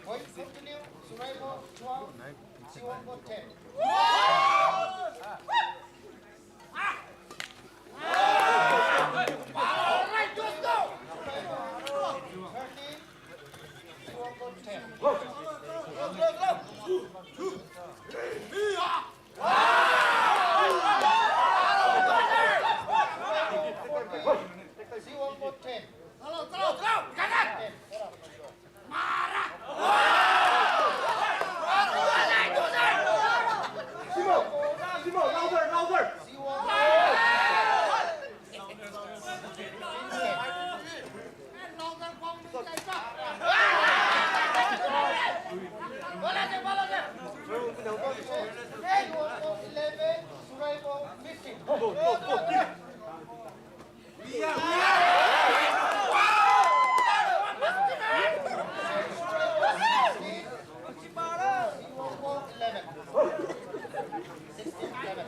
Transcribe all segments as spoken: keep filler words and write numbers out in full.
Point continue, Suraibo twelve, Siwangbo ten. Suraibo thirteen, Siwangbo ten. Siwangbo ten. Ten. Siwangbo. Eleven, Suraibo fifteen. Eleven. Sixteen, eleven.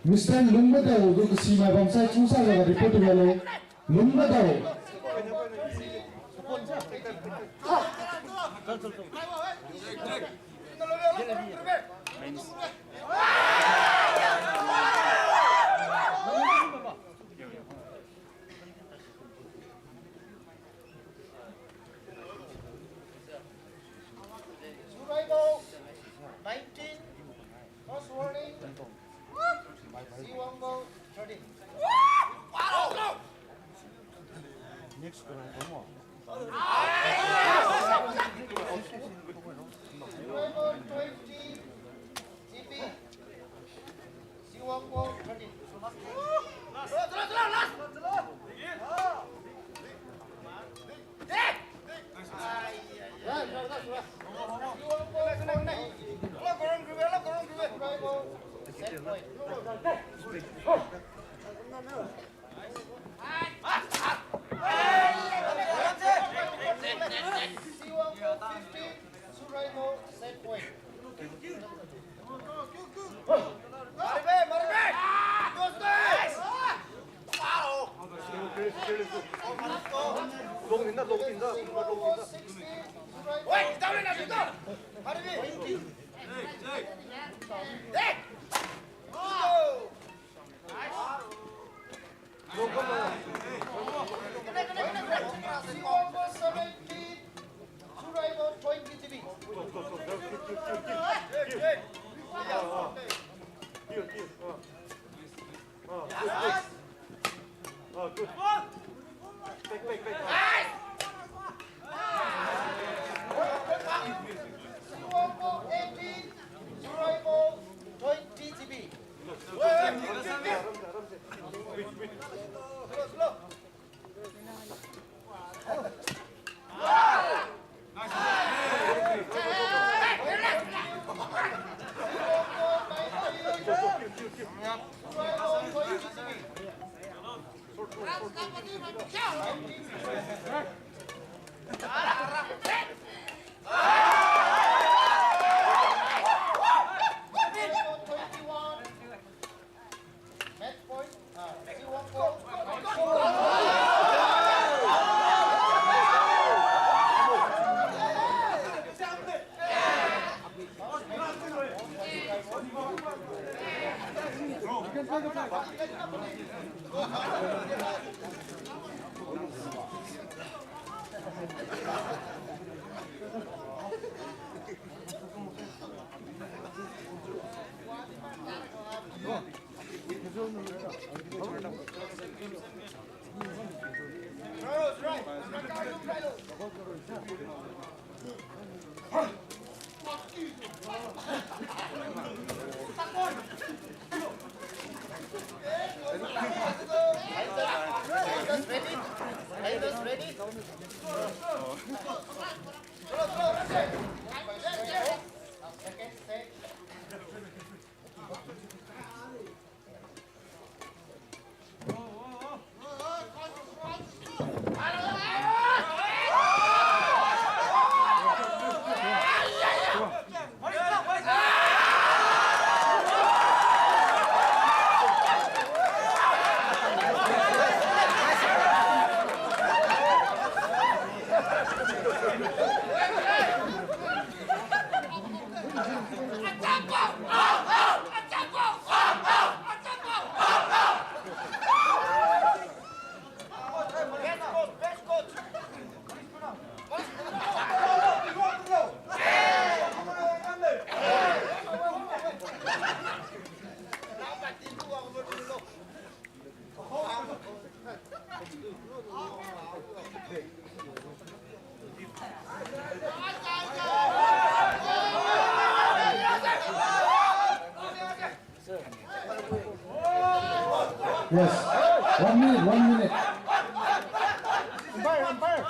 Mister Lungmadao, gu kasimai bamsai chungsa jaga report tu halo. Lungmadao. Suraibo nineteen, first warning, Siwangbo thirteen. Next, Suraibo twenty, G P, Siwangbo thirteen. Siwangbo fifteen, Suraibo set point. Siwangbo eighteen, Suraibo twenty G B. Yes. One minute, one minute. Umpire, umpire.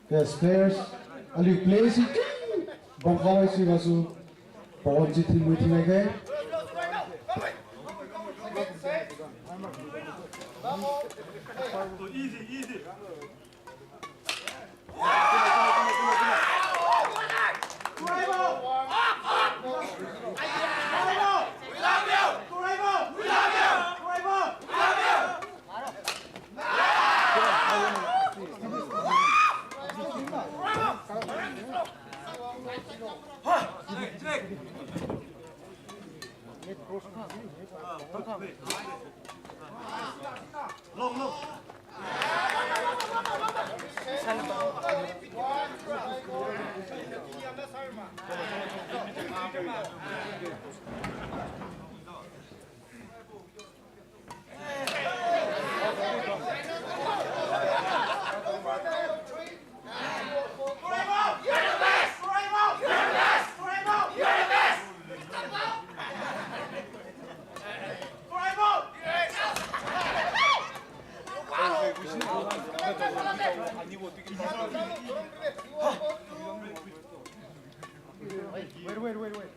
Yes, players. Aliu play si bamkhai si gasu. Pawan si thinmui thinai ke. Easy, easy. Wait, wait, wait, wait.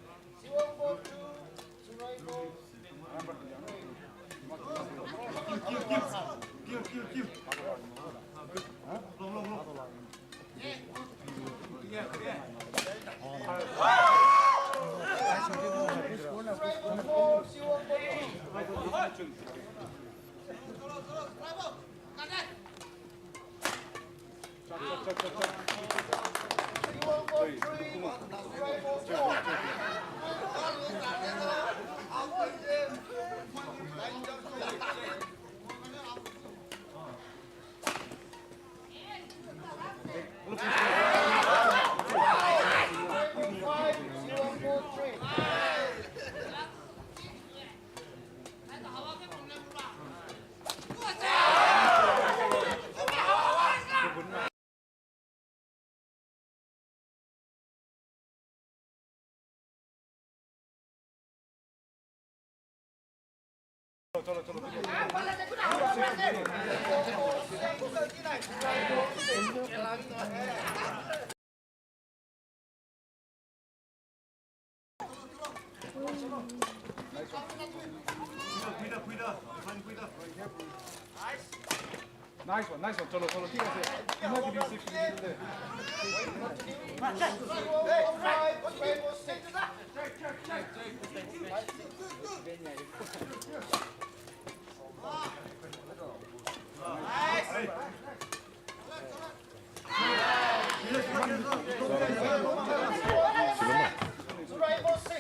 Nice one, nice one. Chalo, chalo, thik ase. Ina kidi six minute de.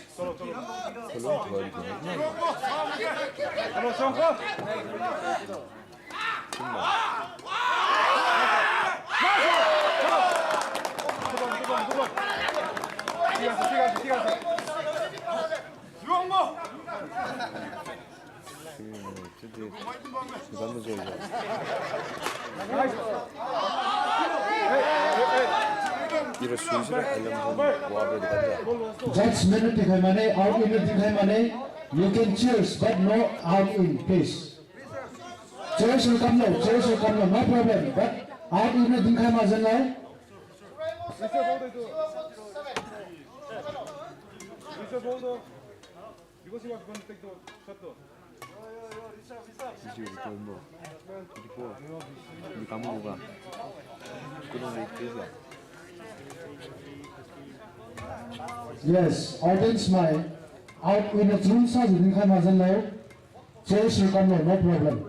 Chalo, chalo. Chalo, sangko. Judge minute dinkhai mane, out minute dinkhai mane. You can cheers, but no out in, please. Chase rui kamlo, chase rui kamlo, no problem. But out in dinkhai majanlo. Because he was going to take the shot though. Yes, audience mai, out in a chun sa dinkhai majanlo. Chase rui kamlo, no problem.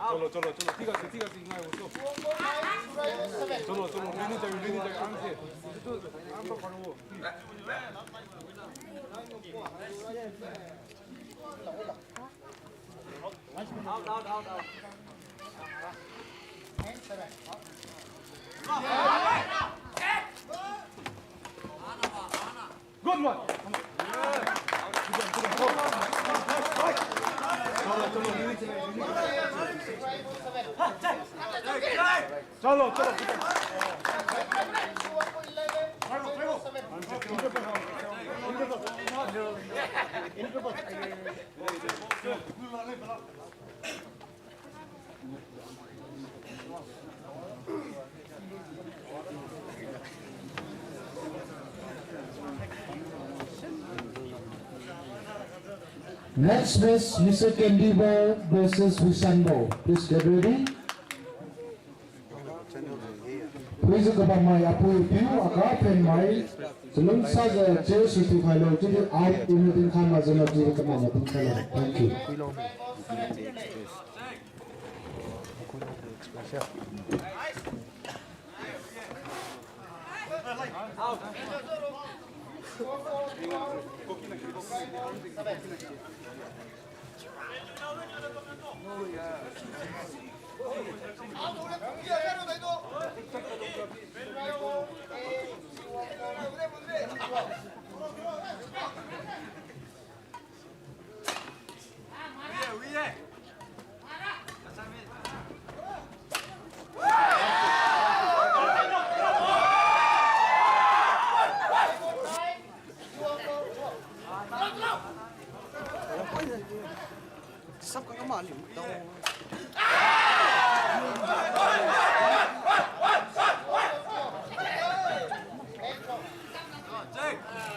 Chalo, chalo, chalo. Thik ase, thik ase, ngai, chalo. Chalo, chalo. Ready, ready, ready. Arm se. Arm pa paro. Good one. Chalo, chalo. Next match, Mister Kendibo versus Wisanbo. Please get ready. Puijiu kabammai apui apiu, aga phenmai, chalungsajiu chase thiukhailo, chiudi out in dinkhai majanlo, chiudi kamana dinkhailo. Thank you.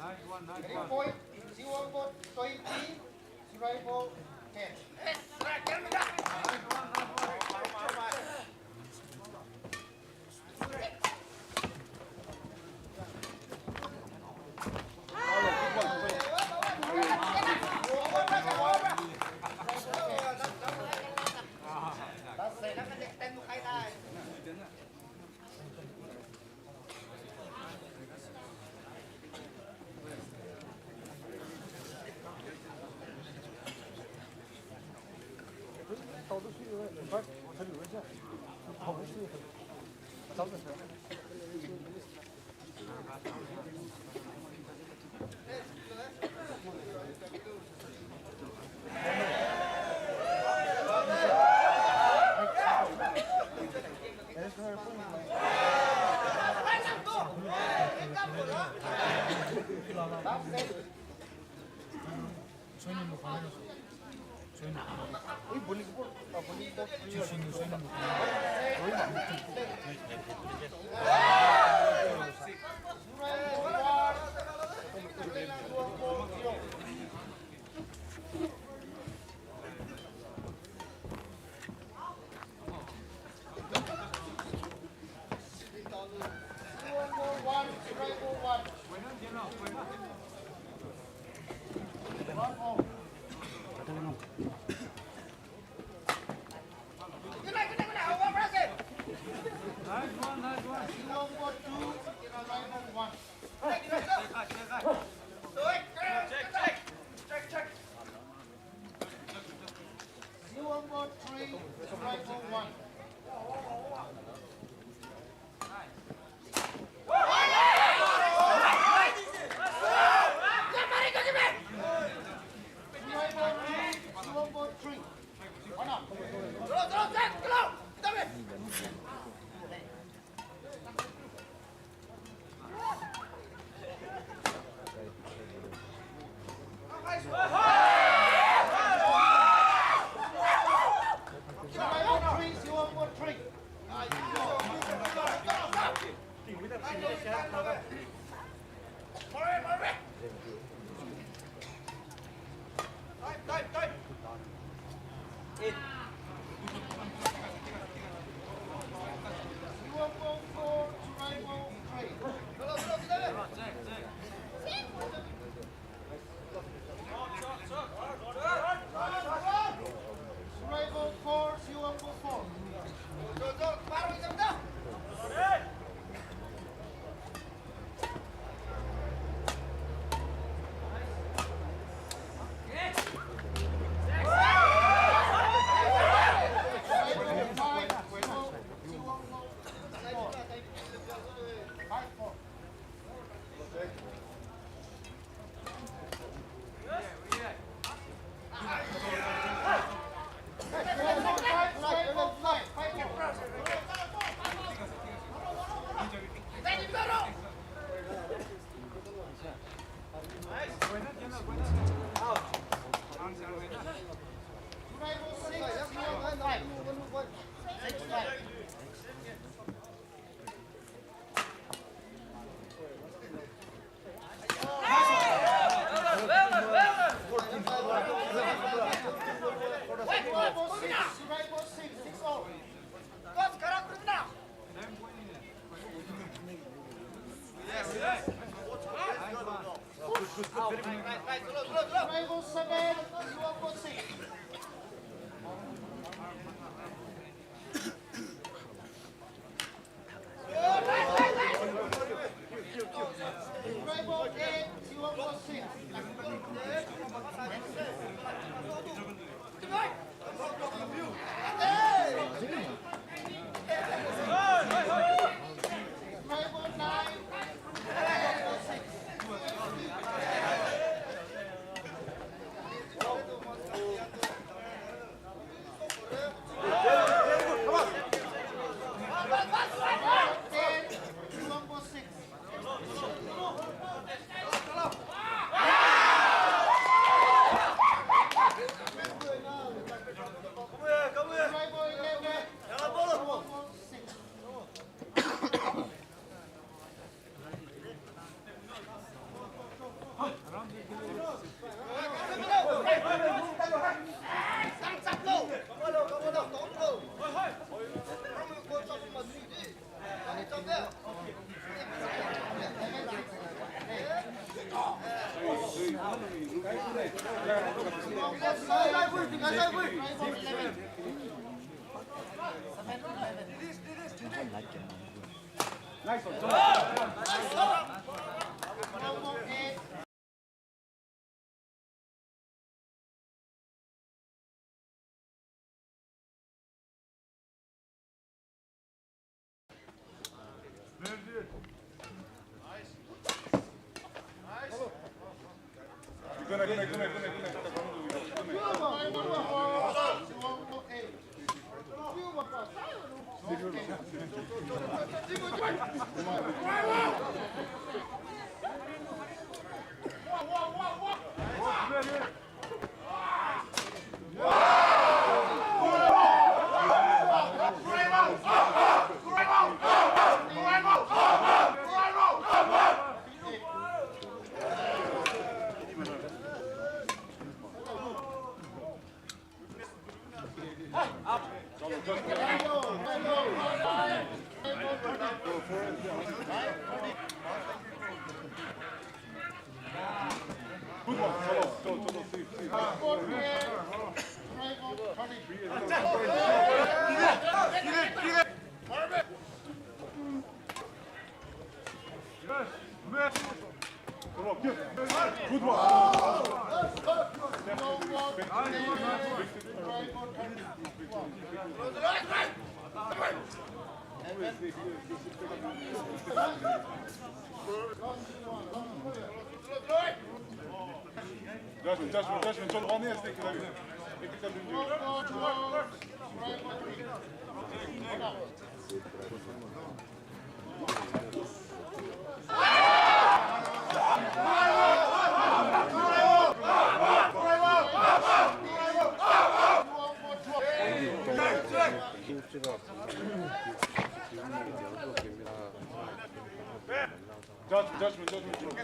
Nice one, nice one. Point, zero for twenty, zero for ten. Nice one, nice one. Good one. Jasmine, Jasmine, Jasmine, chalo, one is taking. Judge, judgment, judgment.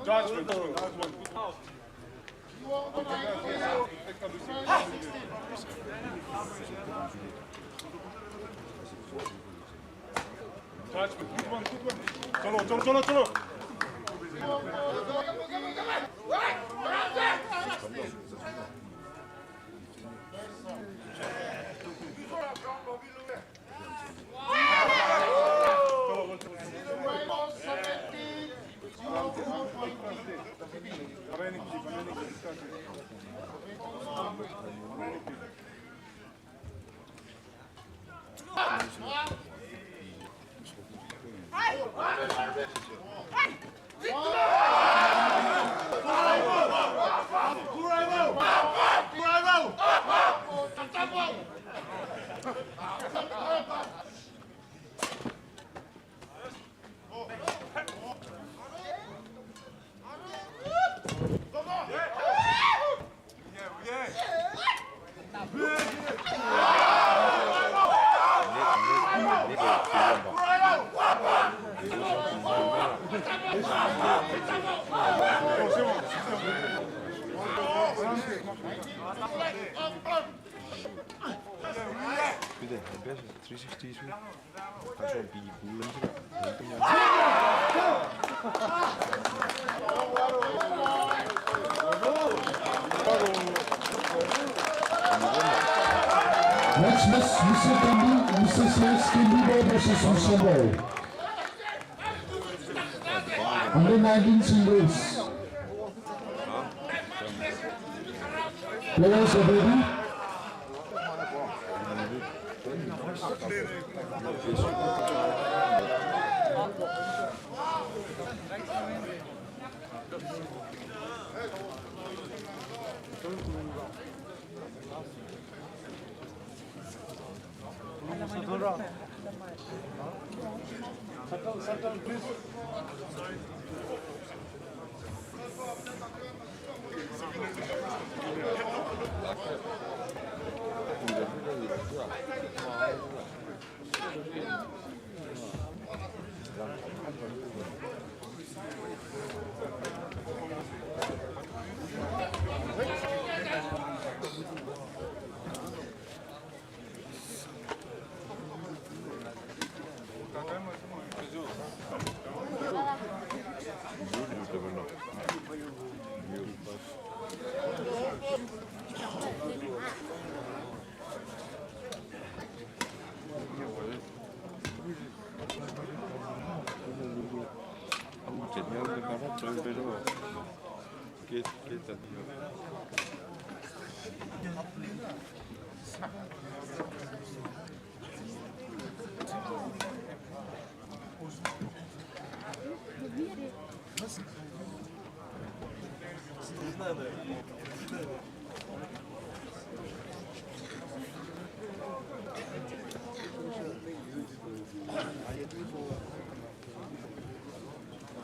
Judgment, judgment. Judgment, good one, good one. Chalo, chalo, chalo, chalo. Pide, best three sixty su. Kaso pi gu lam sira. Next match, Mister Kandi, Mister C S Kindibo versus Mister Bo. Under nineteen singles. Players are ready.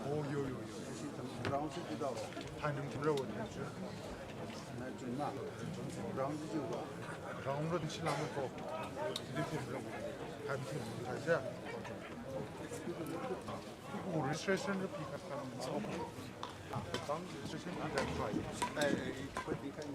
Oh, yo, yo, yo. Ground si di dao. Hai nung thimra wo ni. Ground si di wa. Ground ro di si lam ko. Di thimra wo. Hai thimra wo. Hai sia. Registration ri pi ka sa. Registration pi ka sa. Eh, eh, pi ka sa.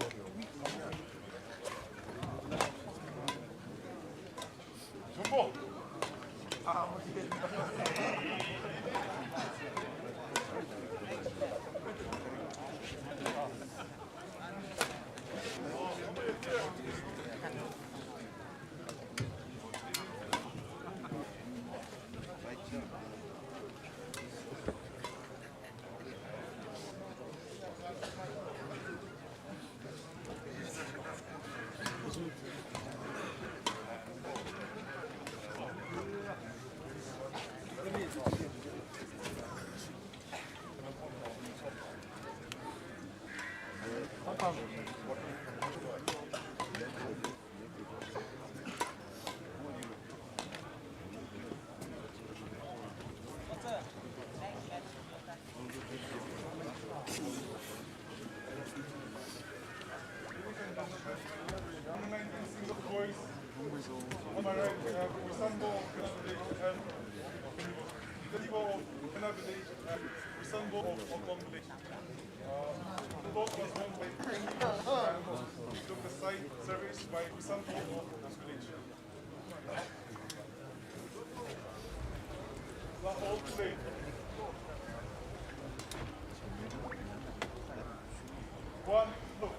Toss was won by Kenny and took the side service by Wisanto of Nasvillage. Last ball play. One, look.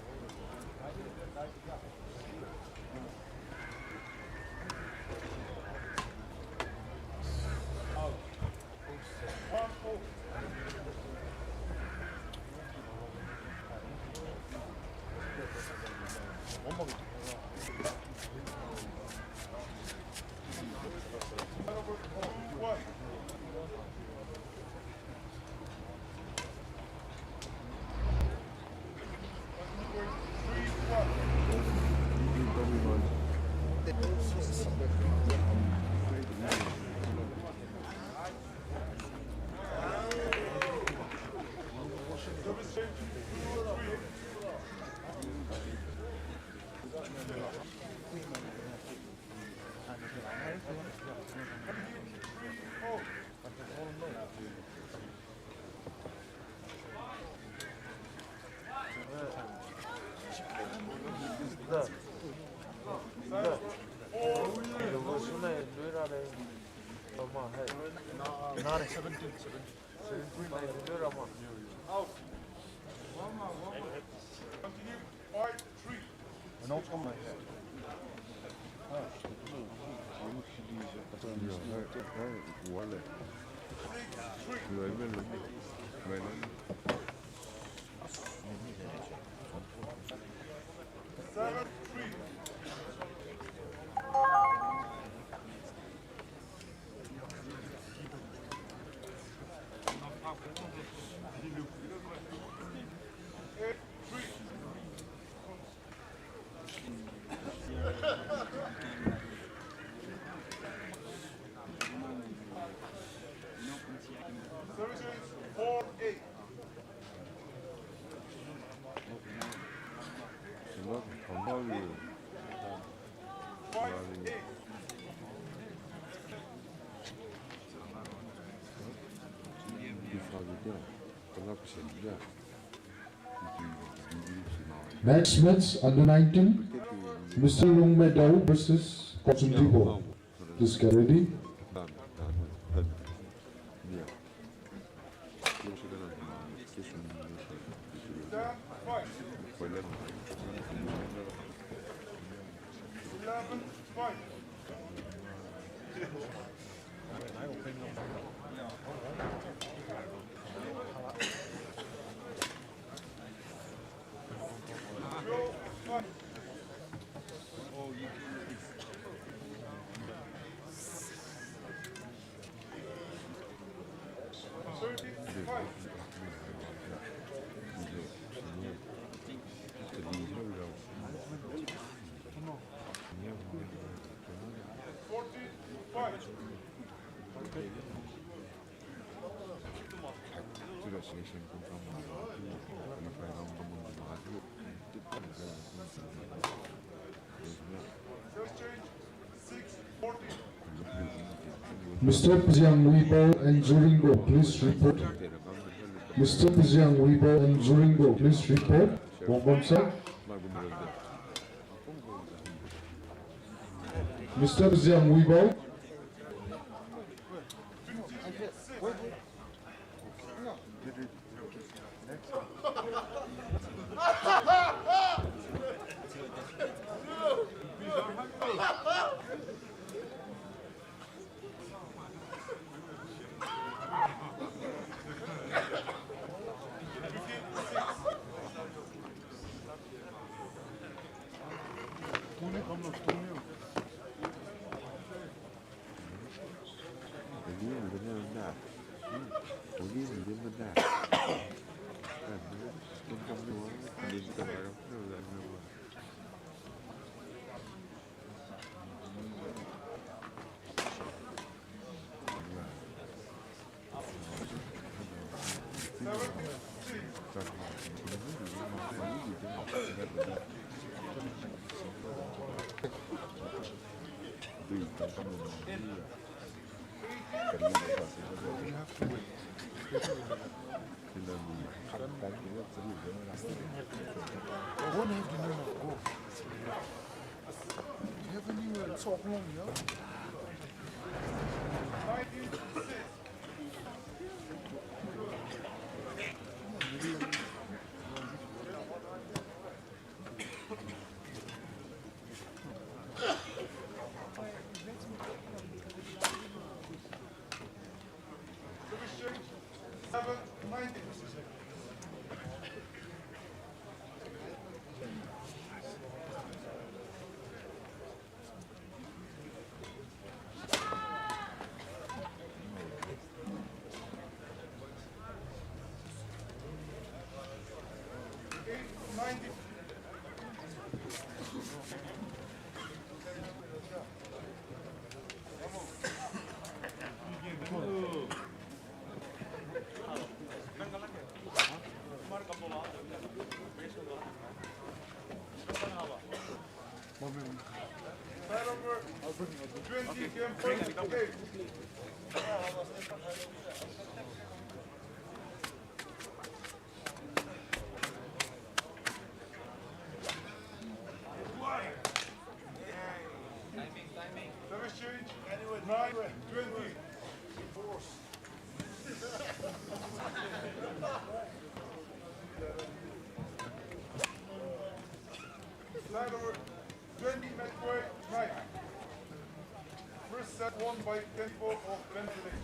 Out. Out. Continue. Five three. Six three. Seven three. Eight three. Service four eight. Five eight. Next match, under nineteen, Mister Lungmedao versus Kokchumjibo. Please get ready. Eleven five. Mister Pijiang Wibo and Juringbo, please report. Mister Pijiang Wibo and Juringbo, please report. Wangkhamsai. Mister Pijiang Wibo. Service change. Nine twenty. Force. Twenty match point, nine. First set won by Kenpo of Benjamin.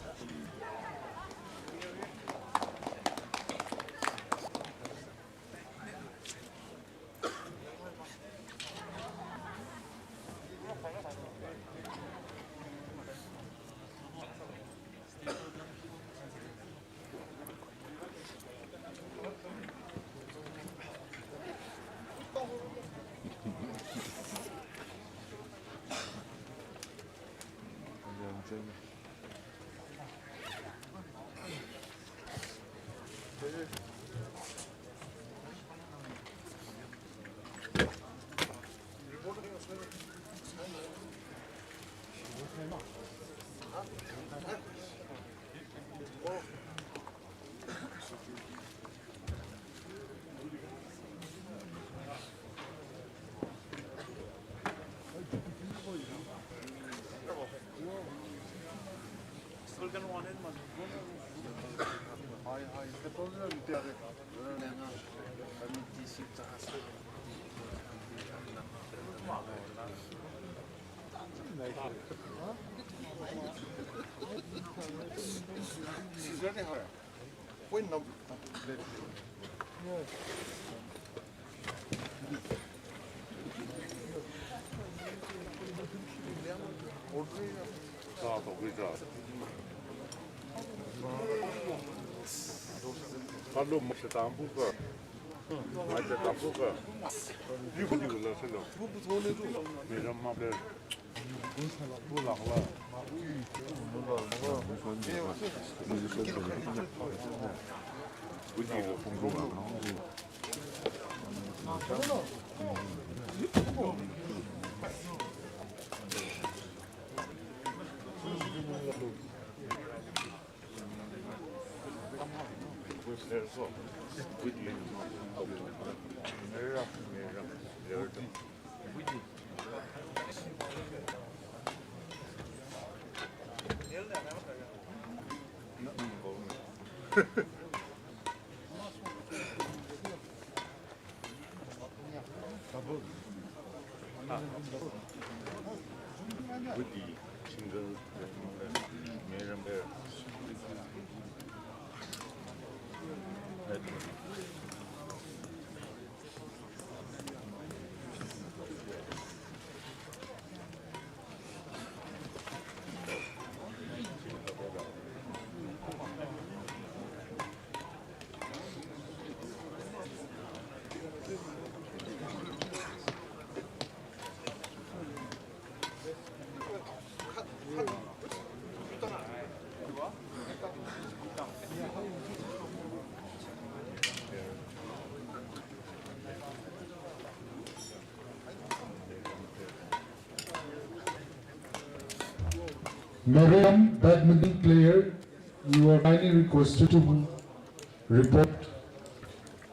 Point number. Hello, Mister Tambuka. Mister Tambuka. Yu yu la selo. Miram ma be. Miriam badminton player, you are kindly requested to report.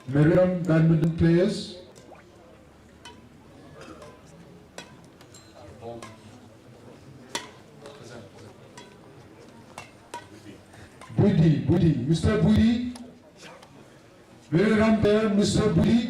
Miriam badminton players. Buidi, Buidi, Mister Buidi. Miriam player, Mister Buidi.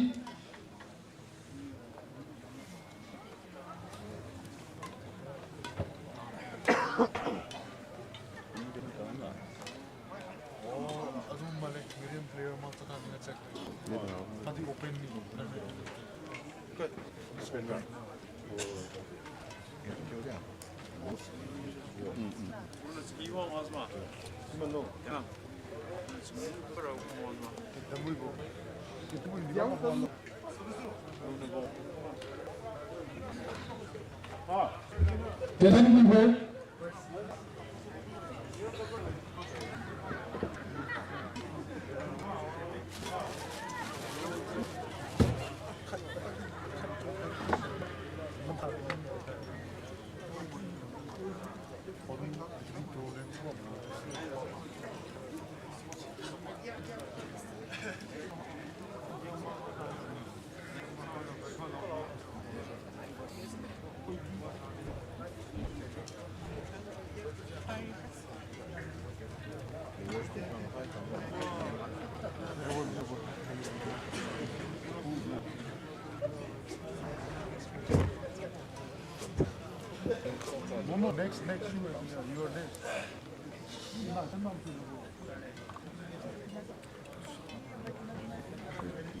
Next, next, you are, you are next.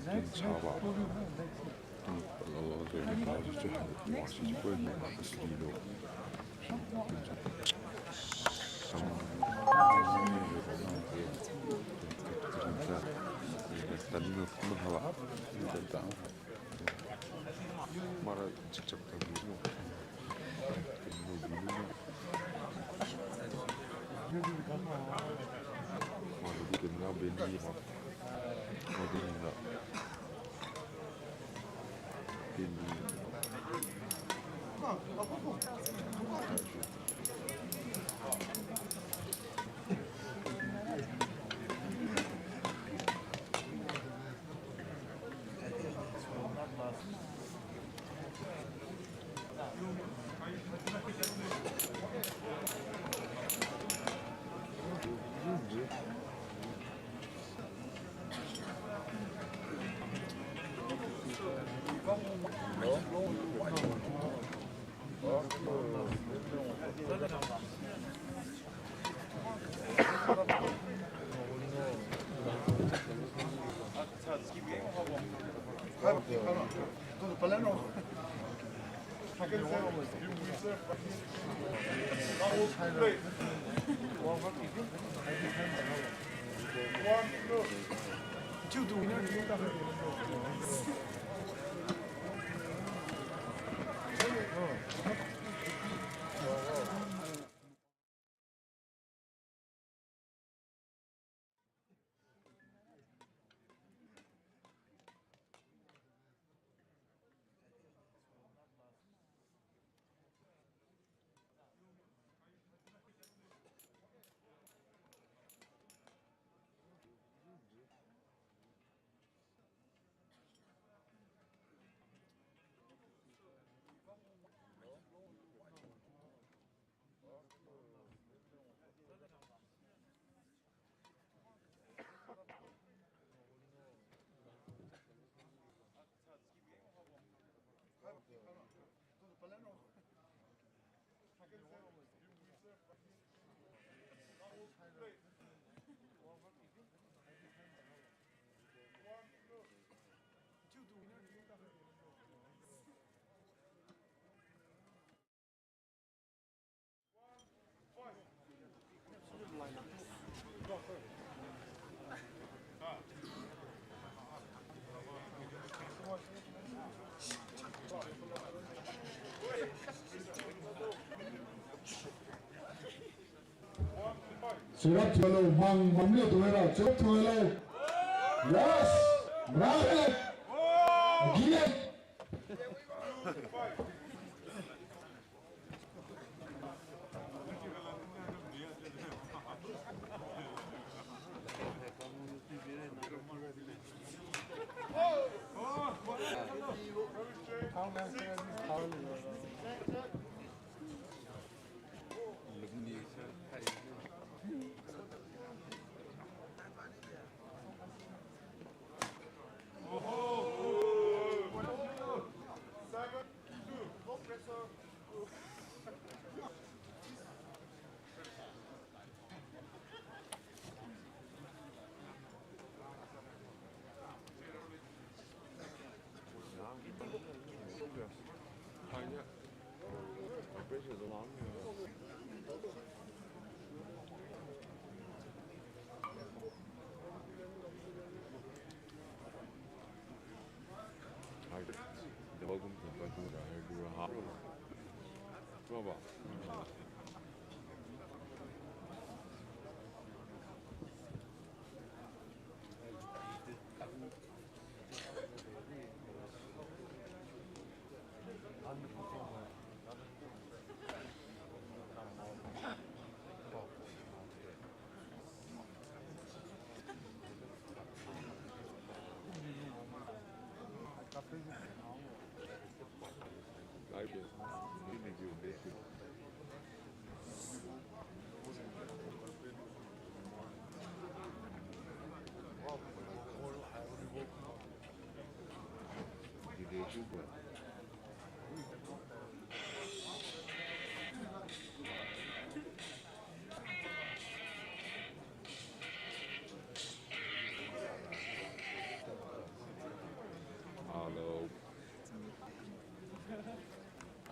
Next, next, Mara chakchak ta bibo. Mara di kena beli ma. Mara di na. Beli. Chirap thulo, mang, mangniu tuhoilo, chirap thulo. Yes! Right! Again!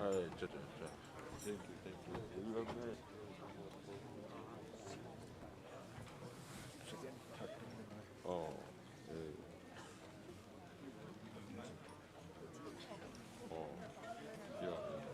Thank you, thank you. Oh, eh. Oh, yeah, yeah.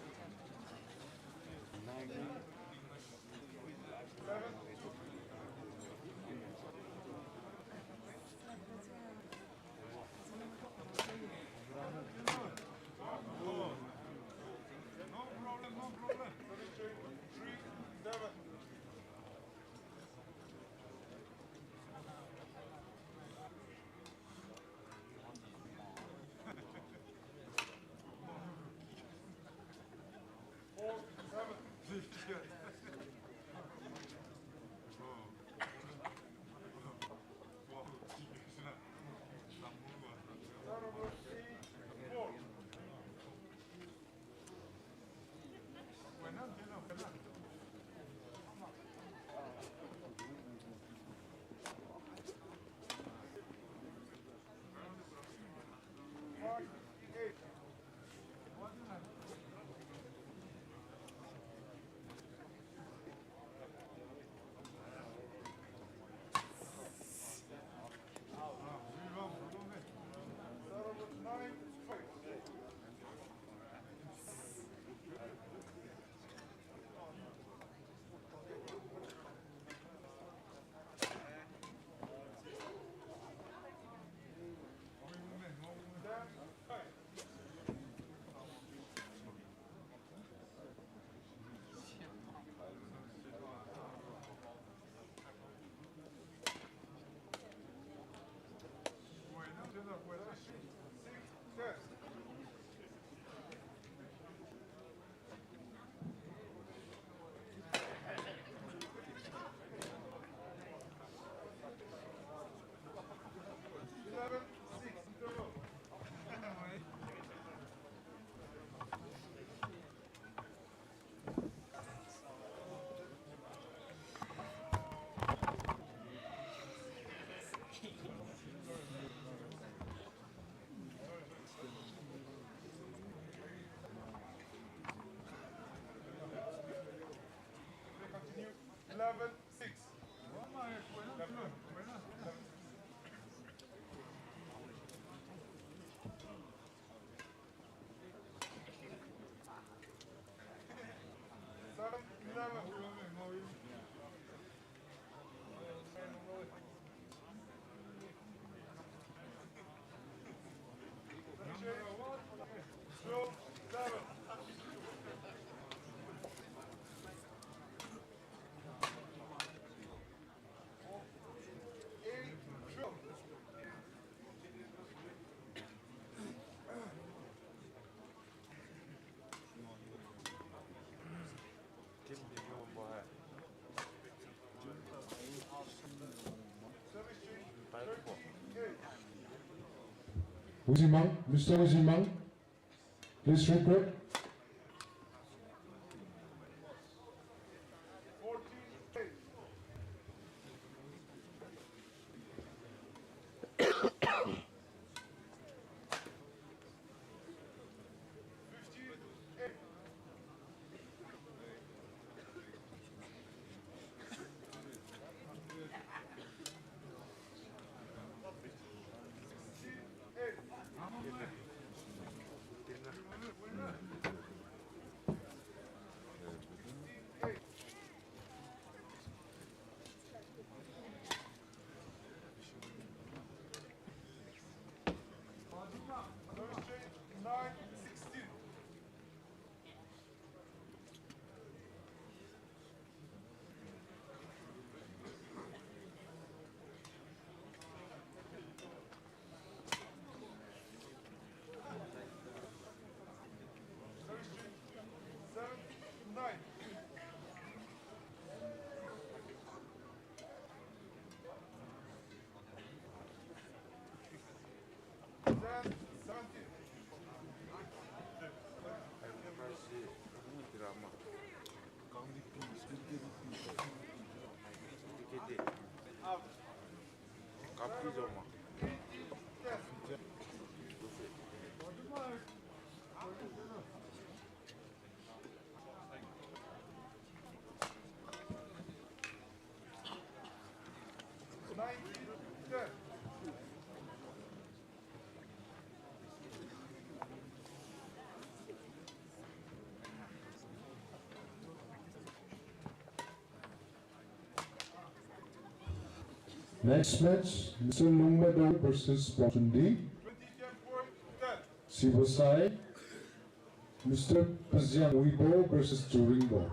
Yeah. No problem, no problem. Three, seven. Four, seven. Eleven six, interval. Continue. Eleven six. Seven eleven. Twelve eleven. Eight twelve. Wuzimang, Mister Wuzimang, please report. Fourteen eight. Fifteen eight. Sixteen eight. Fifteen eight. Nine sixteen. Seven nine. Seven seventeen. Next match, Mister Lungmedo versus Pokchon D. Sibosai, Mister Paziang Wibo versus Churingbo.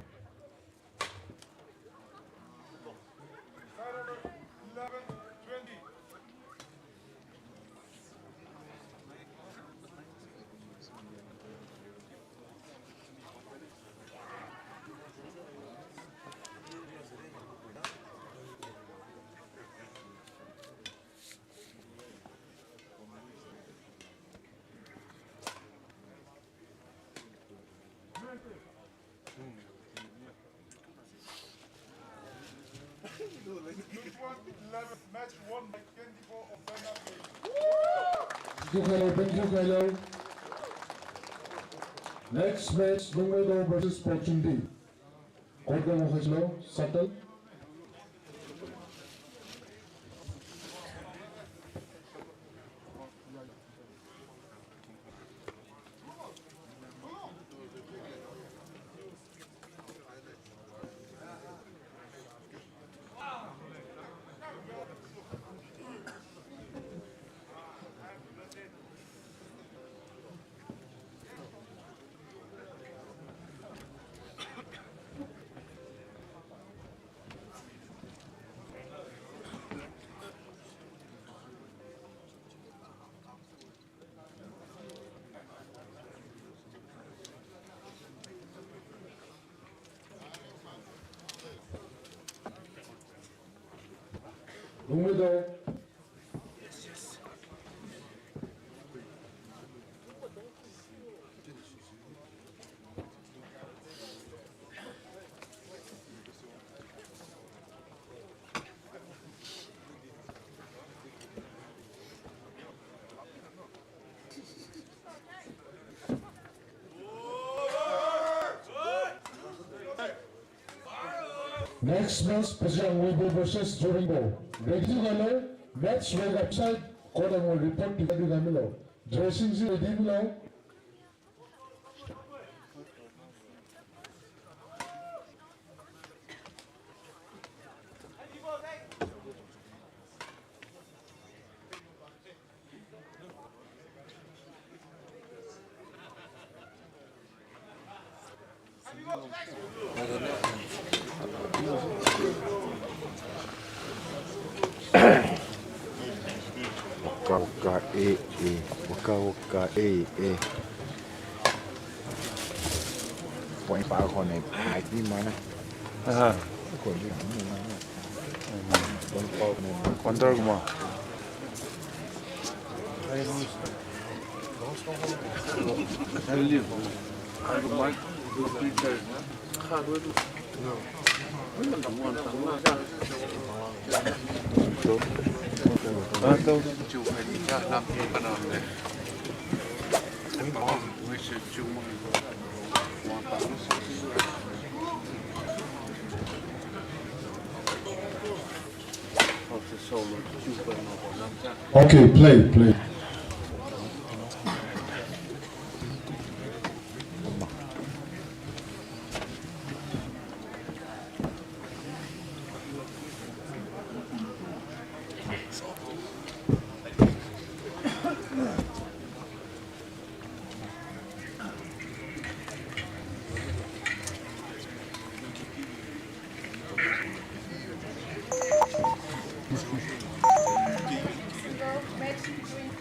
Thank you, Khailo. Thank you, Khailo. Next match, Lungmedo versus Pokchon D. Court ga wang khailo, shuttle. Lungmedo. Next match, Paziang Wibo versus Churingbo. Ready khailo, match wrap up side, court ga report pi khailo. Dressing si ready milo. Waka waka e e, waka waka e e. Point pa khone, ai di mana. Aha. Khone di mana. Point pa khone. Counter kuma. Okay, play, play. Match between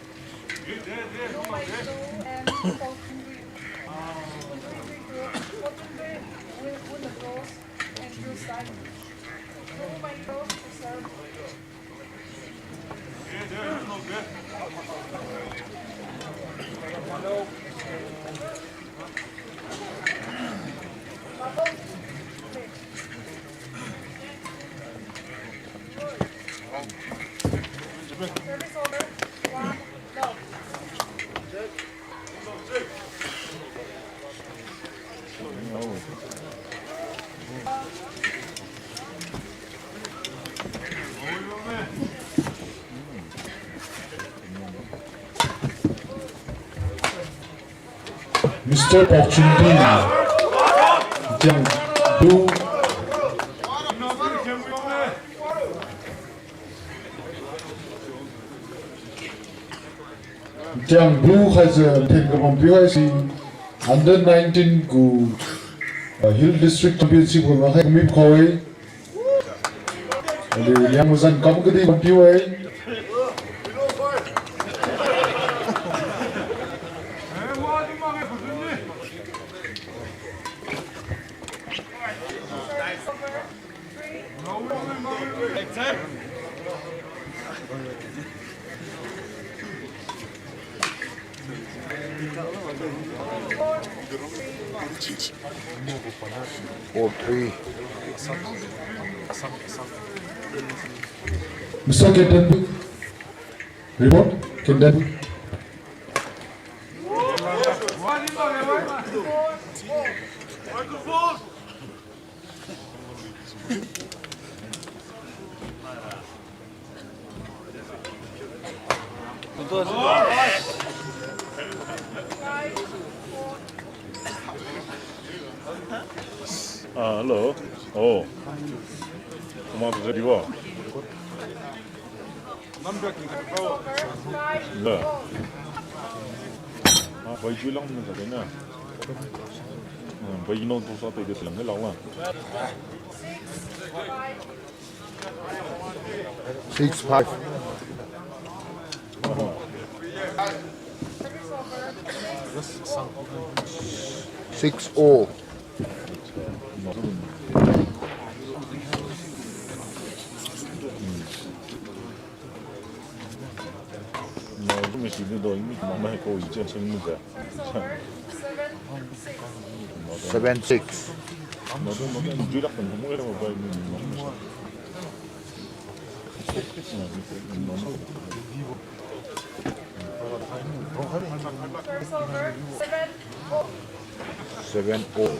Mister Paochunbi, Jangdu. Jangdu khaijiu thin kabam piu haise under nineteen gu, uh, Hill District Championship gu ngakhai mi khao-e. Aliu Liangmai zan kam kadi bampiu-e. Four three. Mister Kenden. Report, Kenden. Ah, hello. Oh. Kuma tu jadi wa. Ba. Ah, bai jui lang na jadi na. Hmm, bai no tu sa tai de lang lang. Six five. Six all. Seven six. Seven all.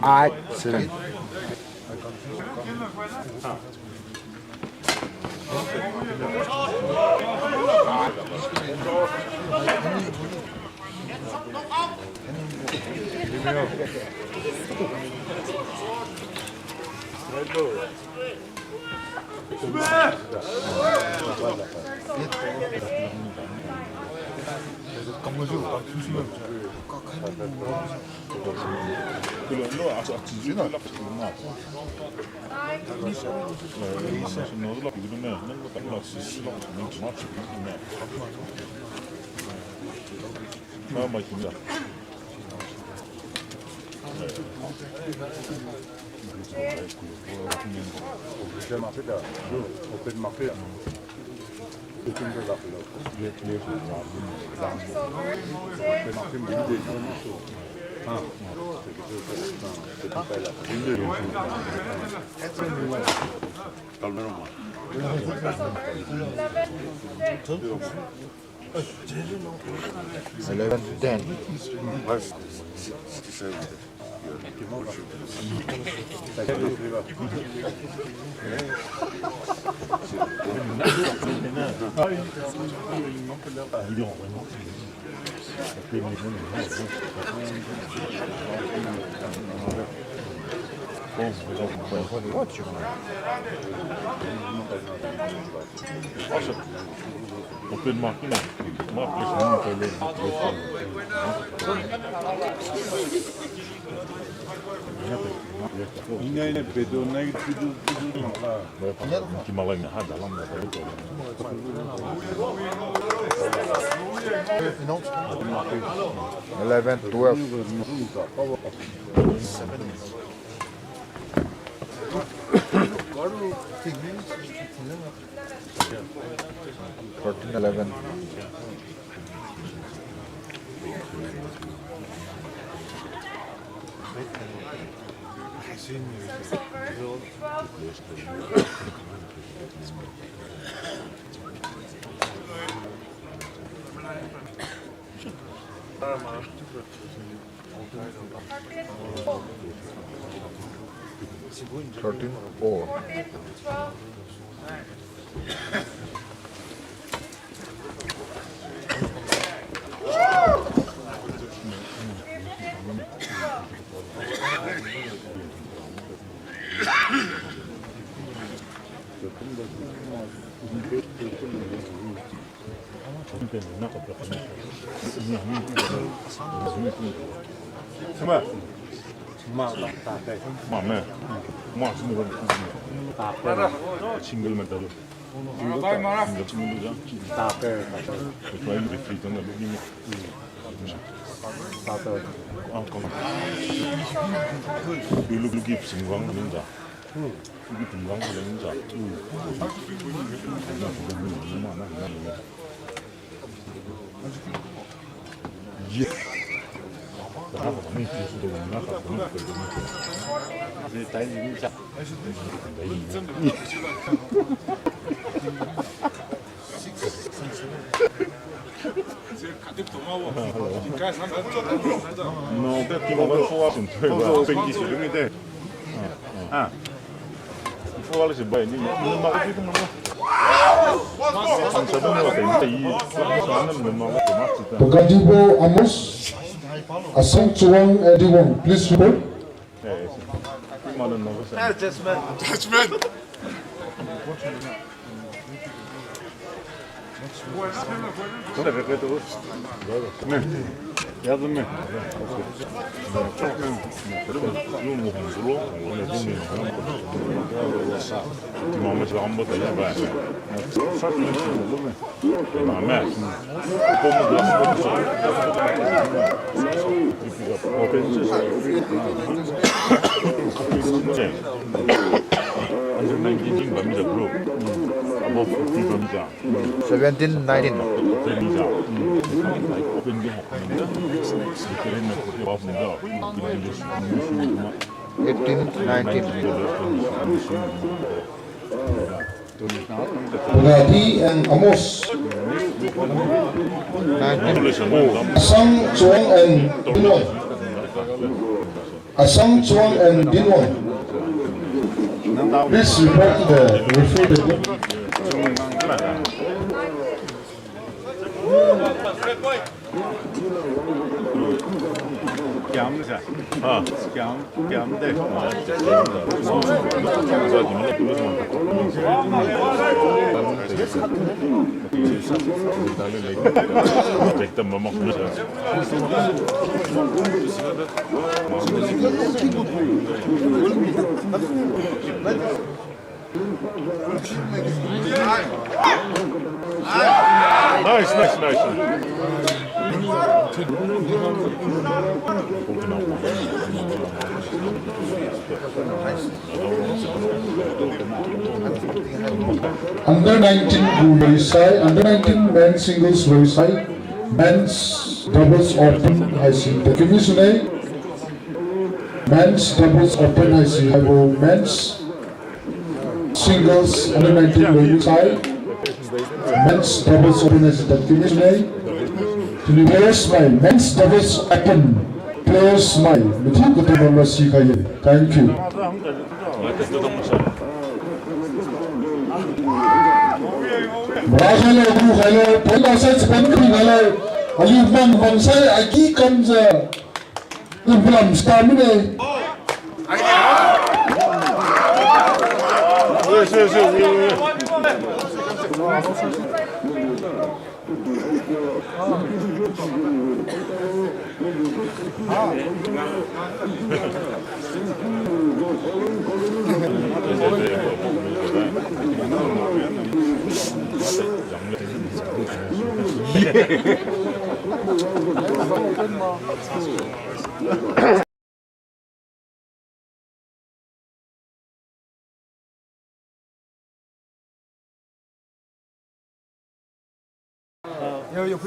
Eight seven. Eleven ten. Open mark ni. Mark ni. Ina ina bedo nai tudu tudu maka. Ki malai na ha dalam na. Eleven, twelve. Fourteen eleven. Thirteen all. Single man tadu. Single man tadu. Try to free tang tadu ni. Tadu. Ah, come on. Lu lu ki singwang ni da. Pagadibo Amos, Asang Chawang and Dinwang, please report. Judgment. Judgment. Under nineteen team bamjiu group. Above fifty bamjiu. Seventeen, nineteen. Eighteen, nineteen. Pagadi and Amos. Nineteen. Asang Chawang and Dinwang. Asang Chawang and Dinwang. Please report to the referee table. Kiam sa. Ah. Kiam, kiam de. Nice, nice, nice. Under nineteen gu loisai, under nineteen men's singles loisai, men's doubles open haisi tadkiu misune. Men's doubles open haisi haibo men's singles under nineteen loisai. Men's doubles open haisi tadkiu misune. Tuni players mai, men's doubles open players mai mathiu katang bamra sikhai-e. Thank you. Mara khailo, bu khailo, point outside spend khailo. Aliu mang mangsai agi kamjiu. Tum palam star mine.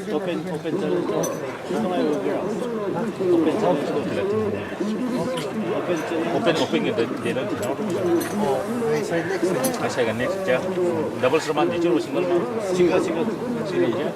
Open, open challenge. Open challenge. Open, open ke de, de na. Ai, sai ga next, ja. Doubles round di, chu single round. Single, single. Single, ja.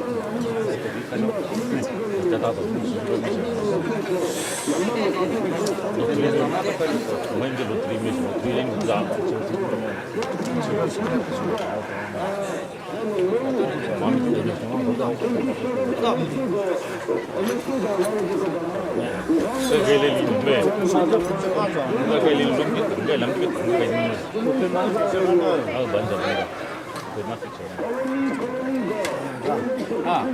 Ah,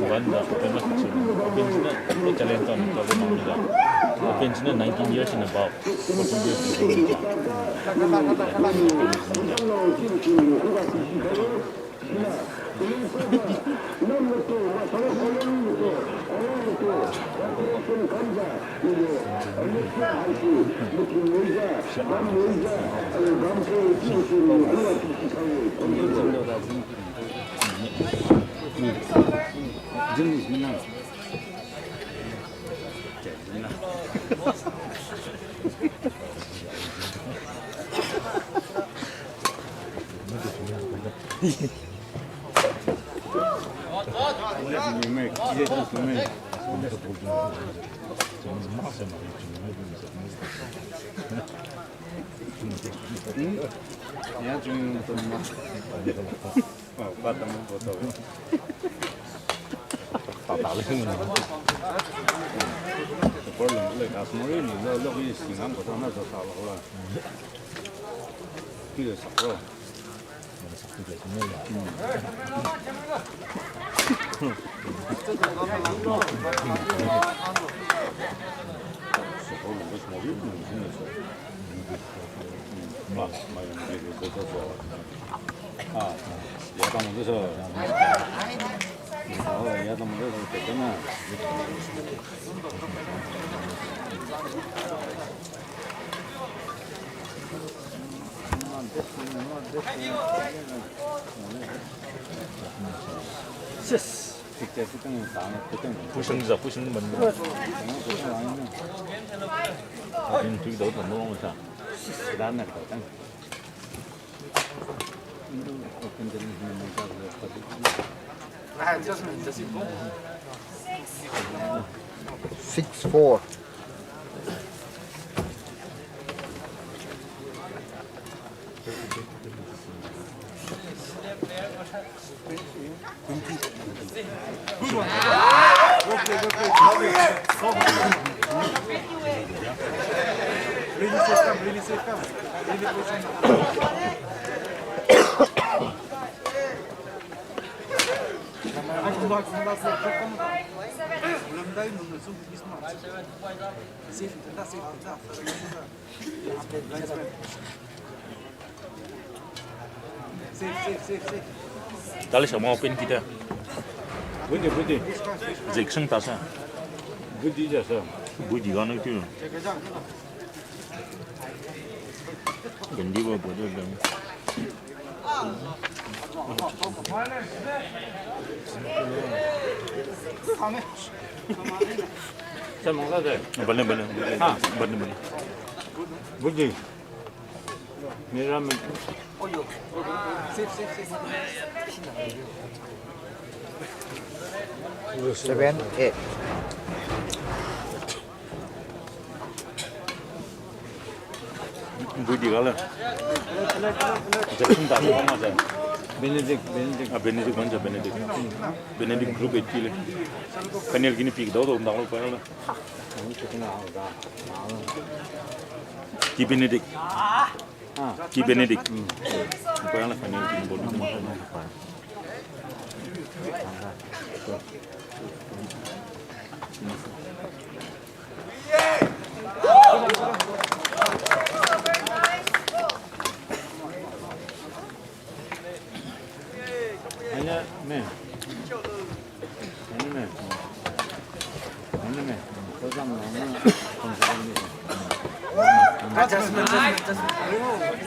banda, famous channel. Open channel, talent on, talent on. Open channel nineteen years and above. Pusang za, pusang ban. Din tui dau tang long sa. Six four. Tali sa mau pen kita. Budi, budi. Jek sang ta sa. Budi ja sa. Budi ga na tu. Gandi ba budi ba. Bane, bane. Ha. Bane, bane. Budi. Mera me. Seven, eight. Budi ga la. Jackson ta ma ja. Benedict, Benedict. Ah, Benedict man ja, Benedict. Benedict group eight ki le. Final kini pick dao dao dao pa la. Ki Benedict. Ki Benedict. Pura la final ki bol. Anya me. Anya me. Anya me. Adjustment, adjustment, adjustment.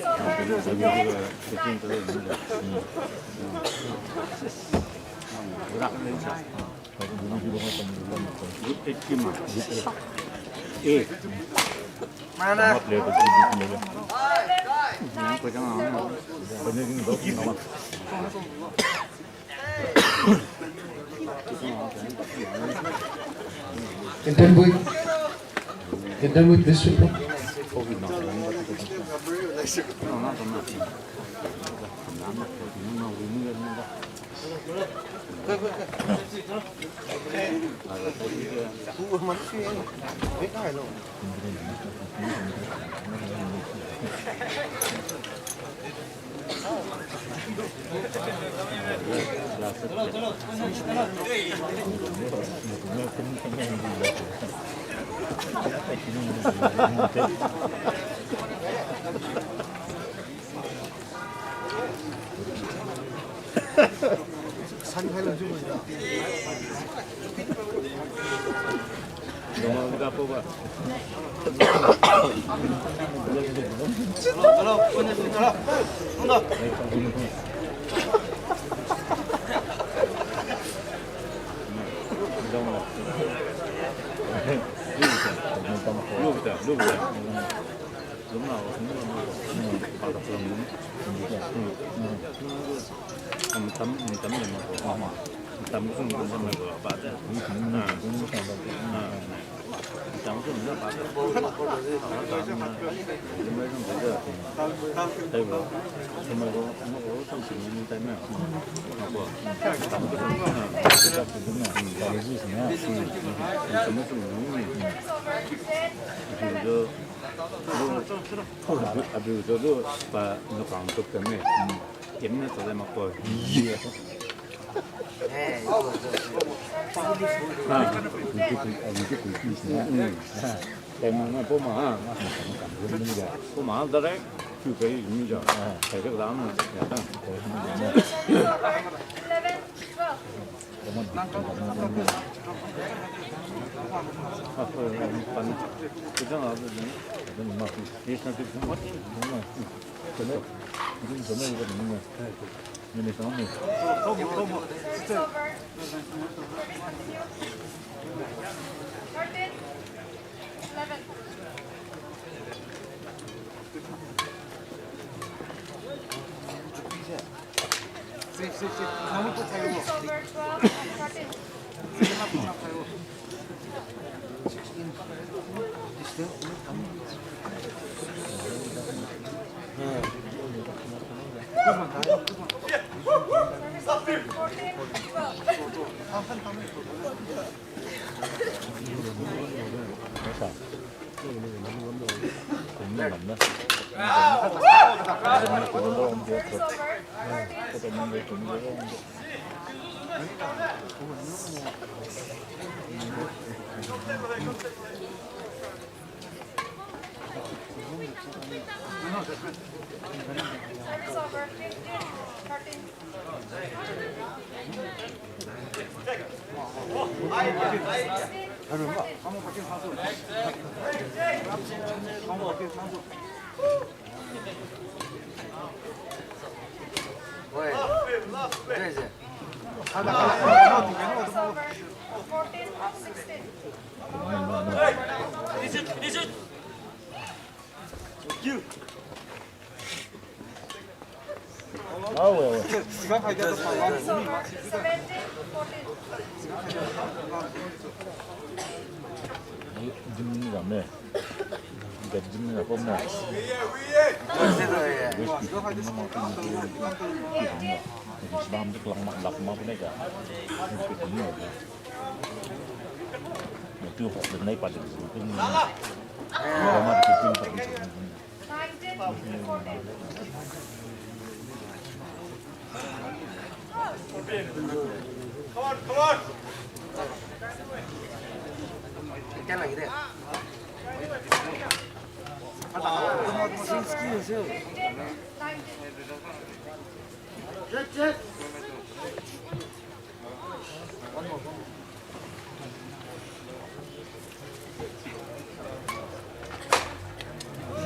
Good eight team ah. Eh. Mana? Kentenbui. Kentenbui, please report. Abiu, abiu, abiu, abiu, abiu, abiu, pa, nakang tuk tame. Kim na sa le makbo. Ha. Abiu tu kui, abiu tu kui, kui sini. Hmm. Tengmang na poma, ha. Poma, direct. Tu kai ni ja. Ha. Kai ke lam, ya ta.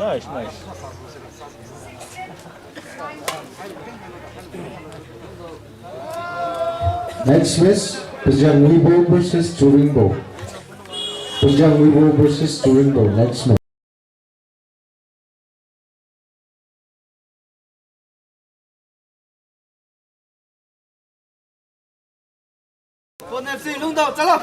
Nice, nice. Next match, Pajang Wibo versus Churingbo. Pajang Wibo versus Churingbo, next match. Pon F C lungdao, chalo.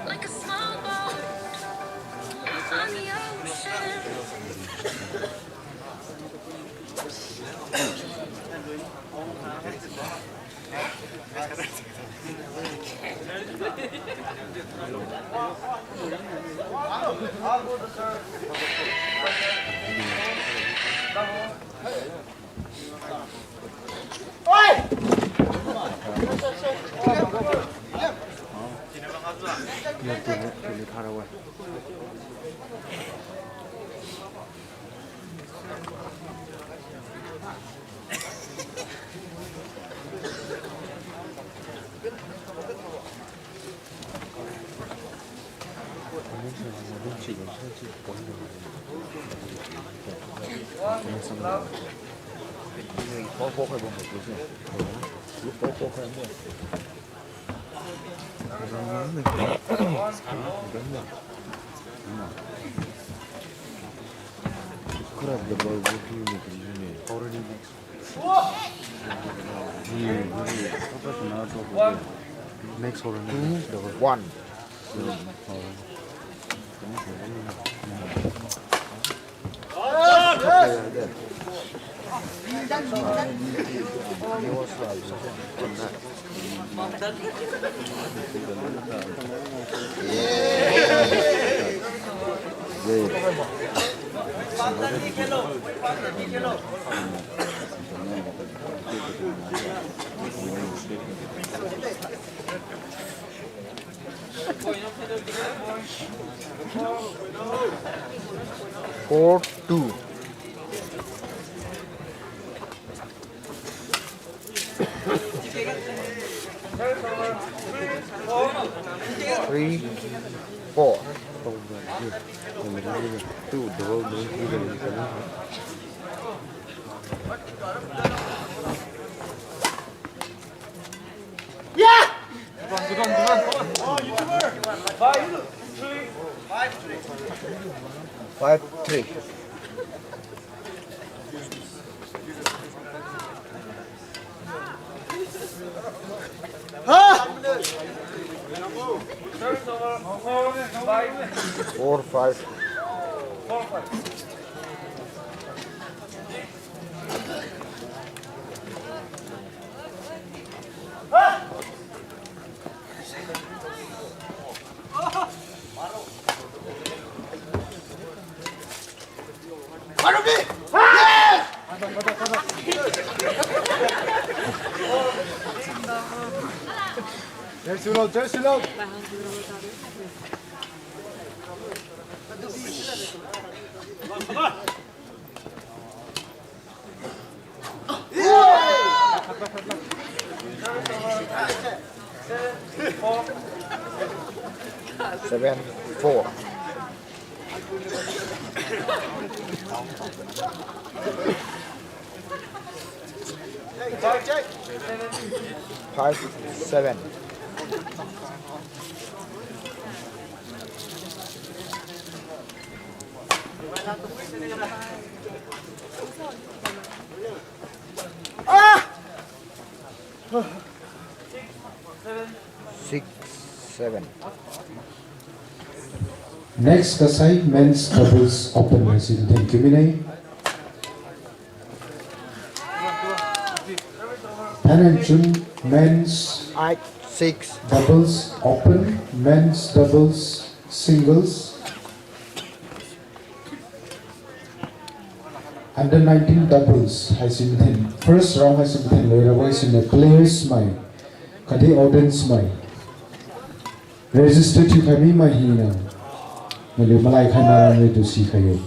Like a small boat on the ocean. Next one. Four two. Three, four. Two, double, double, three, double. Five three. Four five. Jersey load, jersey load. Seven four. Five seven. Six seven. Next kasai men's doubles open haise thank you mine. Than and Chun men's eight six. Doubles open, men's doubles, singles. Under nineteen doubles haise mathen, first round haise mathen loirabo haisiniu players mai khatdi audience mai register thiukhai mi mai hina naliu malai khai marang re tu sikhai-e.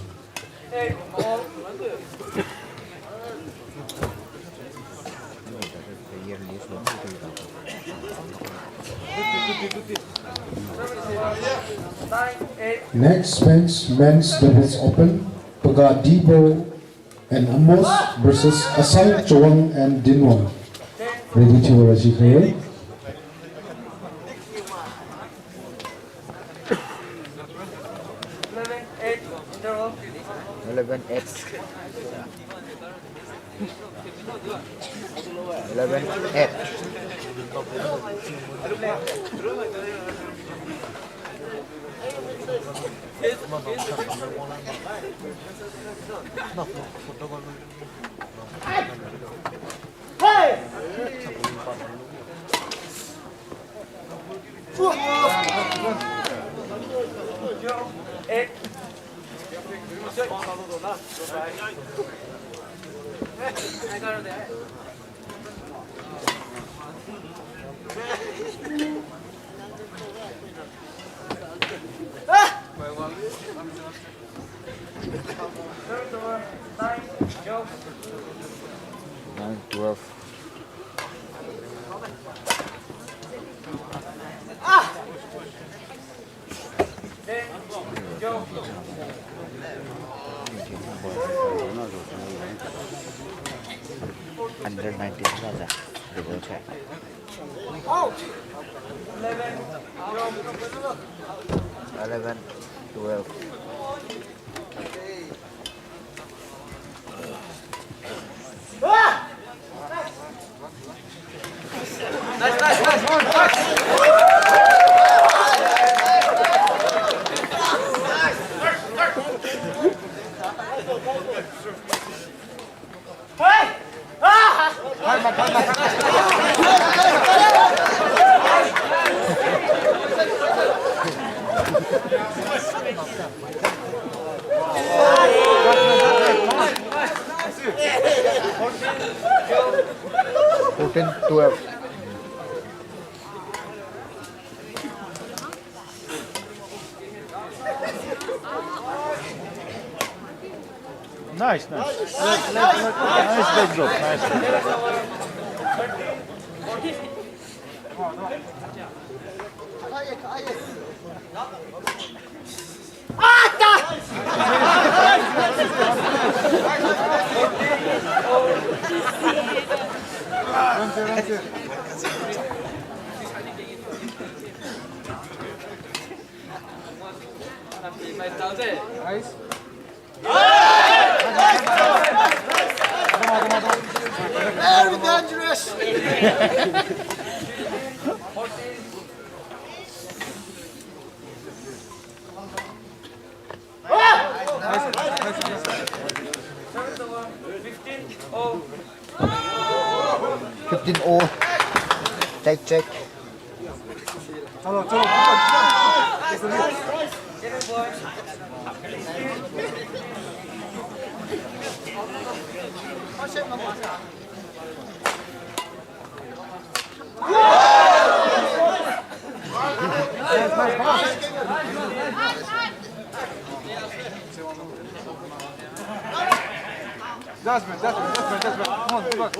Next bench, men's doubles open, Paga Dibo and Amos versus Asai Chawang and Dinwang. Ready to receive here. Eleven eight. Eleven eight. Nine twelve. Under nineteen la ja, double check. Eleven twelve. Ten, twelve. Nice, nice. Nice backdrop, nice. Nice. Very dangerous. Fifteen all. Check, check. Chalo, chalo. Jasmine, Jasmine, Jasmine, Jasmine. Come on, come on.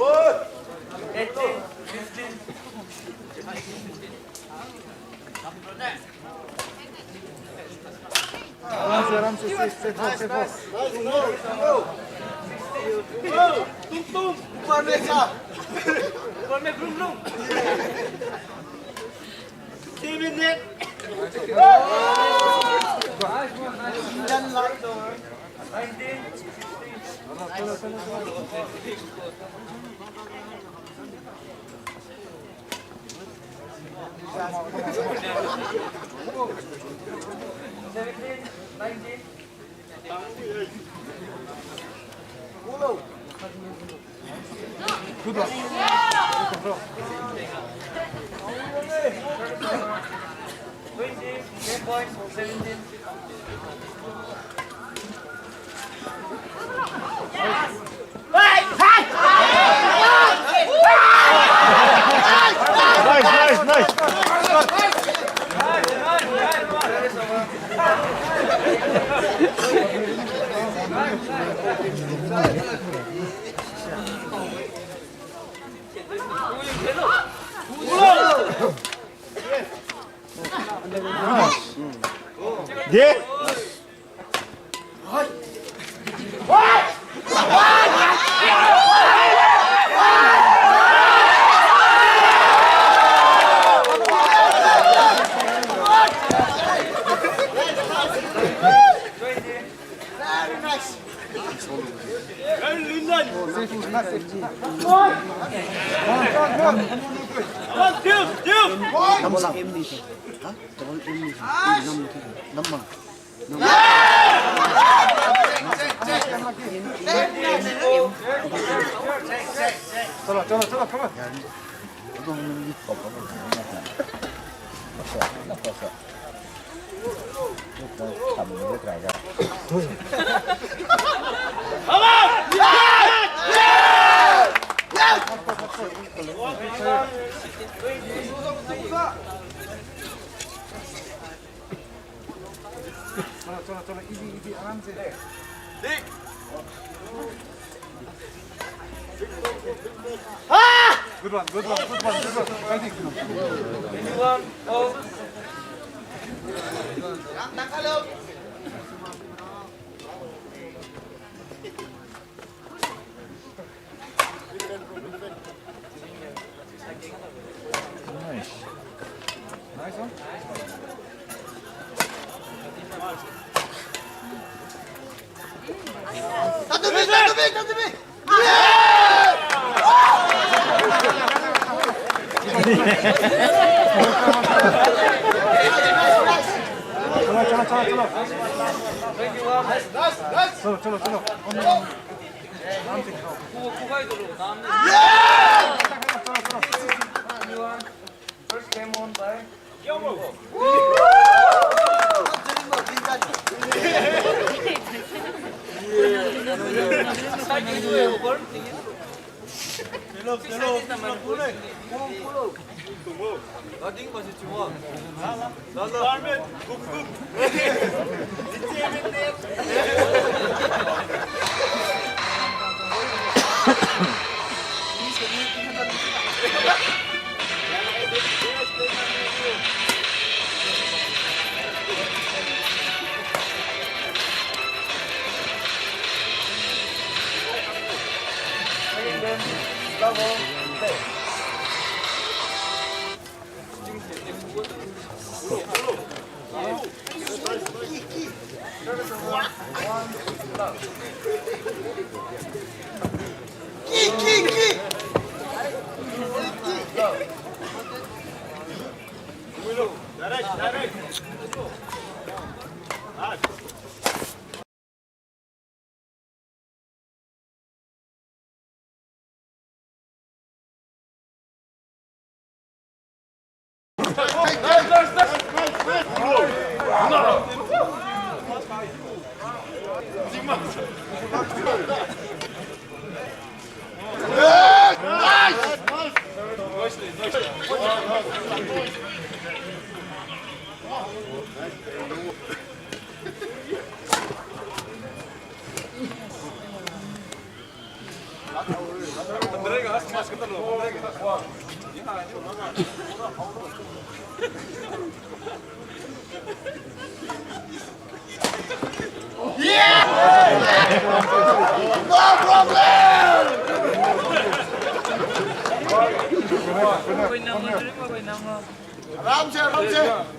Aram se, aram se, safe, safe, safe. Tung, tung. Upar mein sa. Upar mein blum, blum. Seven net. Good one. Twenty, ten points, seventeen. Nice, nice, nice. Nice. Ye? Very nice. Double aim ni. Ha? Double aim ni. Nam, nam ma. Chalo, chalo, chalo, come on. Chalo, chalo, chalo. Easy, easy. Aram se. Good one, good one, good one, good one. Fighting. Everyone, all. Nice. Nice one. Tatu bi, tatu bi, tatu bi. Chalo, chalo, chalo, chalo. Chalo, chalo, chalo. First game won by Yongbo. Aram se, aram se.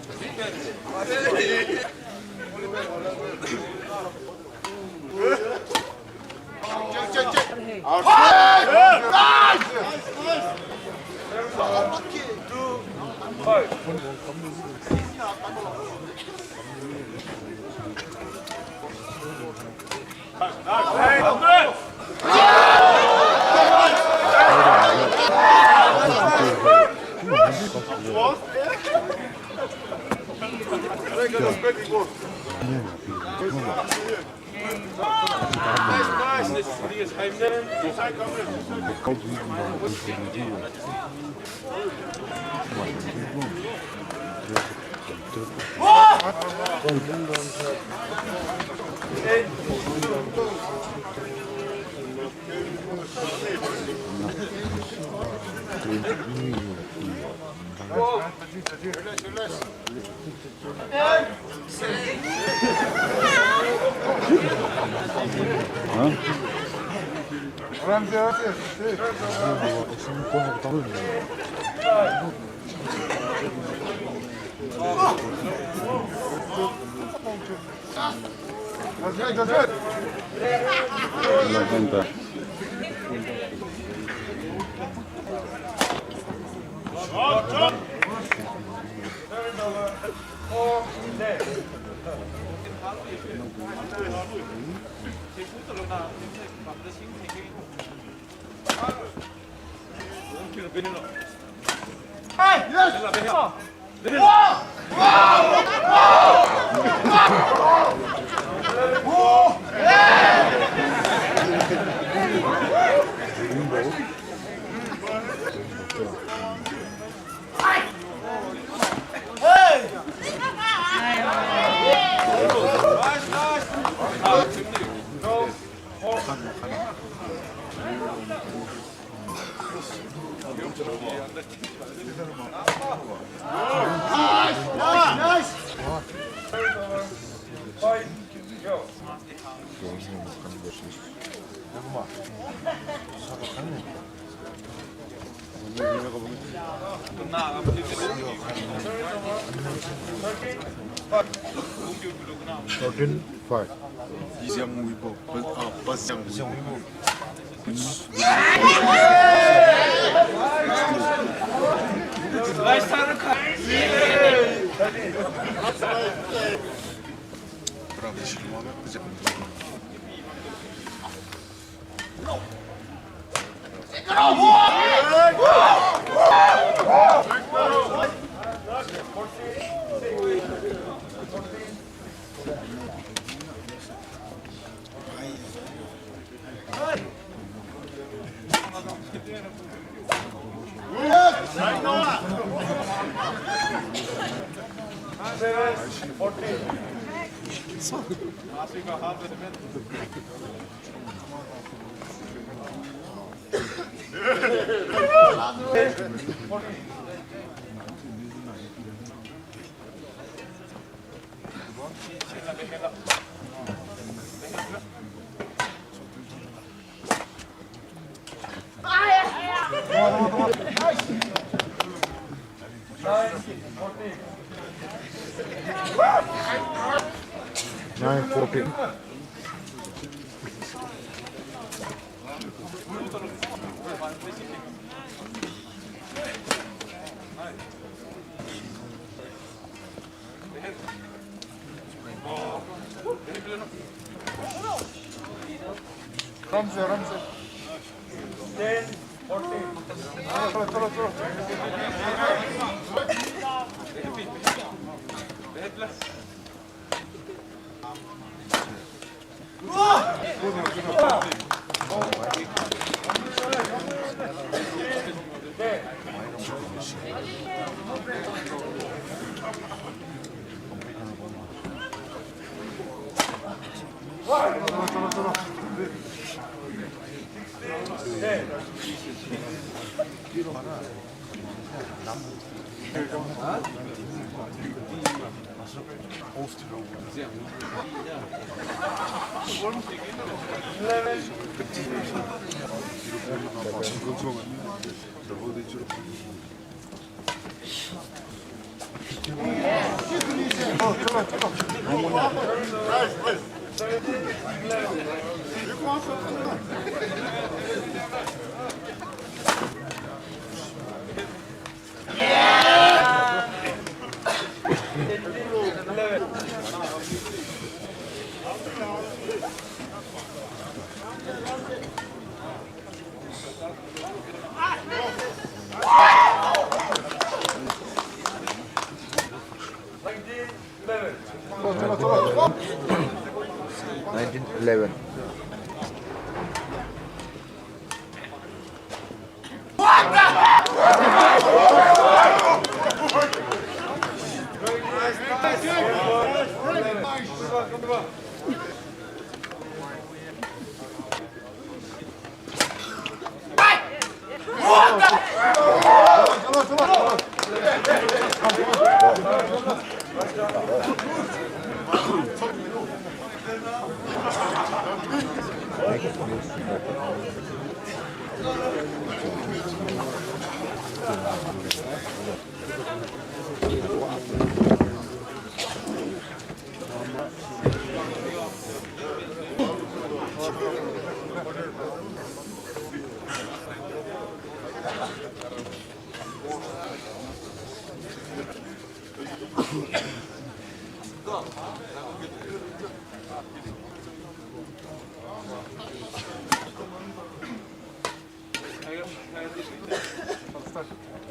Thirteen five. Zhang Weibo, ah, Zhang Weibo. Nine fourteen. Ramse, ramse. Ten, fourteen. Chalo, chalo, chalo. Nineteen eleven.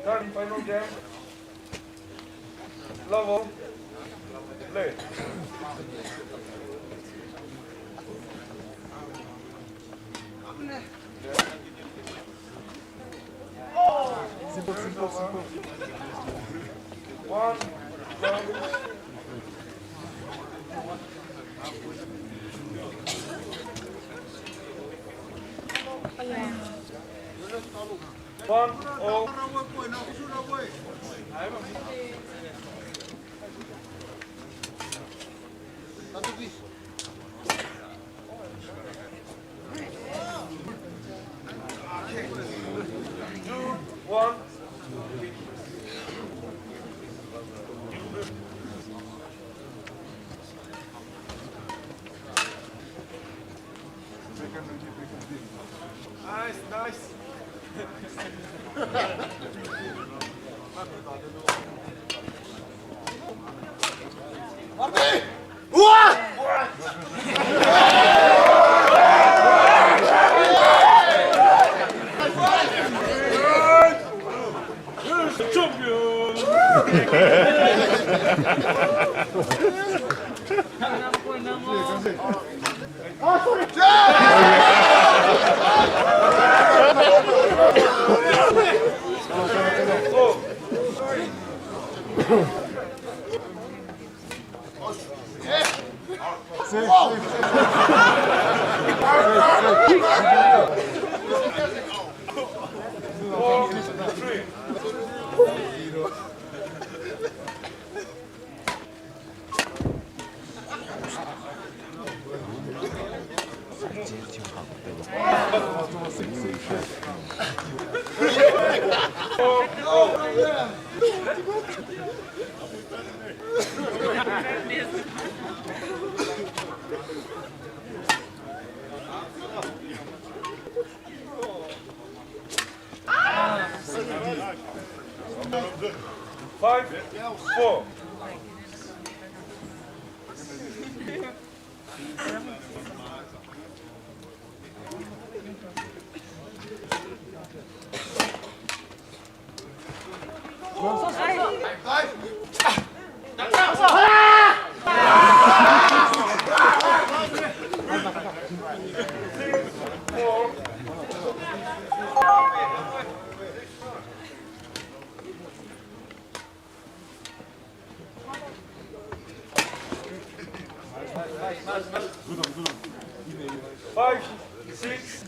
Third and final game. Level. Play. Simple, simple, simple. One, one. One, all. Two, one. Nice, nice. Five, four. Five, six.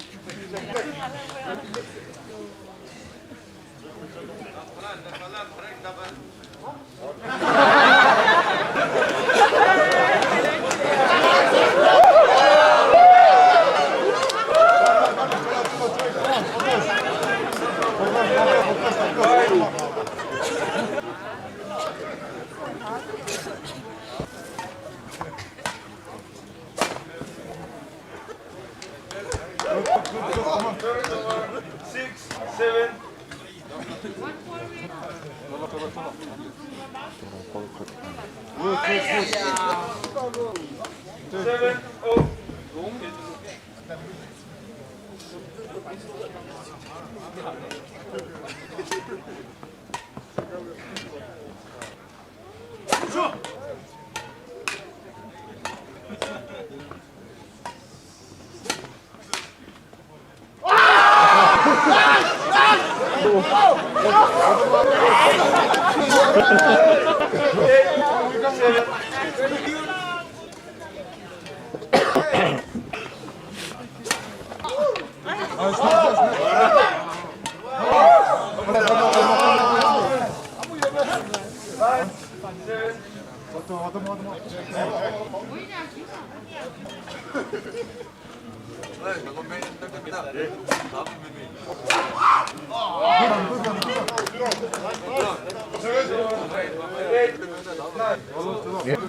Six, seven. Seven, oh.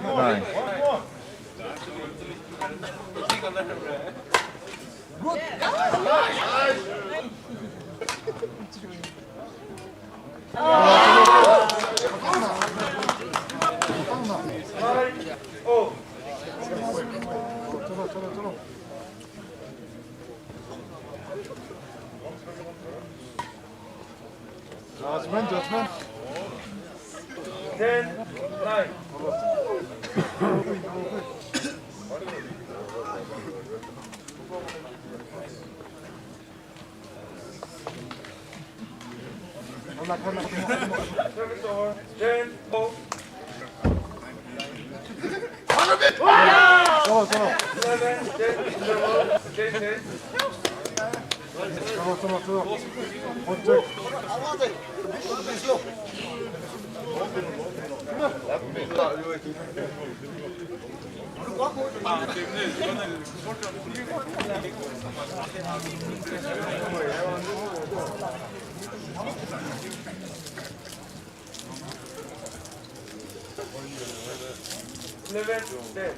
Nine. Judgment, judgment. Ten, nine. Service over. Ten, four. Solo, solo. Eleven, ten, ten, ten. Solo, solo, solo. Hot check. Eleven, ten.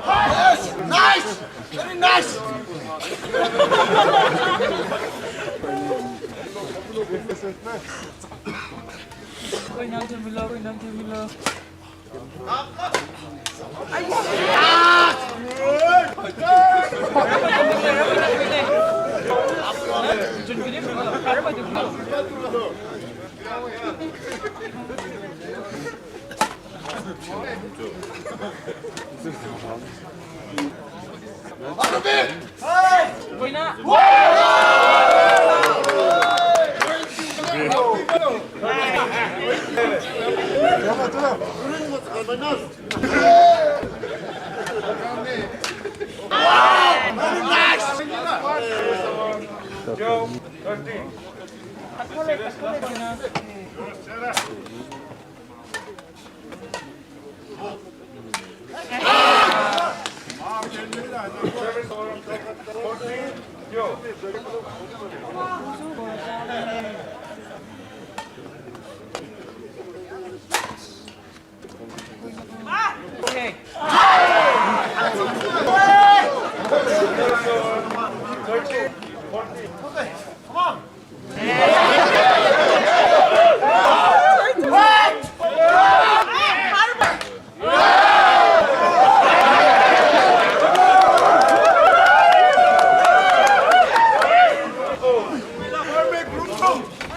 Yes! Nice! Very nice!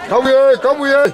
Kawiye, kawiye.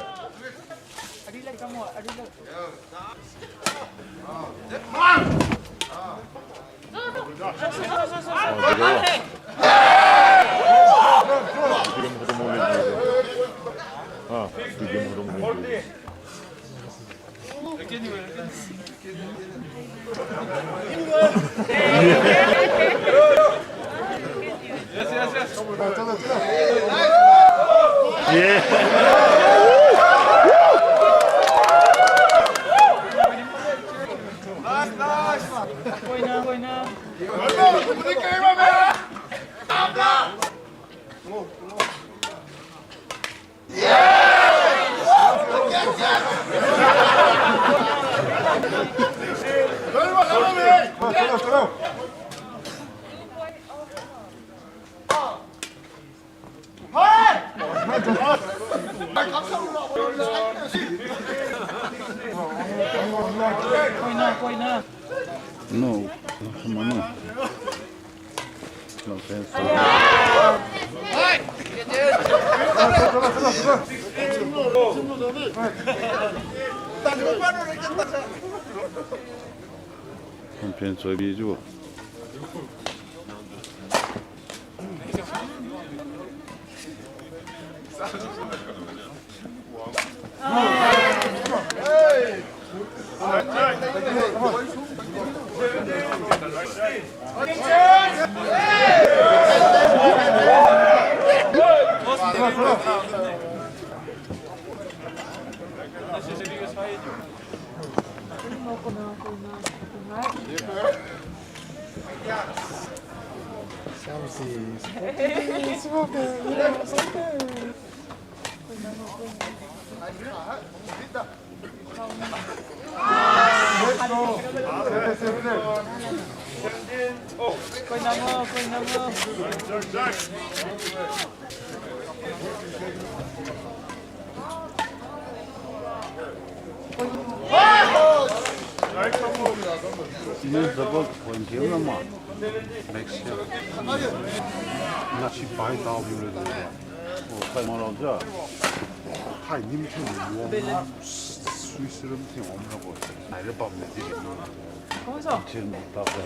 No, no, come on, no. No offense. Champion soi bi ju. Next year. Nasi pai tao bi le. Oh, khai ma rao ja. Khai nim thiu wang. Sui siram thiu wang na bo. Nai le bam le di le. Chin ta le.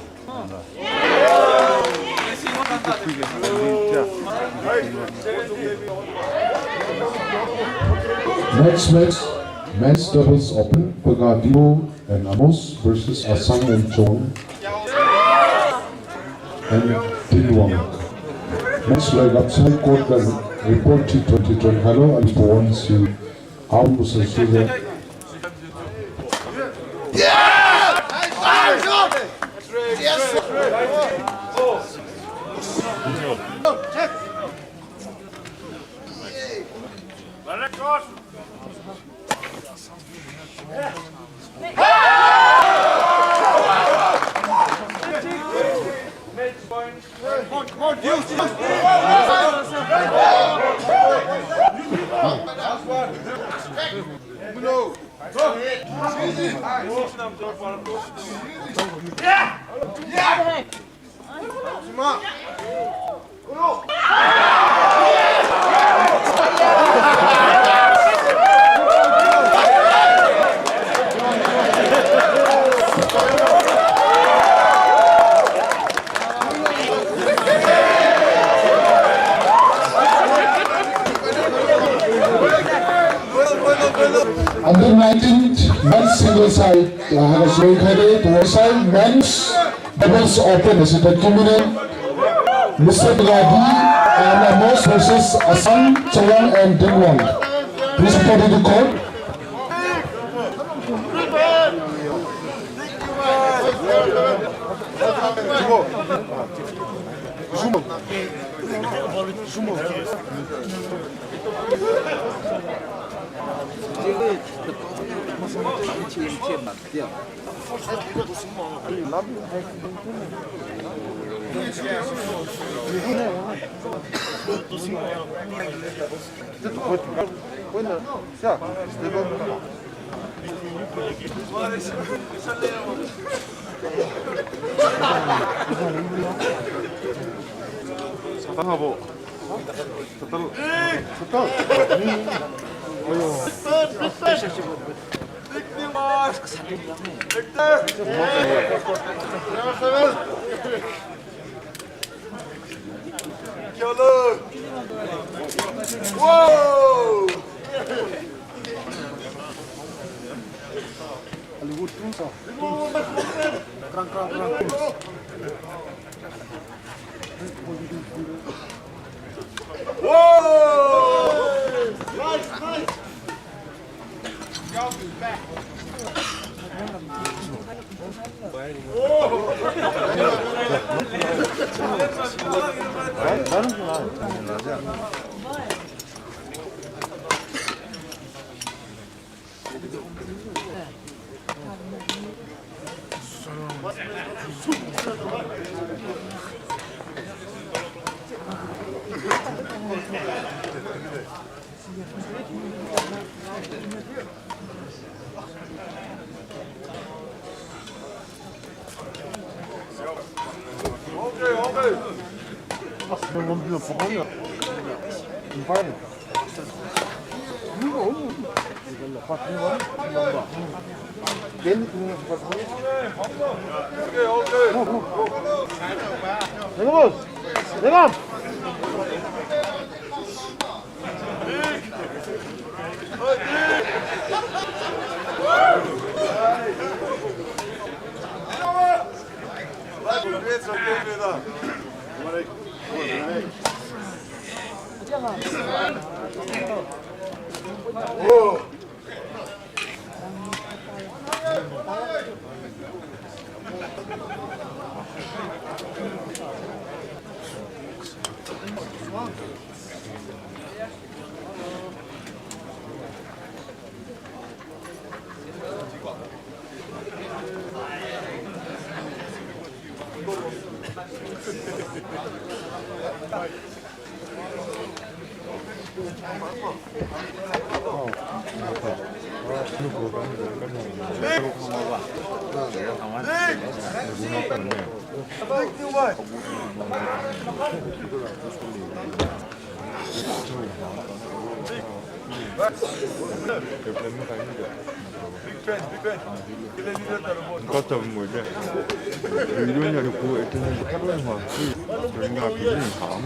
Next match, men's doubles open, Paga Dibo and Amos versus Asang and Chong and Tinwang. Match lai Rapsai Court ga report T twenty twenty. Hello, Ali Pawan si. Aum Musa Suga. Side, uh, has been carried to one side, men's doubles open, as it had culminated. Mister Gadi and Amos versus Assam, Chawang and Dinwang. Please report to the court.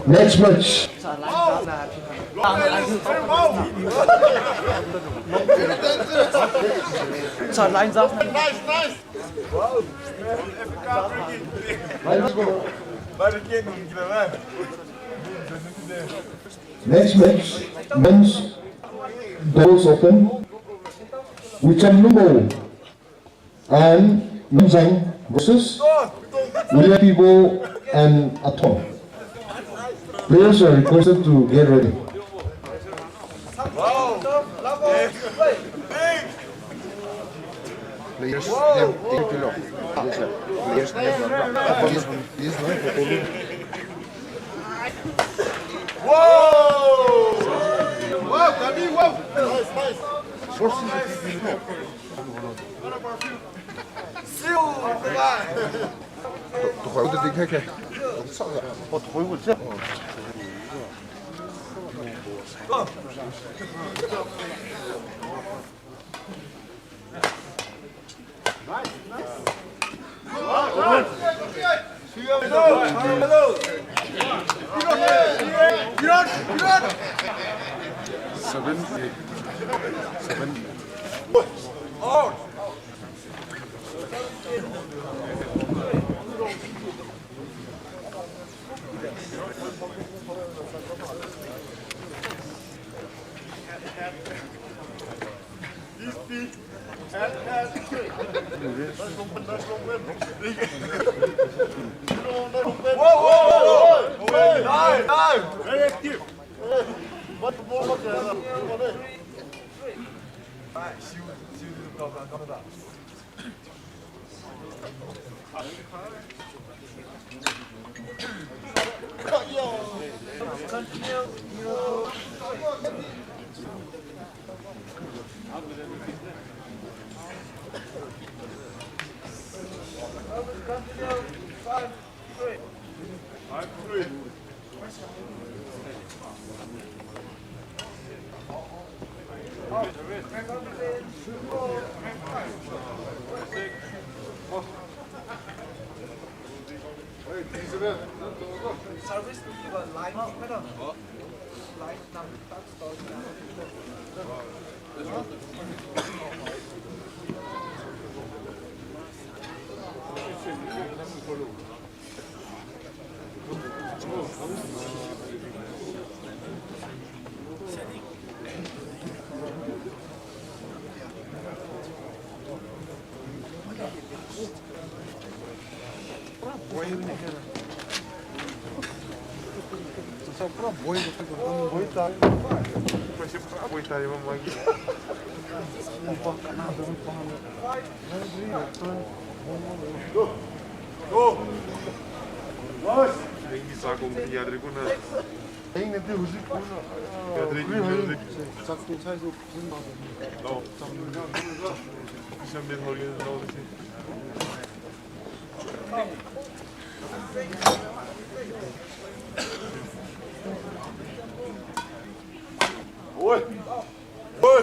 Next match. Next match, men's doubles open. Wichan Lumbo and Minzang versus William Pibo and Athon. Players are requested to get ready. Players name, take a look. Yes, sir. Players name. Yes, sir. Wow! Wow, Gabi, wow! Nice, nice. Source is a big deal. Siu, bye-bye. Tuhoi de ding khe khe. Tuhoi gu se. Seven, eight. Seven. Whoa, whoa, whoa, whoa. Hey, hey. Very active. Service to give a light, madam. Light number. Go! Nice! Yadri, yadri. Oi! Oi!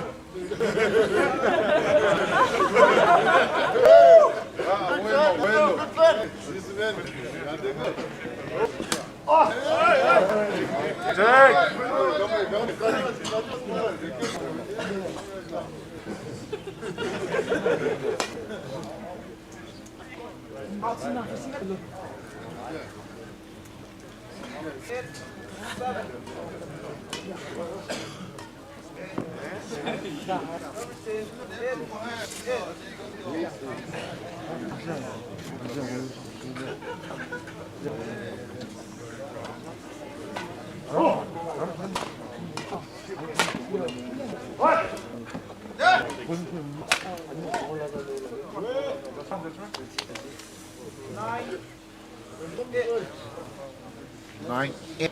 Nine, eight.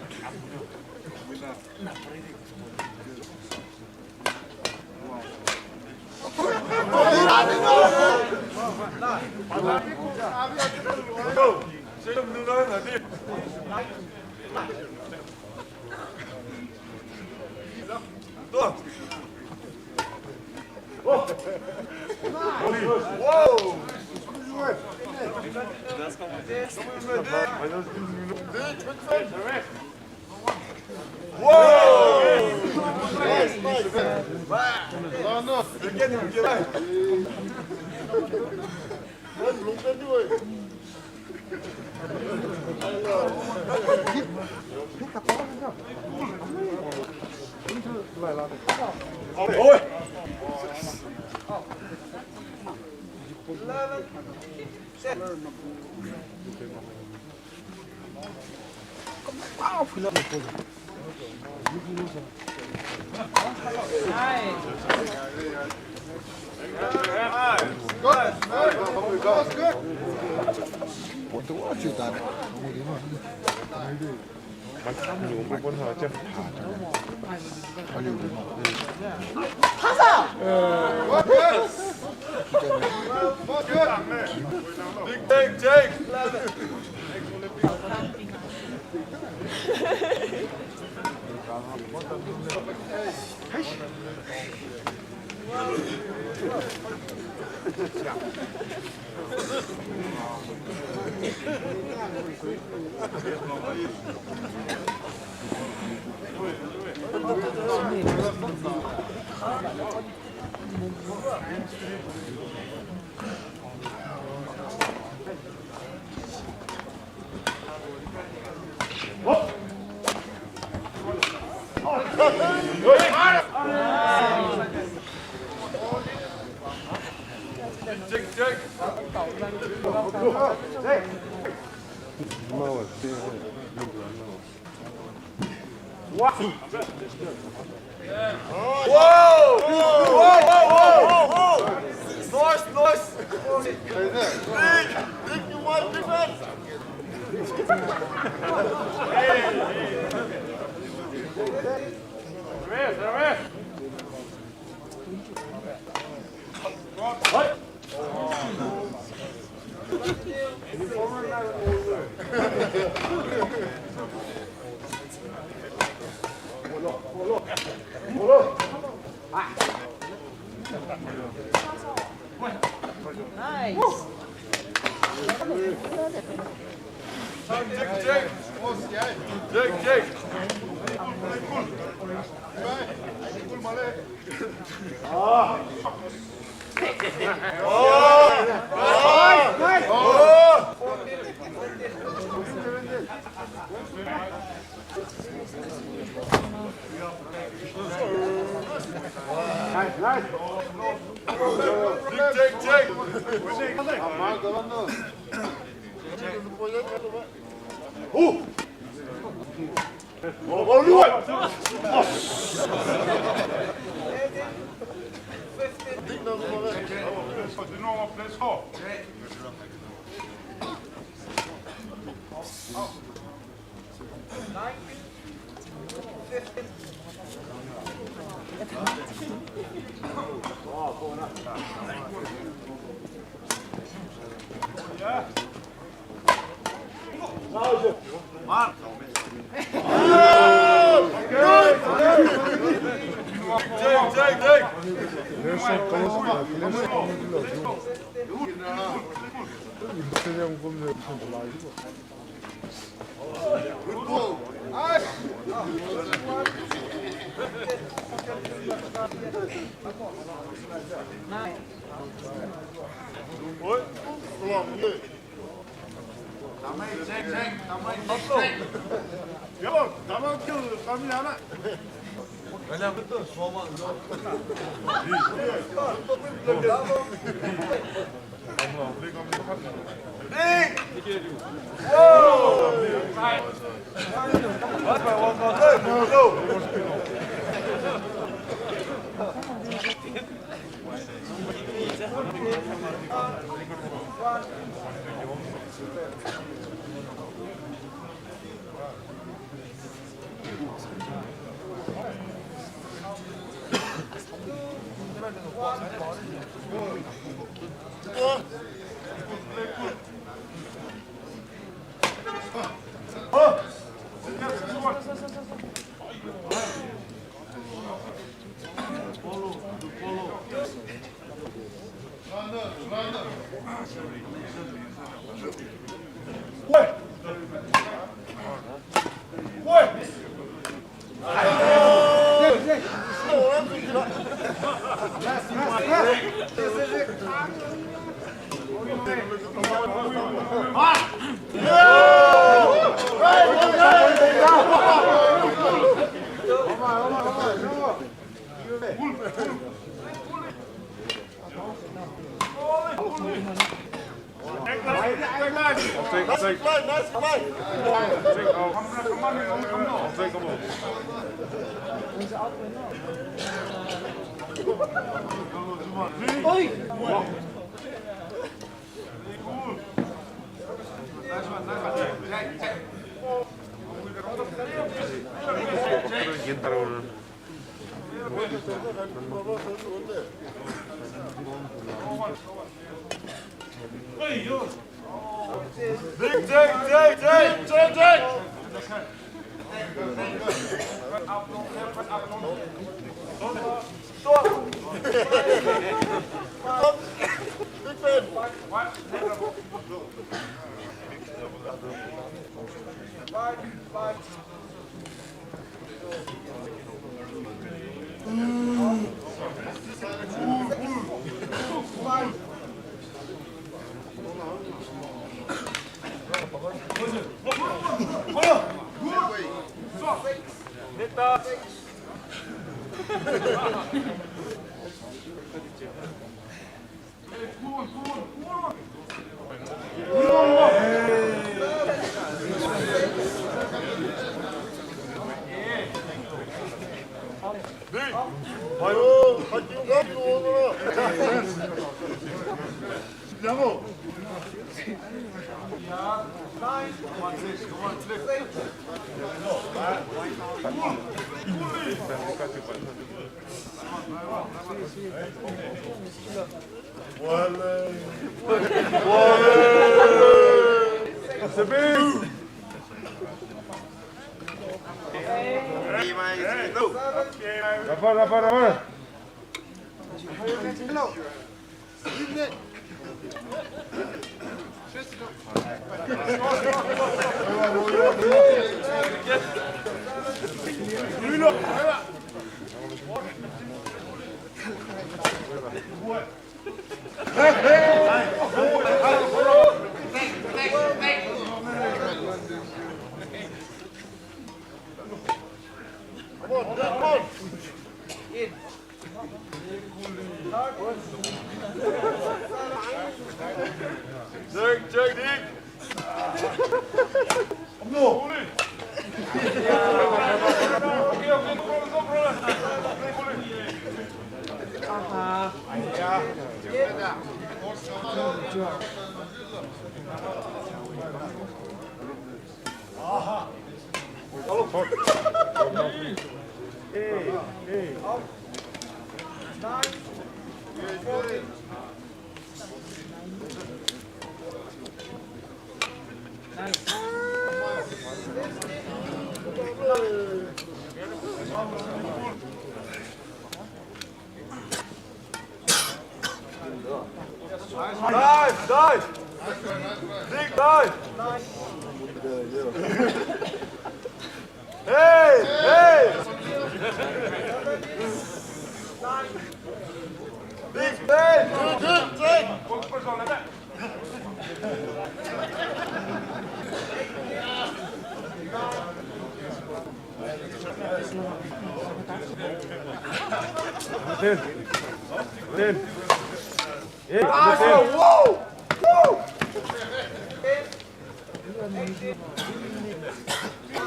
Big take, take. Check, check. Whoa! Whoa, whoa, whoa, whoa, whoa! Nice, nice! Big, big, you want defense? Nice. Rapa, rapa, rapa. Check, check, Nick. Dive, dive. Big dive. Hey, hey. Big dive. Good, good, good. Ten. Ten. Hey, ah, ten. Whoa! Woo!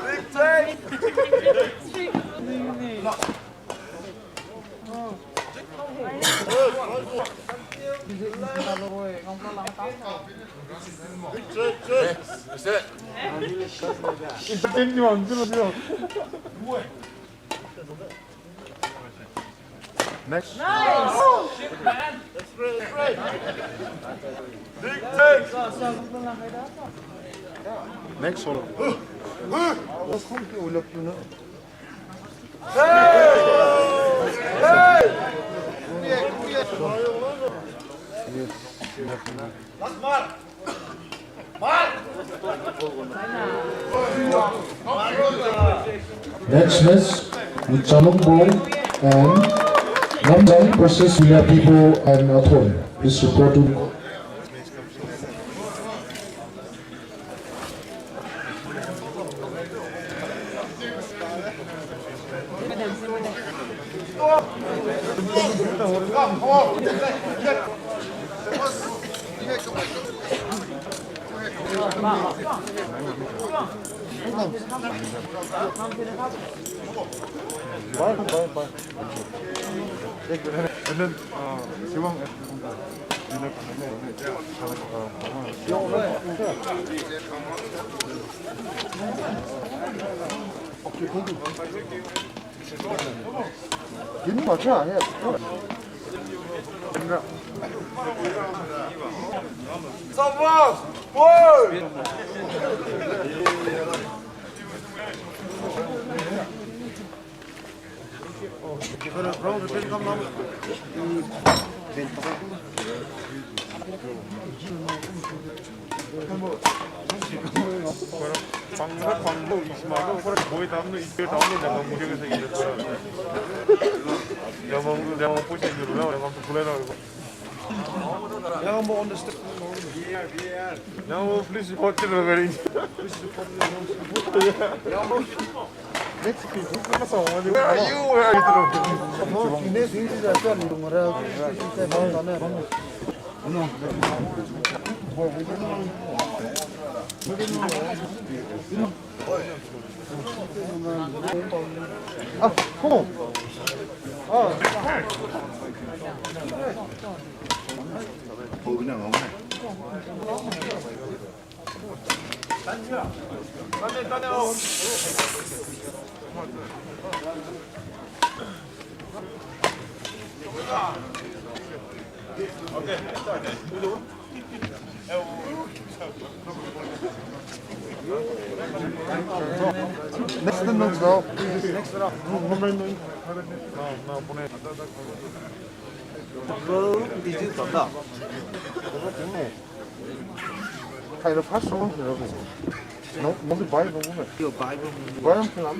Big ten. Next. Nice. Big ten. Next one. Hey! Hey! Next match, Nchamung Bong and Namjang versus Villa People and Athon. Please report to Bye, bye, bye. And then, uh, Siwang at, okay, thank you. Give me my try, yeah. Someone, boy! Pangbo, pangbo, isma ko, kora boi tamnu, ipe tamnu, lamang mungkin sa ina. Lamang, lamang pusa ina, lamang tu pulai na. Lamang bo on the step. Lamang, please report to the very. Where are you? Where are you? Ah, come on. Ah. Next, next round. Next round. No, no, no, no. No, no, no. Bro, busy kau da. Khai ra first round khai ra. No, no, buy, no, no. Yo, buy, bro. Buy, no, no.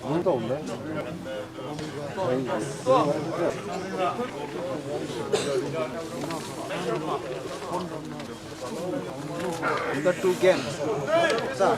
No, no, no. After two games. Sa.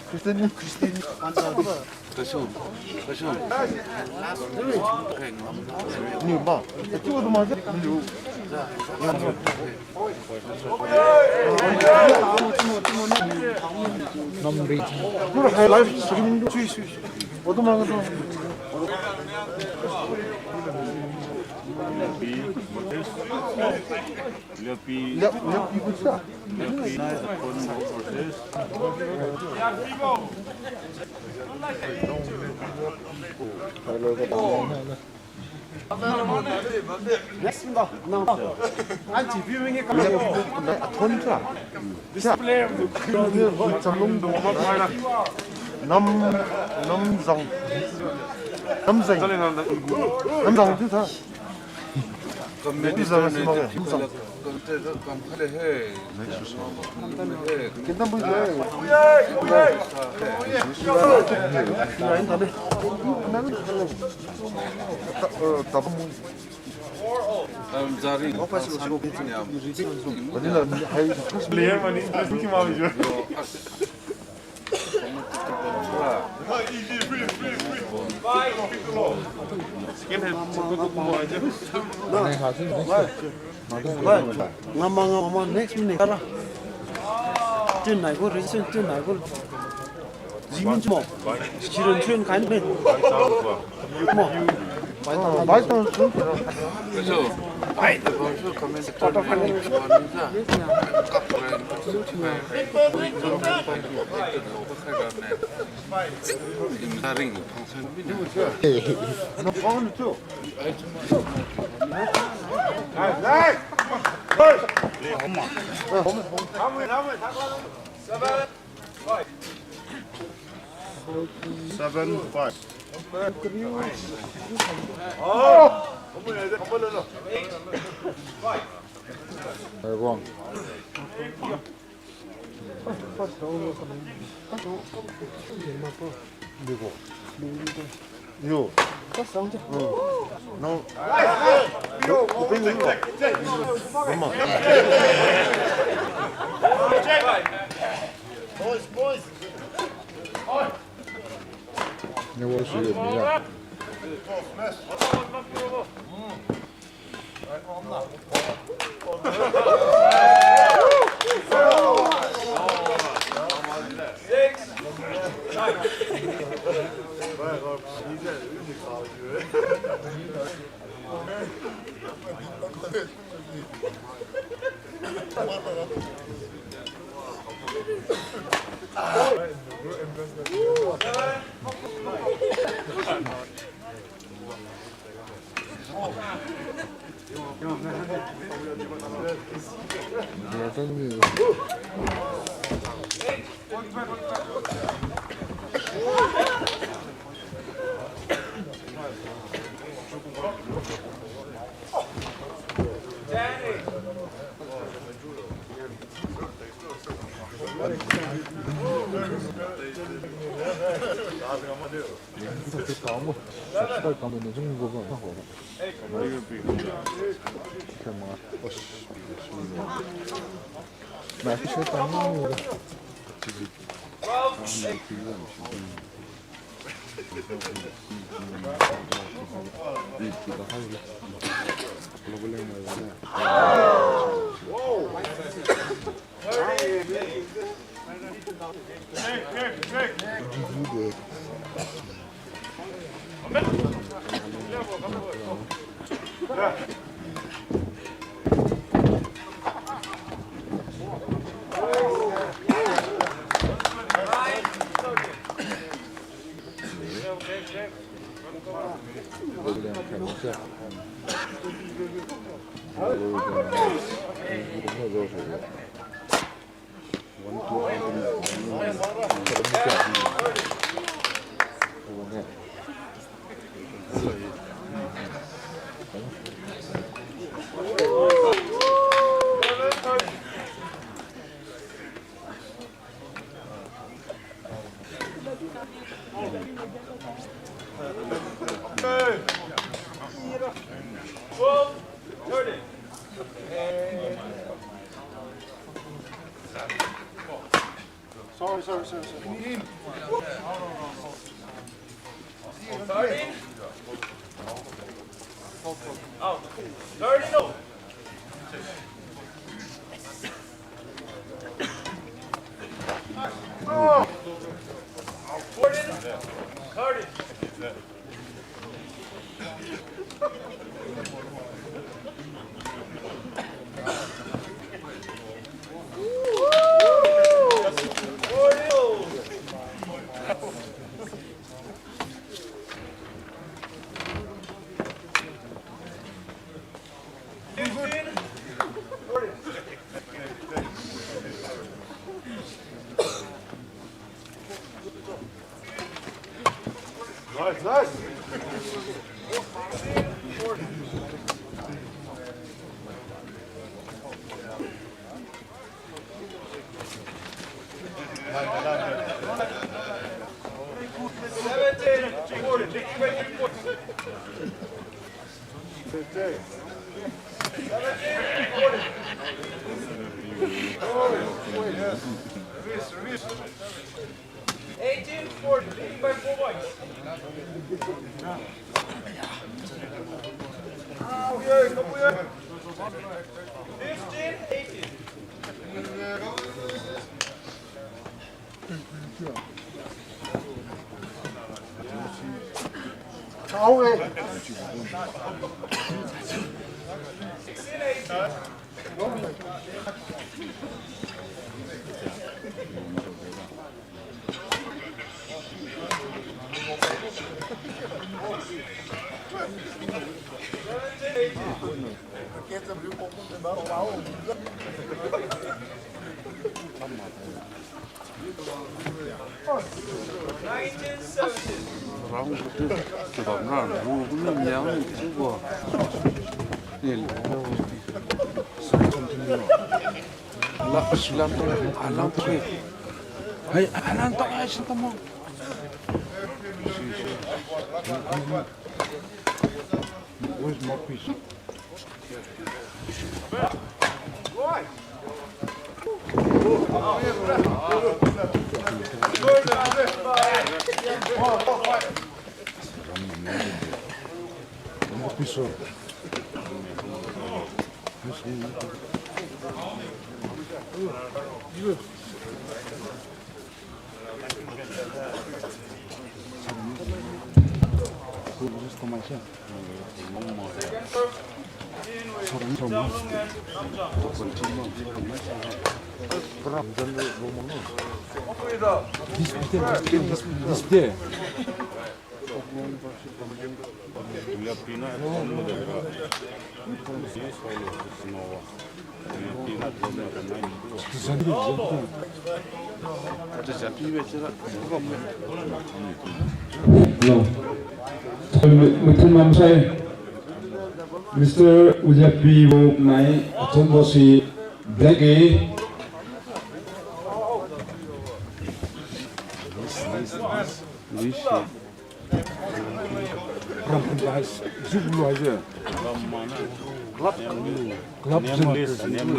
Christian, Christian. Kasum, kasum. Ni ma, tu tu ma. Namri. Pura hai live streaming tu. Sui, sui, sui. Auto ma tu. Liapi. Liap, liapi pun sa. Liapi, phone mo versus. Next ba, nang ba. An chi view ngi kam. Liap, athon sa. Display. Chamlung do ma pai na. Nam, nam zang. Nam zang. Nam zang tu sa. Ngam ma, ngam ma, next minute kara. Tin nai ko, reason tin nai ko. Jimin mo. Jiren chun kan be. Mo. Bai tang sun. So, bai tang sun comment section. Im taring. No phone tu. Seven five. Yo. No. Open. Mama. Boys, boys. Sorry, sorry, sorry, sorry. Thirteen. Out. Thirteen, no. Fourteen. Thirteen. Nice, nice. Eighteen forty, leading by four points. Fifteen eighteen. Round two. Kebam ra, ru, ru, niang, tu bo. Ni. La, la, alang tu. Hai, alang tu, hai, sini tamo. Where's mouthpiece? Hello. Maithon bamsai Mister Uliapi bo nai, athon bo si black e. Ram pun bahas zuk lu haja. Club, club jeng,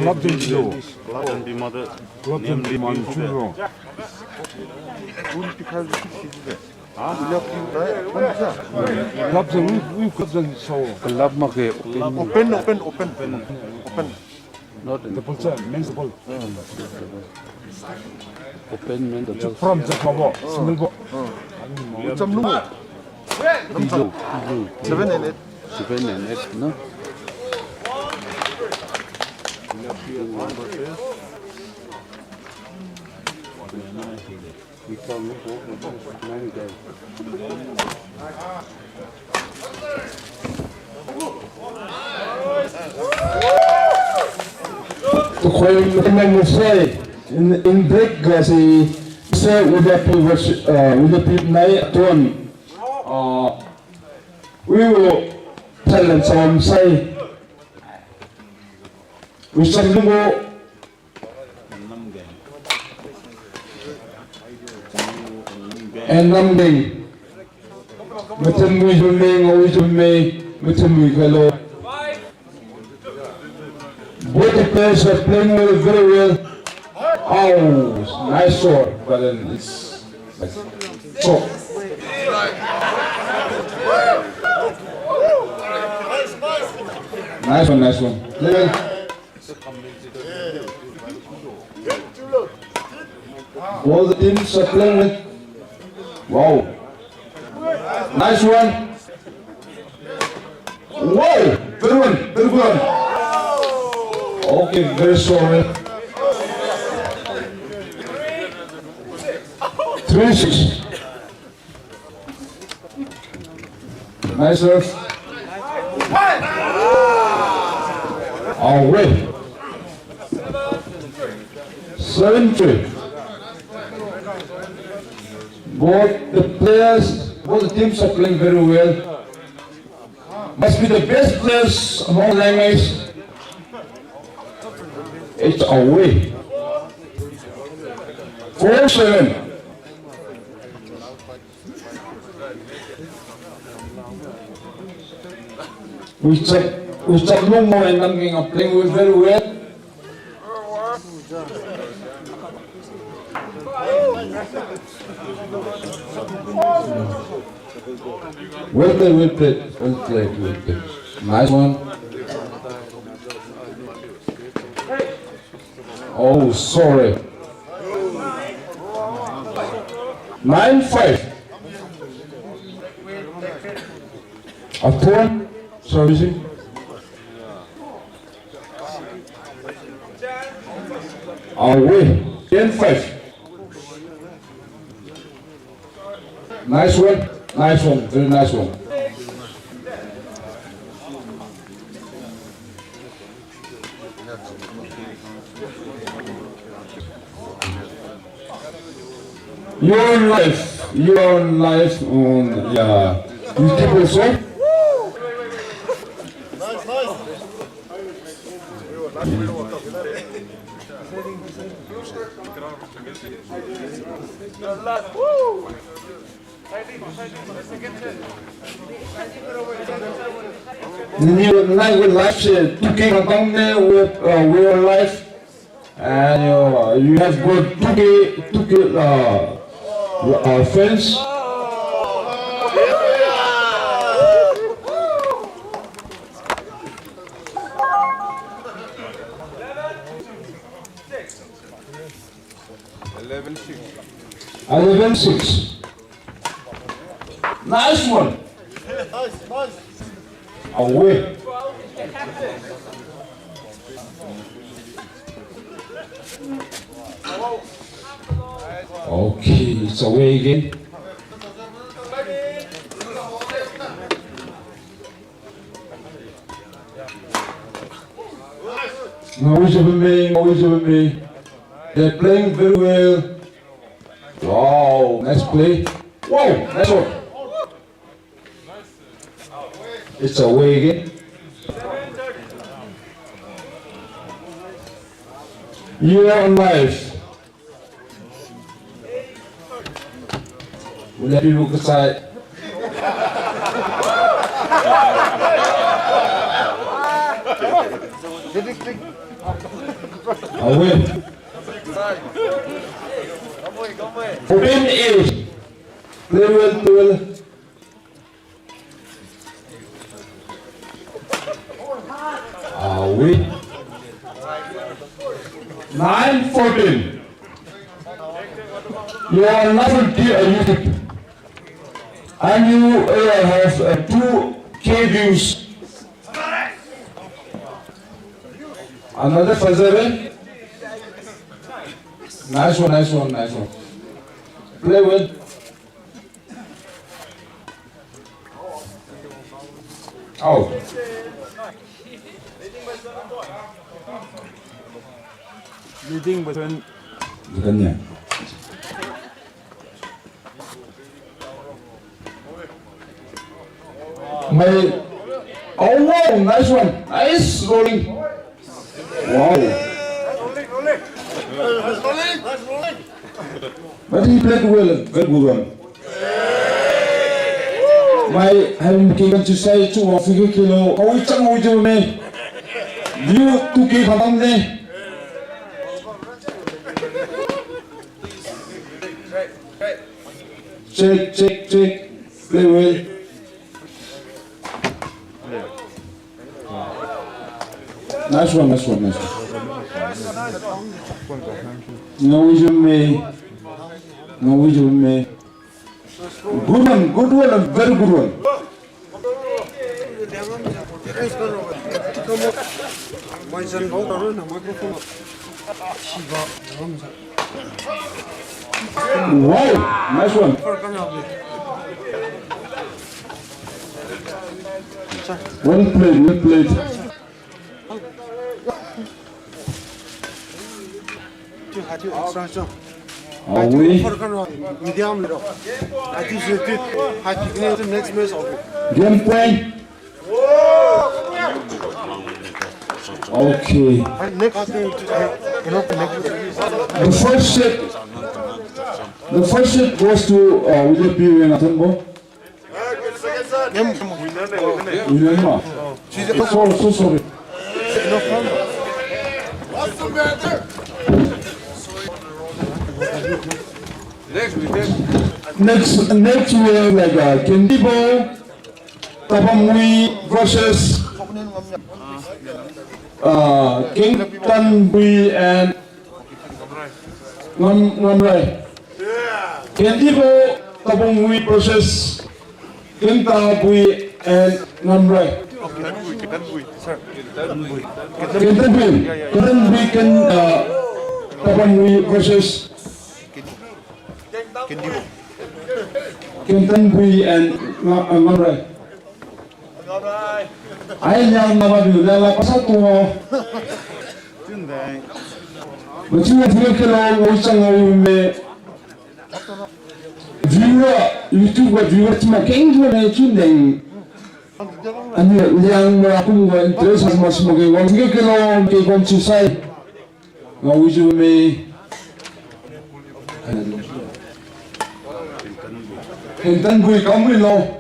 club jeng lu. Club jeng bi mada. Club jeng bi mada zuk lu. Club jeng, ui, ui, club jeng sao. Club makge open. Open, open, open. Open. Not in double cha, men's double. Open men's double. From the power, single bo. Cham lu. Tilu, tilu. Seven and eight. Seven and eight, no? Tukhoi mathai sai in, in break ga si, se Udaipur versus, uh, Udaipur nai atuan, uh, we will tell them some sai. We some And Namdeng. Mathun mui jumeng, awi jumeng, mathun mui kalo. Both the players are playing well, very well. Oh, nice shot, but then it's, it's shot. Nice one, nice one. Play well. All the teams are playing well. Wow. Nice one. Wow. Very one. Very good. Okay, very sorry. Three six. Nice serve. Away. Seven three. Both the players, both the teams are playing very well. Must be the best players among Langai. It's away. Four seven. Uichap, Uichap Lungmo and Namgeng are playing very well. Well played, well played, well played, well played. Nice one. Oh, sorry. Nine five. Upon servicing. Away. Ten five. Nice one, nice one, very nice one. You're on live, you're on live on, yeah, YouTube also. Niu nai gu live se two K kang ne, we, uh, we are live. And, uh, you have got two K, two K, uh, uh, fans. Eleven six. Nice one. Away. Okay, it's away again. Ngawi Jabame, Ngawi Jabame. They're playing very well. Wow, nice play. Wow, nice one. It's away again. You are on live. Uliapiu kasai. Away. Fourteen eight. Play well, play well. Away. Nine fourteen. You are another dear youth. And you, uh, have, uh, two K views. Another five seven. Nice one, nice one, nice one. Play well. Out. Leading by seven. Bukan ya. My, oh wow, nice one. Nice rolling. Wow. But he played well, very good one. Mai, hai making kan chiusai chiu wang figure kilo. Kawi chang wi jiu me. View two K khatam ne. Check, check, check. Play well. Nice one, nice one, nice one. Ngaowi jiu me. Ngaowi jiu me. Good one, good one, and very good one. Wow, nice one. Well played, well played. Awi. Medium lo. Next match. Game point. Okay. Next. The first set. The first set goes to, uh, William P. Ngathonbo. William ma. So, so sorry. Next, next we have like, uh, Kendibo Tabamwi versus, uh, Kengtanbui and Ngam, Ngamrai. Kendibo Tabamwi versus Kengtanbui and Ngamrai. Kentanbui. Kentanbui, Ken, uh, Tabamwi versus Kentanbui and Nga-, uh, Ngamrai. Ai, Liangmai mabiu Liangmai pasal tu. Machi na thiu kelo, ngoi chang ngoi me. Viewer, YouTube ga viewer chima keng tu ne chun deng. Ani Liangmai kum ga interest mas mo ke, wang thiu kelo, ke kom chisai. Ngaowi jiu me. Kentanbui kamwi lo.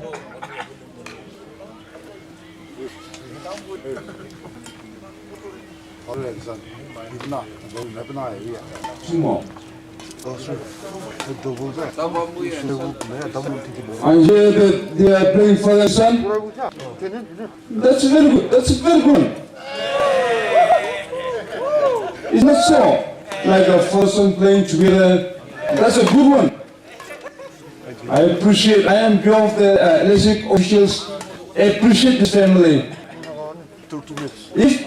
Sumo. I hear that they are playing father son. That's very good. That's very good. It's not so. Like a father son playing together. That's a good one. I appreciate, I am view of the, uh, Leisik officials. I appreciate this family. If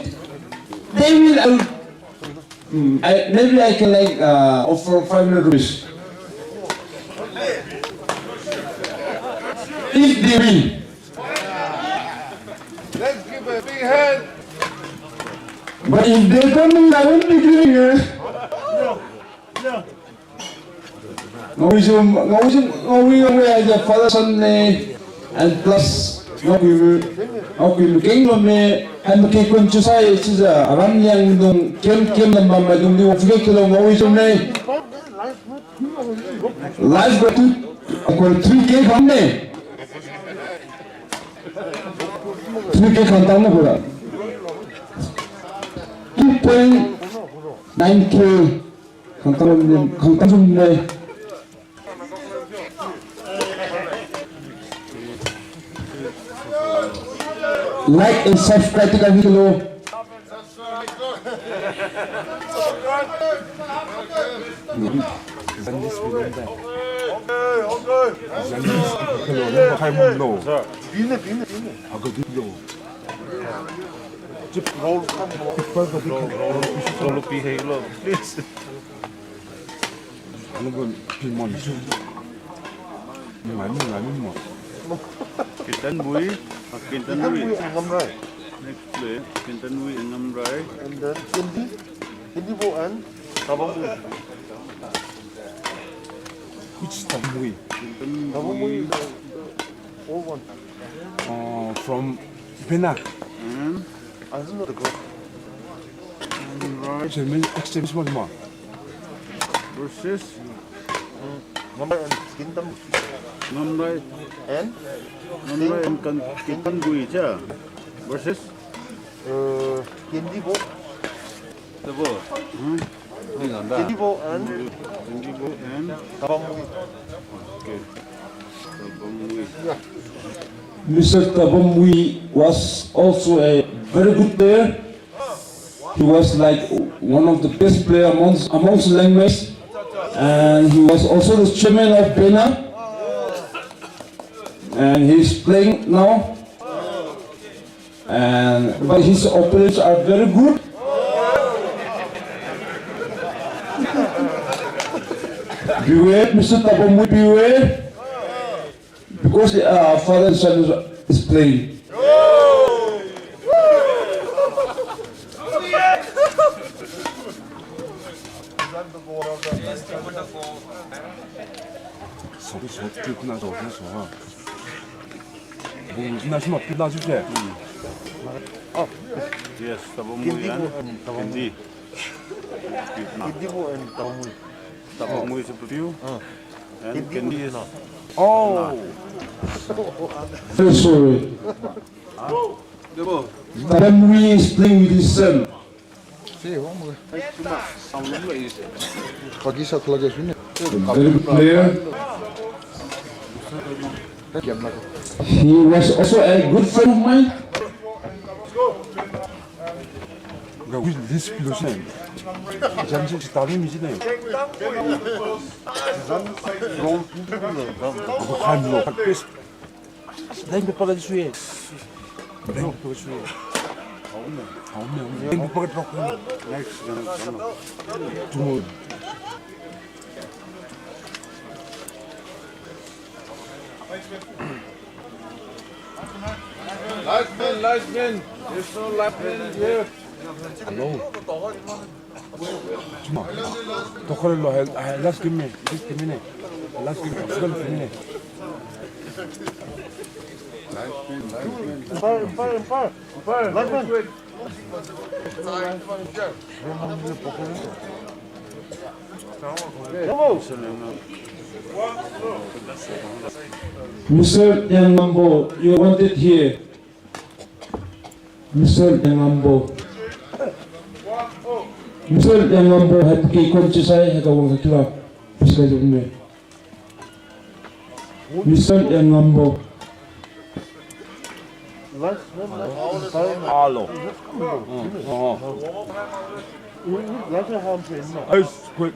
they will, I will, mm, I, maybe I can, like, uh, offer five hundred rupees. If they win. Let's give a big hand. But if they don't win, I won't be giving, eh? Ngaowi jiu, ngaowi jiu, ngaowi, ngaowi, as a father son ne, and plus, ngaowi, ngaowi makeng lo me, and makeng kun chiusai, chiujiu, aram Liangdung, kem, kem lambam maidung di, ngaowi kelo, ngaowi jiu ne. Live ga tu, Akoi three K khang ne. Three K khang tang na pura. Two point nine K khang tang ne, khang tang ne. Like and subscribe to the video. Please. Nunggu pimon. Nungai, nungai, nungai. Kintan Bui, ah, Kintan Bui. Kintan Bui and Ngamrai. Next player, Kintan Bui and Ngamrai. And then Kendi, Kendi Bo and Tabang Bui. Which Tabang Bui? Kintan Tabang Bui Bui. Is the, the old one. Uh, from Bena. And I don't know the club. Ngamrai. Chairman, ex-chairman semua semua. Versus? Hmm. Ngamrai and Kintan. Ngamrai. And? Ngamrai and Kan-, Kintan Bui cha. Versus? Uh, Kendi Bo. Tabo. Hmm? Kendi Bo and? Kendi Bo and? Tabang Bui. Okay. Tabang Bui. Yeah. Mister Tabang Bui was also a very good player. He was like one of the best player amongst, amongst language, and he was also the chairman of Bena, and he's playing now. And, but his opponents are very good. Beware, Mister Tabang Bui, beware. Because, uh, father and son is, is playing. Sorry, sorry, sorry, ha. Bung na sima pila suse. Oh. Yes, Tabang Bui and Kendi. Kendi Bo and Tabang Bui. Tabang Bui is a few. Ah. And Kendi is. Oh. Very sorry. Tabang Bui is playing with his son. Kaki sa khala ke sune. Very good player. He was also a good friend of mine. Ga wi list pilo sine. Jam si tali mi sine. Jam wrong. Agu khan lo. Leng pe pakai suye. Leng pe pakai suye. Hao me, hao me. Leng pe pakai pakai. Next, next, next. Two more. Last man, last man. There's no last man here. Hello. Chuma. Tokar lo hai, hai, last game me, last game me ne. Last game, last game me ne. Umpire, umpire, umpire, umpire. Last man. Mister Yangambo, you wanted here. Mister Yangambo. Mister Yangambo, hai paki kom chisai, hai kawang kira. Mister Yangambo. Mister Yangambo. Hello. Oh, oh. Ai,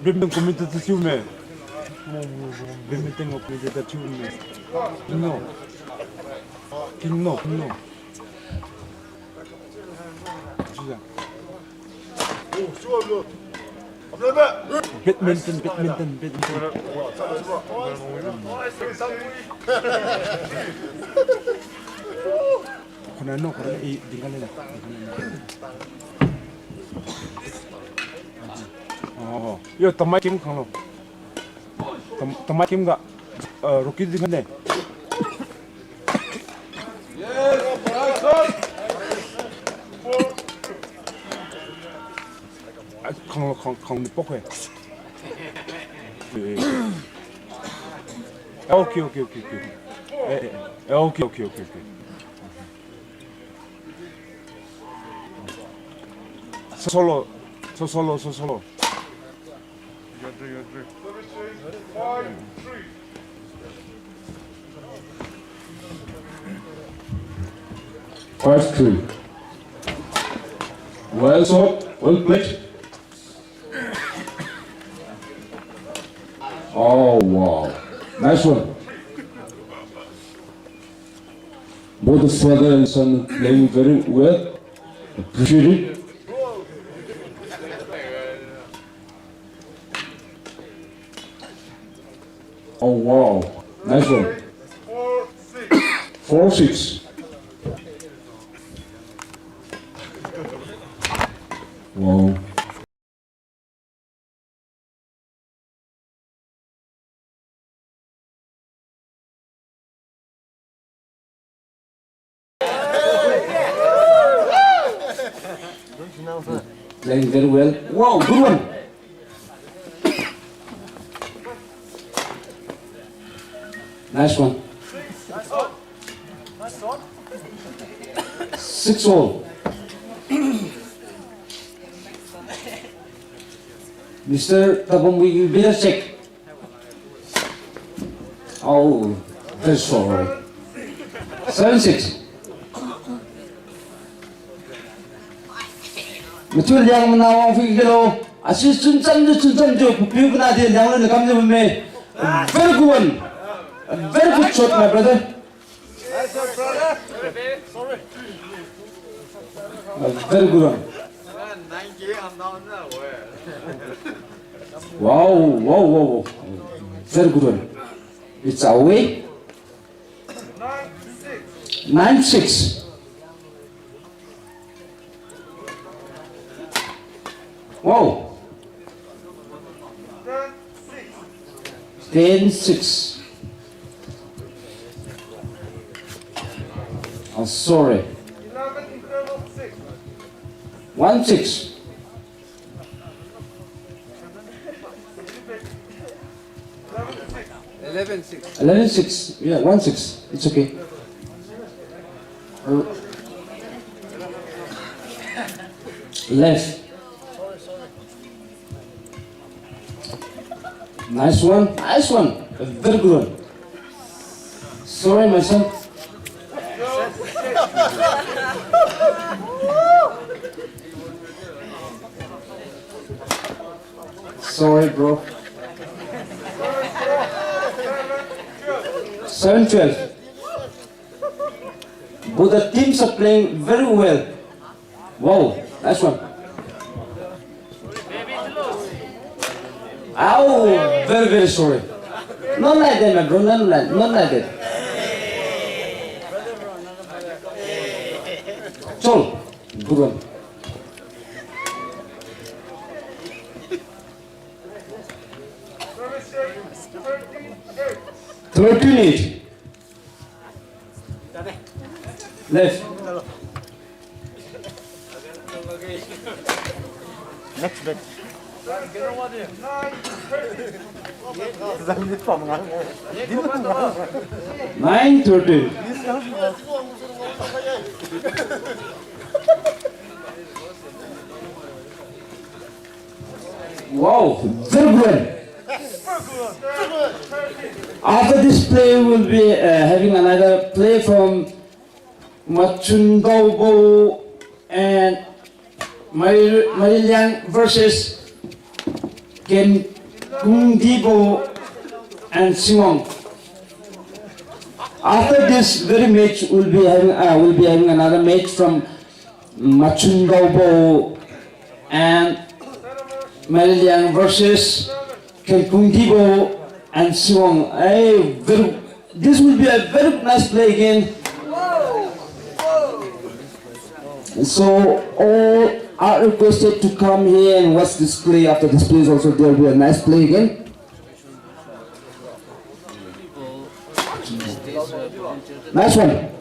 badminton commentator thiu me. Badminton commentator thiu me. No. King no, no. Badminton, badminton, badminton. Khona no, khona i, dingkhan le. Oh, yo, tamai kim khanglo. Tam-, tamai kim ga, uh, Rocky di khane. Ai, khang, khang, khang ni pok he. Eh. Okay, okay, okay, okay. Eh, eh, eh, okay, okay, okay, okay. So solo, so solo, so solo. Five three. Well shot, well played. Oh, wow. Nice one. Both the father and son playing very well. Appreciate it. Oh, wow. Nice one. Four six. Wow. Playing very well. Wow, good one. Nice one. Six all. Mister Tabamwi, you better check. Oh, very sorry. Seven six. Machu liang mana wang fi kilo. Asi chun cham ju, chun cham ju, piu kana di liang lu na kam ju me. Very good one. Very good shot, my brother. Very good one. Wow, wow, wow, wow. Very good one. It's away. Nine six. Wow. Ten six. Oh, sorry. One six. Eleven six. Eleven six. Yeah, one six. It's okay. Left. Nice one. Nice one. A very good one. Sorry, my son. Sorry, bro. Seven twelve. Both the teams are playing very well. Wow, nice one. Ow, very, very sorry. Not like that, my bro. Not like, not like that. Chol, good one. Thirteen eight. Left. Next, next. Nine thirteen. Wow, very good. After this play, we'll be, uh, having another play from Machundaobo and Mari-, Mariliang versus Kenkungdibo and Singong. After this very match, we'll be having, uh, we'll be having another match from Machundaobo and Mariliang versus Kenkungdibo and Singong. Hey, very, this will be a very nice play again. So all are requested to come here and watch this play. After this play is also, there will be a nice play again. Nice one.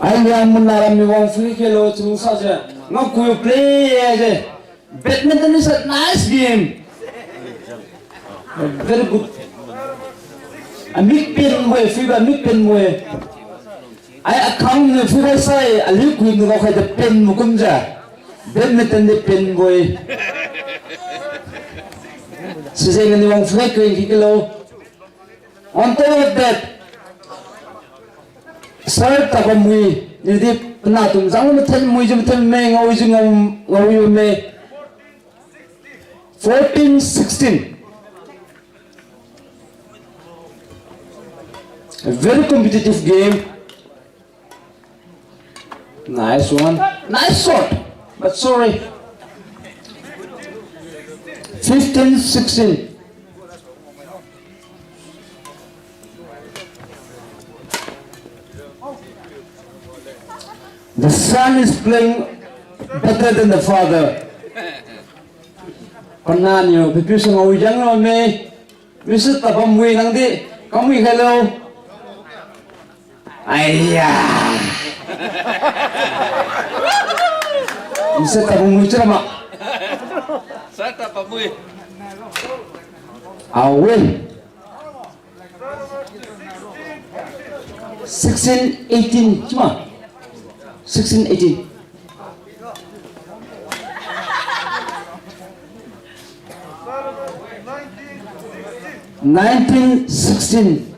Ai, yang muna ram ni wang free kelo chung sa je. Ngam kui play je. Badminton is a nice game. Very good. Amik pen moi, fiba amik pen moi. Ai akhang ni fiba sai, aliu kui ni lo khai de pen mo kumjiu. Badminton de pen moi. Sijeng ni wang fiba kui ki kilo. On top of that, Sir Tabamwi, nidi panatum jang mathen mui jiu mathen me, ngaowi jiu ngao, ngaowi me. Fourteen sixteen. A very competitive game. Nice one. Nice shot. But sorry. Fifteen sixteen. The son is playing better than the father. Panah niu, pipiu sang ui jang lo me. Mister Tabamwi nangdi, kamwi hello. Aiya. Mister Tabamwi chara ma. Sir Tabamwi. Awe. Sixteen eighteen, chuma. Sixteen eighteen. Nineteen sixteen.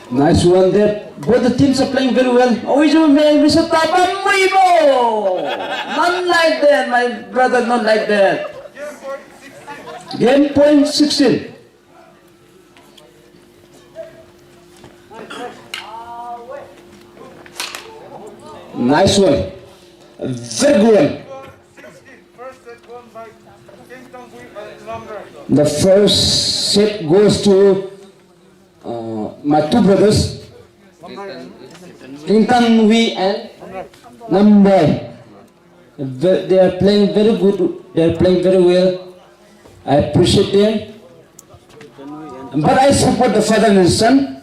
Nice one there. Both the teams are playing very well. Oh, is man, Mister Tabamwi mo. Not like that, my brother, not like that. Game point sixteen. Nice one. Very good one. The first set goes to, uh, my two brothers, King Tangwi and Nambai. Ve-, they are playing very good. They are playing very well. I appreciate them. But I support the father and the son.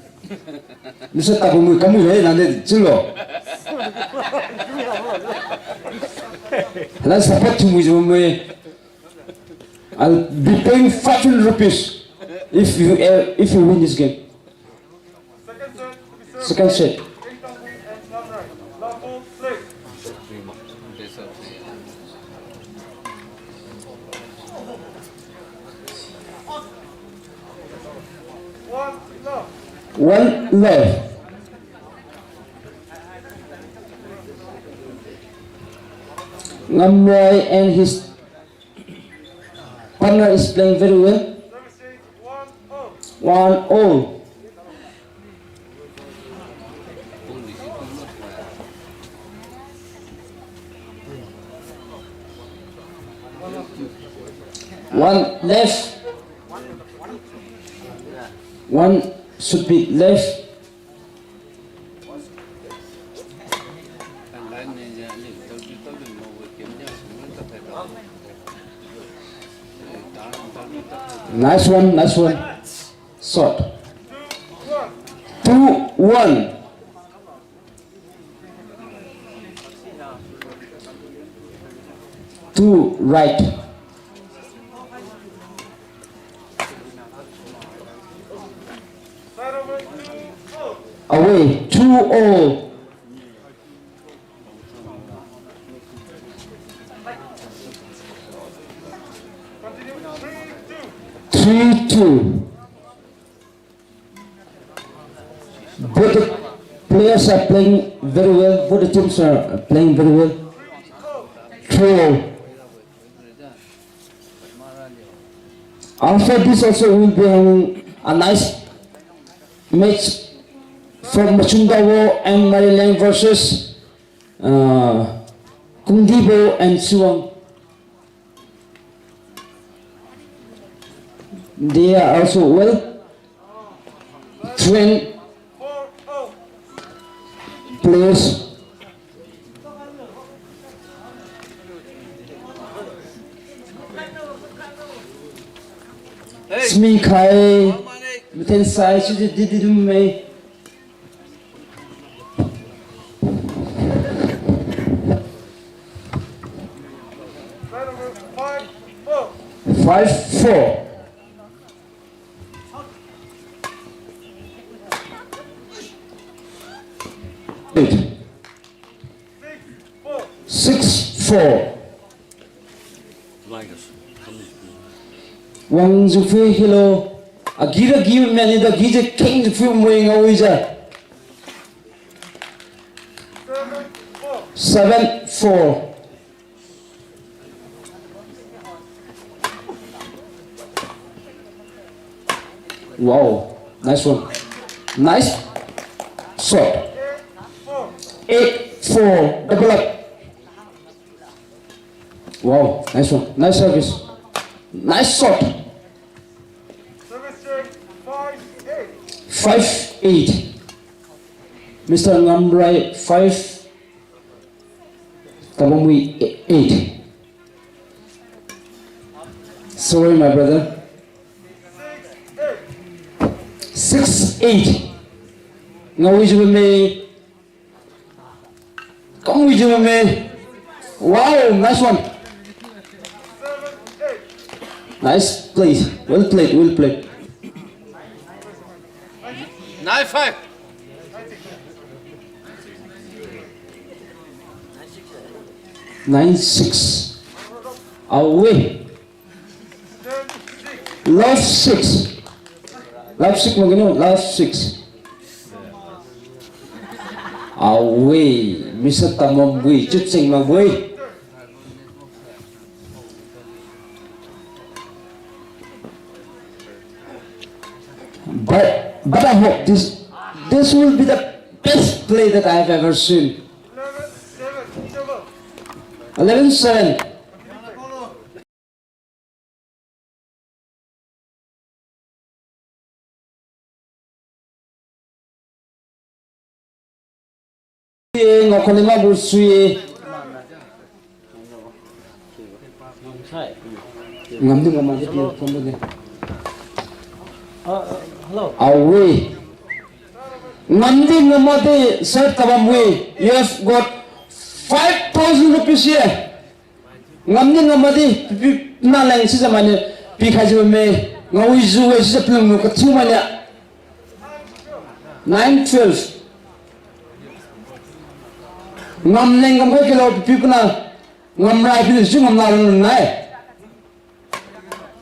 Mister Tabamwi, kamwi hai nangdi chilo. Lan support thiumui jiu bamme. I'll be paying five hundred rupees if you, uh, if you win this game. Second set. One love. Ngamrai and his partner is playing very well. One all. One left. One should be left. Nice one, nice one. Shot. Two one. Two right. Away, two all. Three two. Both the players are playing very well. Both the teams are playing very well. Three all. After this also, we will be having a nice match from Machundawo and Marilang versus, uh, Kungdibo and Suwang. They are also well trained players. Simi khai, miten sai, sidi, di, di, dum me. Six four. Wangjiuphui Hilo. Agi ra gi mani da gi je keng jiuphui mui ngaowijiu. Seven four. Wow, nice one. Nice shot. Eight four, double up. Wow, nice one. Nice service. Nice shot. Five eight. Mister Ngamrai five, Tabamwi eight. Sorry, my brother. Six eight. Ngaowijiu bamme. Kamwijiu bamme. Wow, nice one. Nice play. Well played, well played. Nine five. Nine six. Away. Love six. Love six makgani, love six. Away. Mister Tamamwi, chipsing mabui. But, but I hope this, this will be the best play that I have ever seen. Eleven seven. Ye, ngakholima bu sui ye. Ngamdi ngamade pi phone de. Hello. Away. Ngamdi ngamade, Sir Tabamwi. You have got five thousand rupees here. Ngamdi ngamade, pi, pi, naleng sijiu mainiu pikhaijiu bamme, ngaowijiu-e sijiu palungniu kathiu mainiu. Nine twelve. Ngamleng ngamkhai kilo pi, pi, puna, Ngamrai piniu si ngamla lung nai.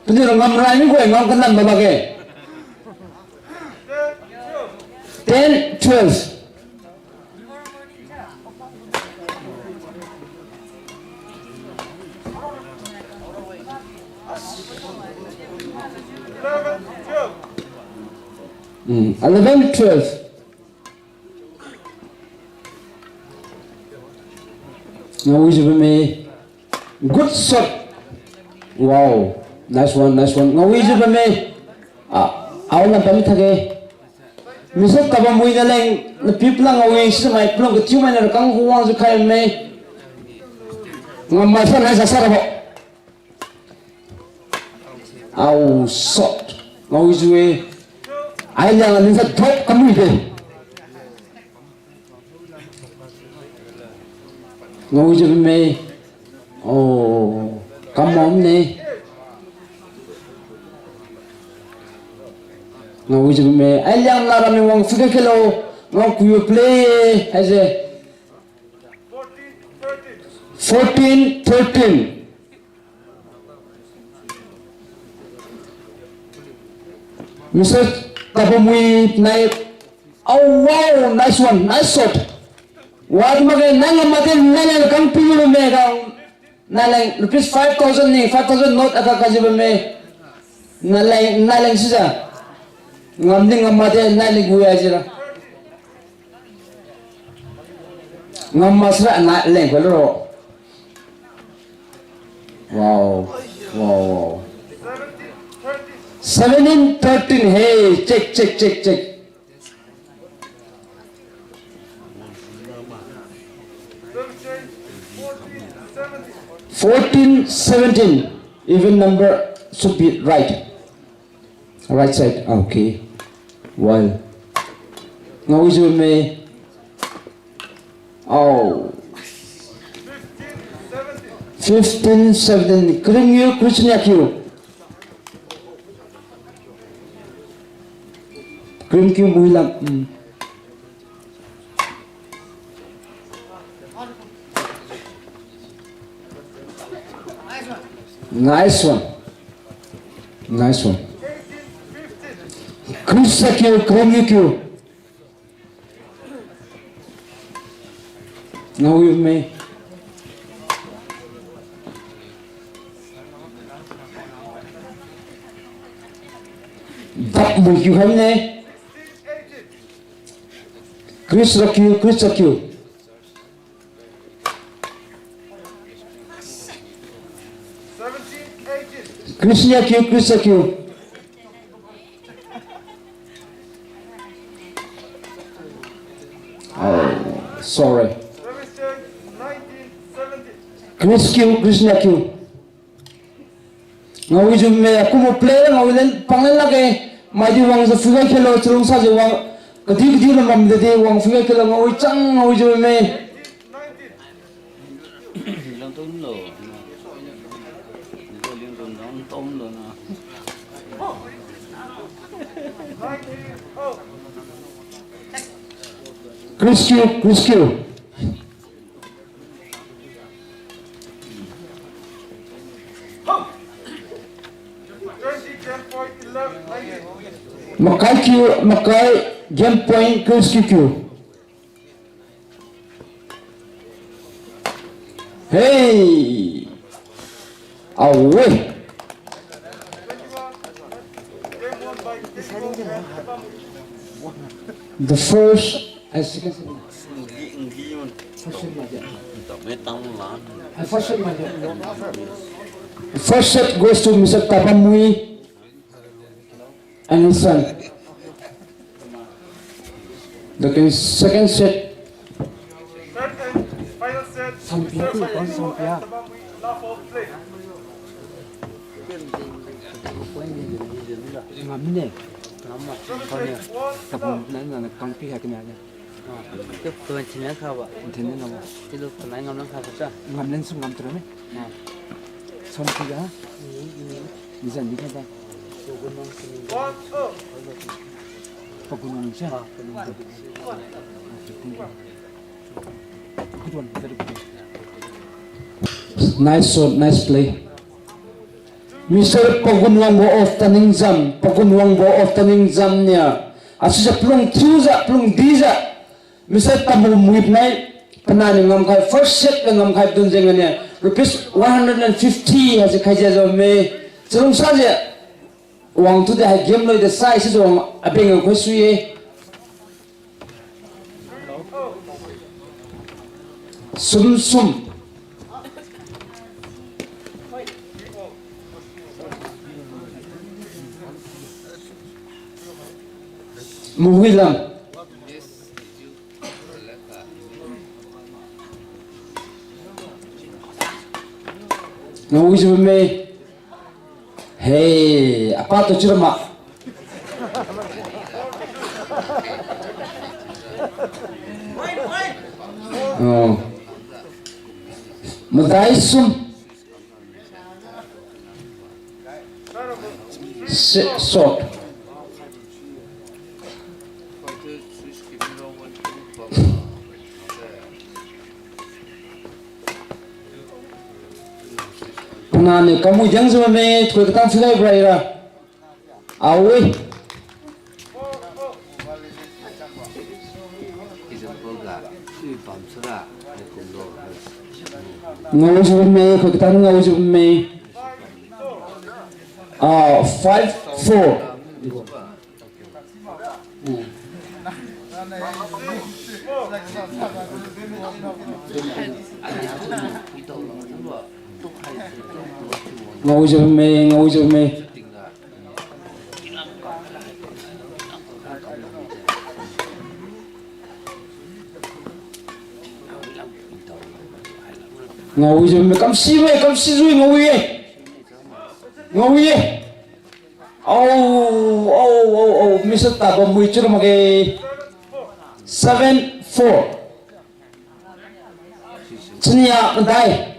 Piniu Ngamrai mi gu-e, ngam kanan ba makge. Ten twelve. Mm, eleven twelve. Ngaowijiu bamme. Good shot. Wow. Nice one, nice one. Ngaowijiu bamme. Ah, aona pami thage. Mister Tabamwi naleng, napiu pala ngaowi si mai palung kathiu mainiu rakang khuwangjiu khai bamme. Ngamma sa nai sa sa rabo. Au, shot. Ngaowijiu-e. Ai liang aliu sa drop kamui de. Ngaowijiu bamme. Oh, come on ne. Ngaowijiu bamme. Ai liang na rami wang suke kelo. Ngao kuyo play. Haise. Fourteen thirteen. Mister Tabamwi nai. Oh, wow, nice one, nice shot. Wadi makge, nang ngamade, naleng kang piu me kang. Naleng, rupees five thousand ni, five thousand note aka kajiu bamme. Naleng, naleng sijiu. Ngamdi ngamade, naleng gu ya jira. Ngamma sira naleng khuilo. Wow. Wow, wow. Seventeen thirteen. Hey, check, check, check, check. Fourteen seventeen. Even number should be right. Right side. Okay. Well. Ngaowijiu me. Oh. Fifteen seventeen. Krim yu, Christian yakiu. Krim kiu muilam. Mm. Nice one. Nice one. Chris Akiu, Chris Akiu. Ngaowi me. Dap mui kiu ham ne. Chris Akiu, Chris Akiu. Chris Akiu, Chris Akiu. Oh, sorry. Chris Akiu, Chris Akiu. Ngaowi jiu me, aku mo play la ngaowi len, pang len lakge. Maidi wangjiu phuiga khelo, chalungsajiu wang. Kadi kadi la mam dede, wang phuiga khelo, ngaowi chang, ngaowi jiu me. Chris Akiu, Chris Akiu. Makai kiu, makai game point Chris Akiu kiu. Hey! Away! The first, eh, second set. First set, eh, first set goes to Mister Tabamui. And his son. The second set. Third and final set. Sampia tu, kon sampia. Ngamne. Ngamma. Kone. Tapung na na kangpi ha kena. Ah, tu, tu thin na khaba. Thin na ma. Tilu tu nai ngam lang khaba cha. Ngam lang sum ngam tra ne. Ah. Som ki ga? Ni, ni. Ni zan ni khaba. Pagunwang sini. Pagunwang cha? Ah, Pagunwang. Okay, thank you. Good one, very good. Nice shot, nice play. Mister Pagunwangbo of Taningjam, Pagunwangbo of Taningjam niu. Asijiu palung thiujiu, palung dijiu. Mister Tamu Muip nai, pananiu ngamkhai, first set ga ngamkhai dun jeng aniu. Rupees one hundred and fifty haise khaijiu jiu me. Chalungsajiu. Wang tudi hai game loi de sai sijiu wang abeng khoi sui ye. Sum sum. Muhui lam. Ngaowi jiu me. Hey, apa tu chirma. Oh. Madai sum. Se-, shot. Pananiu kamu jang jiu me, thoi katang silai brai ra. Awi. Ngaojiu me, khoi katang ngaojiu me. Ah, five four. Ngaojiu me, ngaojiu me. Ngaowi jiu me, kamsi me, kamsi jiu ngaowi ye. Ngaowi ye. Au, au, au, au, Mister Tabamui chiura makge. Seven four. Chinia madai.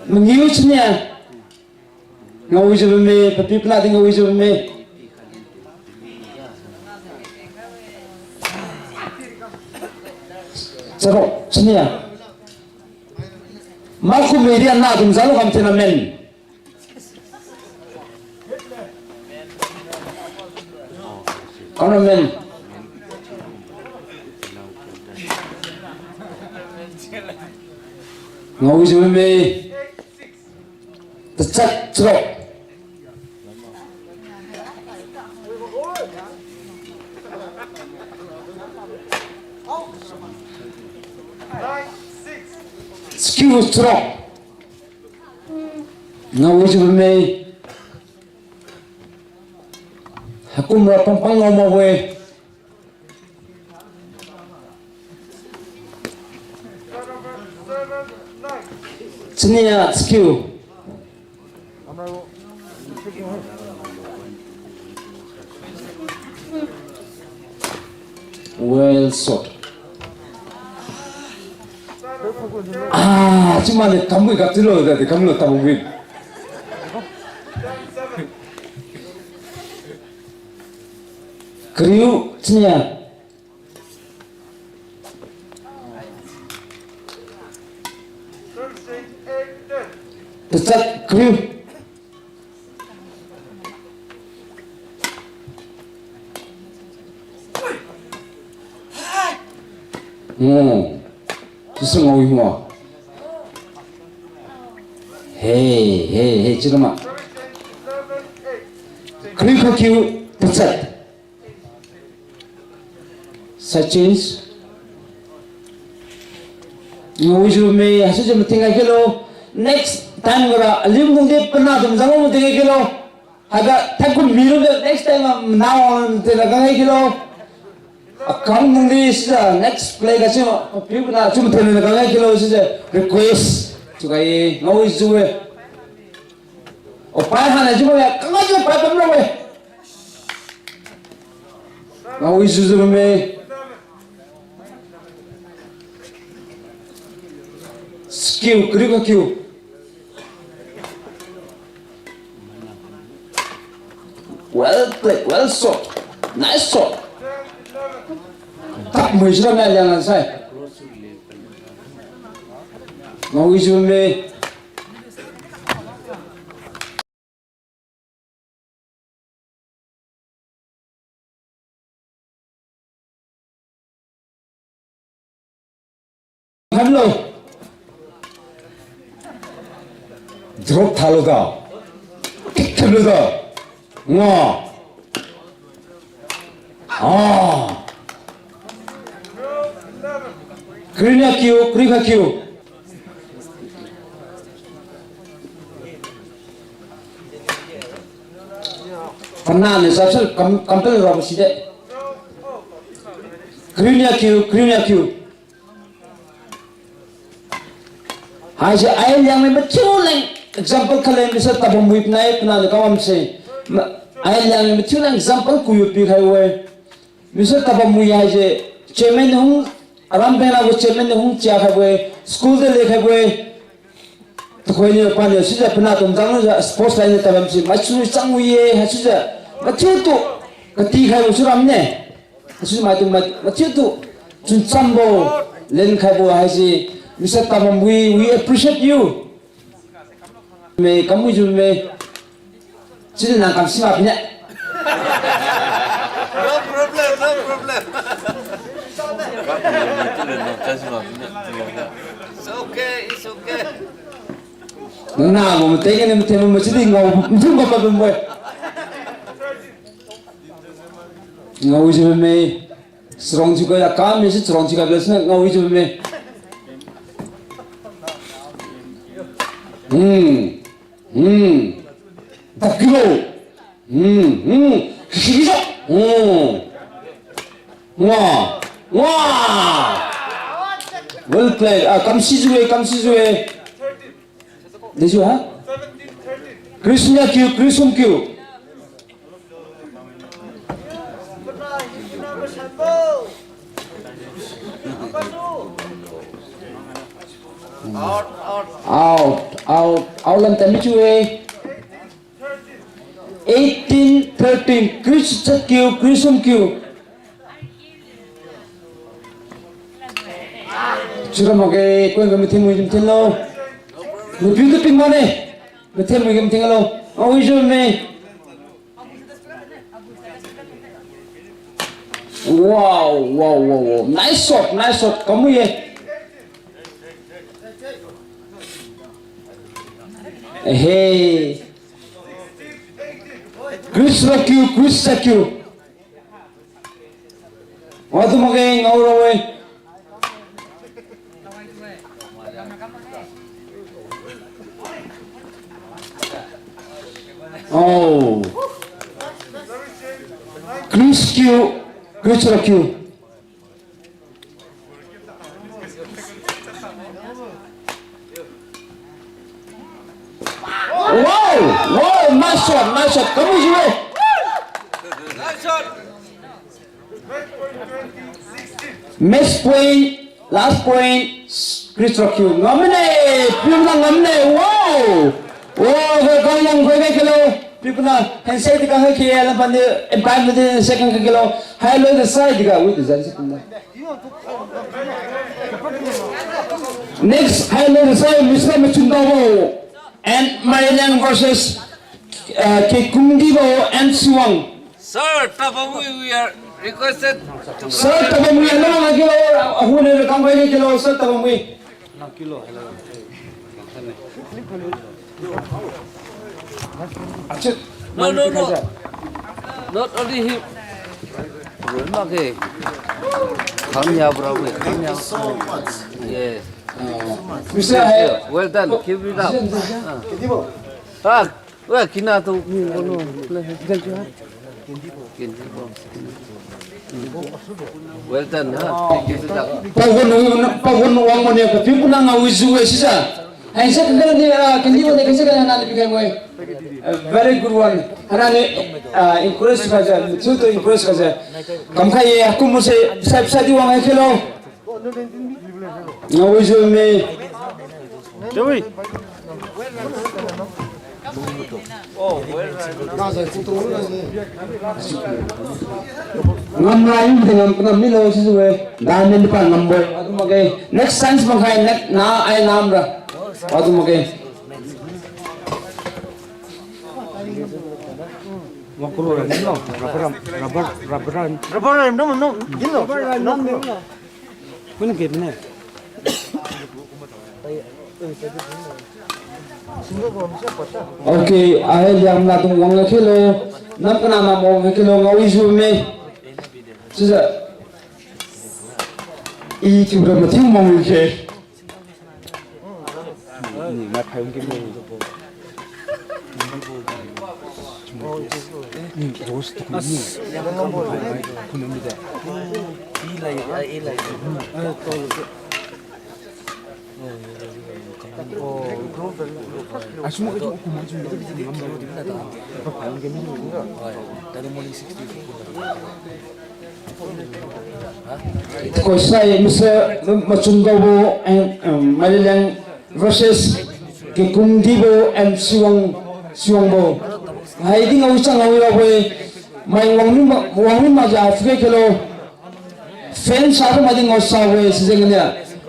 Mangiu chinia. Ngaowi jiu me, papi pana di ngaowi jiu me. Charuk, chania. Makum media na dum jalu kam tina men. Cameraman. Ngaowijiu bamme. Tachat charuk. Chakiu charuk. Ngaowijiu bamme. Haikumra pangpang ngao makbo-e. Chania chakiu. Well shot. Ah, chimane kamwi gaptilo, dadi kamlo tabungwi. Kariu, chania. Tachat kariu. Hmm. Chiusu ngaowi mo. Hey, hey, hey, chilama. Kariu khakiu, tachat. Side change. Ngaowijiu bamme, haichiujiu mating khai khelo. Next time gara aliu dungdi pana dum jang mating khai khelo. Haiga thaikum milu de next time ma nao tina kang khai khelo. Akam dungdi sijiu next play ga chiu, piu pana chiu mating tina kang khai khelo sijiu request. Chiu khai ngaowijiu-e. O pai hana jiu-e, kang khai jiu pai pamlo-e. Ngaowijiu bamme. Chakiu, kariu khakiu. Well played, well shot. Nice shot. Tap mui sira na liang lan sai. Ngaowijiu bamme. Khamlo. Drop thalo da. Kick thalo da. Nga. Ah. Kariu nia kiu, kariu khakiu. Pana ni sabse kam, compel rabo side. Kariu nia kiu, kariu nia kiu. Haise ai Liangmai mathiu leng example khaleng Mister Tabamwi panai pana ni kawamse. Ma-, ai Liangmai mathiu leng example kuyu pikhai-e. Mister Tabamwi haise chairman hung, aram bena gu chairman hung chia khaibo-e, school de le khaibo-e. Tuhoini paniu sijiu pana tum jang lujiu sports line tabam si, maisu chang wi-e, haichiujiu mathiutu katikhaibo chiu ramne. Haichiujiu maitu ma-, mathiutu chunchambo lenkhaibo haise, Mister Tabamwi, we appreciate you. Me, kamwijiu me. Chiudi nang kam simak pine. No problem, no problem. It's okay, it's okay. Nang na mo mateng ni mateng mo chiudi ngao, mateng ngao pa bambo-e. Ngaowijiu me. Charong thiu kaya kam me si charong thiu kaya sina ngaowijiu me. Hmm. Hmm. Takilo. Hmm. Hmm. Kisi kisa. Hmm. Wa. Wa. Well played. Ah, kamsijiu-e, kamsijiu-e. Dejiu ha? Kariu sum nia kiu, kariu sum kiu. Out, out, out, lam tami chiu-e. Eighteen thirteen, kariu sum kiu, kariu sum kiu. Chira makge, koi ga mathen mui mathen lo. Mapiu tu ping mane. Mathen mui mathen lo. Awi ju me. Wow, wow, wow, wow. Nice shot, nice shot. Kamu ye. Hey. Chris Rock you, Chris Rock you. Watu makge ngao rao-e. Oh. Chris Q, Chris Q. Wow! Wow! Nice shot! Nice shot! Kamu jiu-e! Match point, last point, Chris Rock you. Ngamne! Piu na ngamne! Wow! Wow, kau yang kau kelo. Piu na handshake di kang khe, lam pan di, empire di second kelo. Hai lo di side di ka, with the Next, hai lo di sai Mister Machundabo and Mailiang versus, uh, Kekungdibo and Siwang. Sir Tabamui, we are requested to Sir Tabamui, ano lagi lo, ahune kang bai kelo, Sir Tabamui. No, no, no. Not only him. Run mak ke. Khang ya, bro, we. Khang ya. Thank you so much. Yes. Mister Well done. Keep it up. Ah. Ah, we kina tu. Well done, ha. Thank you, sir. Pagun, pagun wang mane ka piu kuna ngao wizu we sisa. Hai sa ka ni, ah, kindi wang ni ka sa ka na ni pikai mo. A very good one. Hana ni, ah, encourage ka sa, tu tu encourage ka sa. Kam khai ye, aku mo se, sa, sa di wang hai kelo. Ngao wizu me. Ngam rai, ngam, ngam milo, sisi we. Dan ni pa ngam bo. Watu makge. Next chance makhai, next na ai nam ra. Watu makge. Wakuru ra, no. Rubber, rubber, rubber. Rubber, no, no. Kun game ne. Okay, ai liang na tung wang la khelo. Nam kana nam wang khelo ngao wizu me. Sisa. I tu ra mathiu mang ke. Ko sai Mister Machundabo and, um, Mailiang versus Kekungdibo and Siwang, Siwangbo. Hai di ngao chang ngao rabo-e, mai wang mi ma, wang mi ma ja fre kelo. Fan sa ko ma di ngao sa we sijeng ni.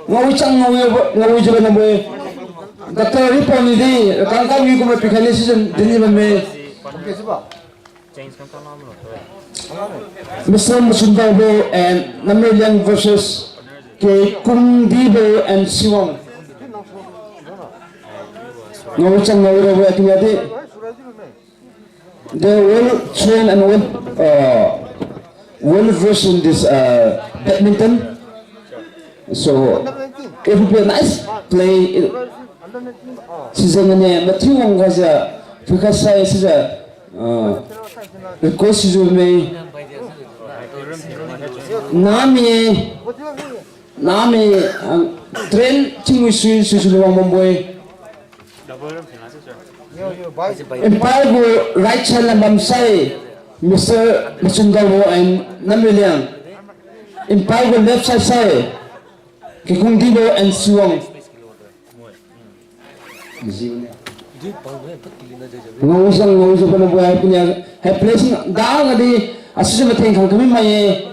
Ngao chang ngao rabo, ngao jiu na bo-e. Doctor Ripon ni di, kang kang wi ko ma pikhai ni sijeng din ni bamme. Mister Machundabo and Namreliang versus Kekungdibo and Siwang. Ngao chang ngao rabo-e tingga di. They well trained and well, uh, well versed in this, uh, badminton. So it will be a nice play. Sijeng ni mathiu wang gaja, pika sai sija, ah, request ju me. Nami, nami, ah, train chingwi sui, sui, sui luang bambo-e. Umpire gu right side lam bam sai, Mister Machundabo and Namreliang. Umpire gu left side sai, Kekungdibo and Siwang. Ngao sang ngao sang pa na bo hai punia, hai place da ga di, asisi matheng khang kami mai ye.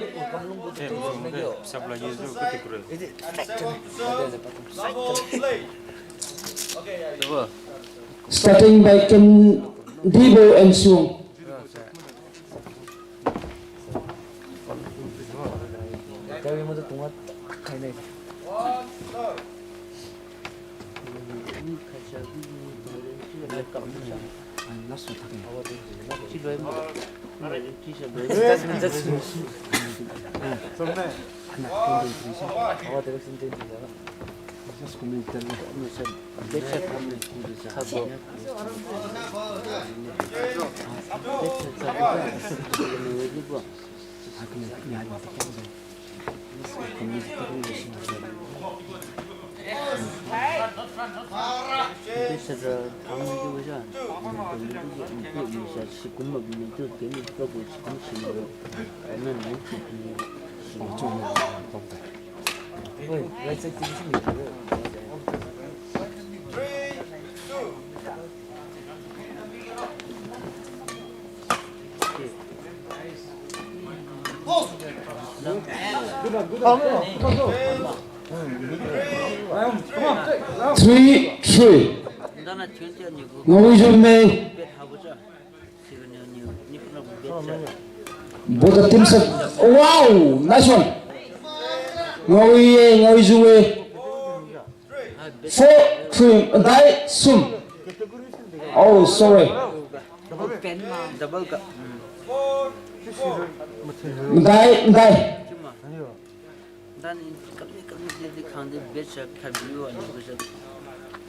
Starting by Kendibo and Suwang. Three three. Ngawijumme. Both the teams have, wow, nice one. Ngawi ye, Ngawijuwe. Four three, dai sum. Oh, sorry. Dai, dai. Dan in kami, kami di, di khang di bet sa khabiu ani ko sa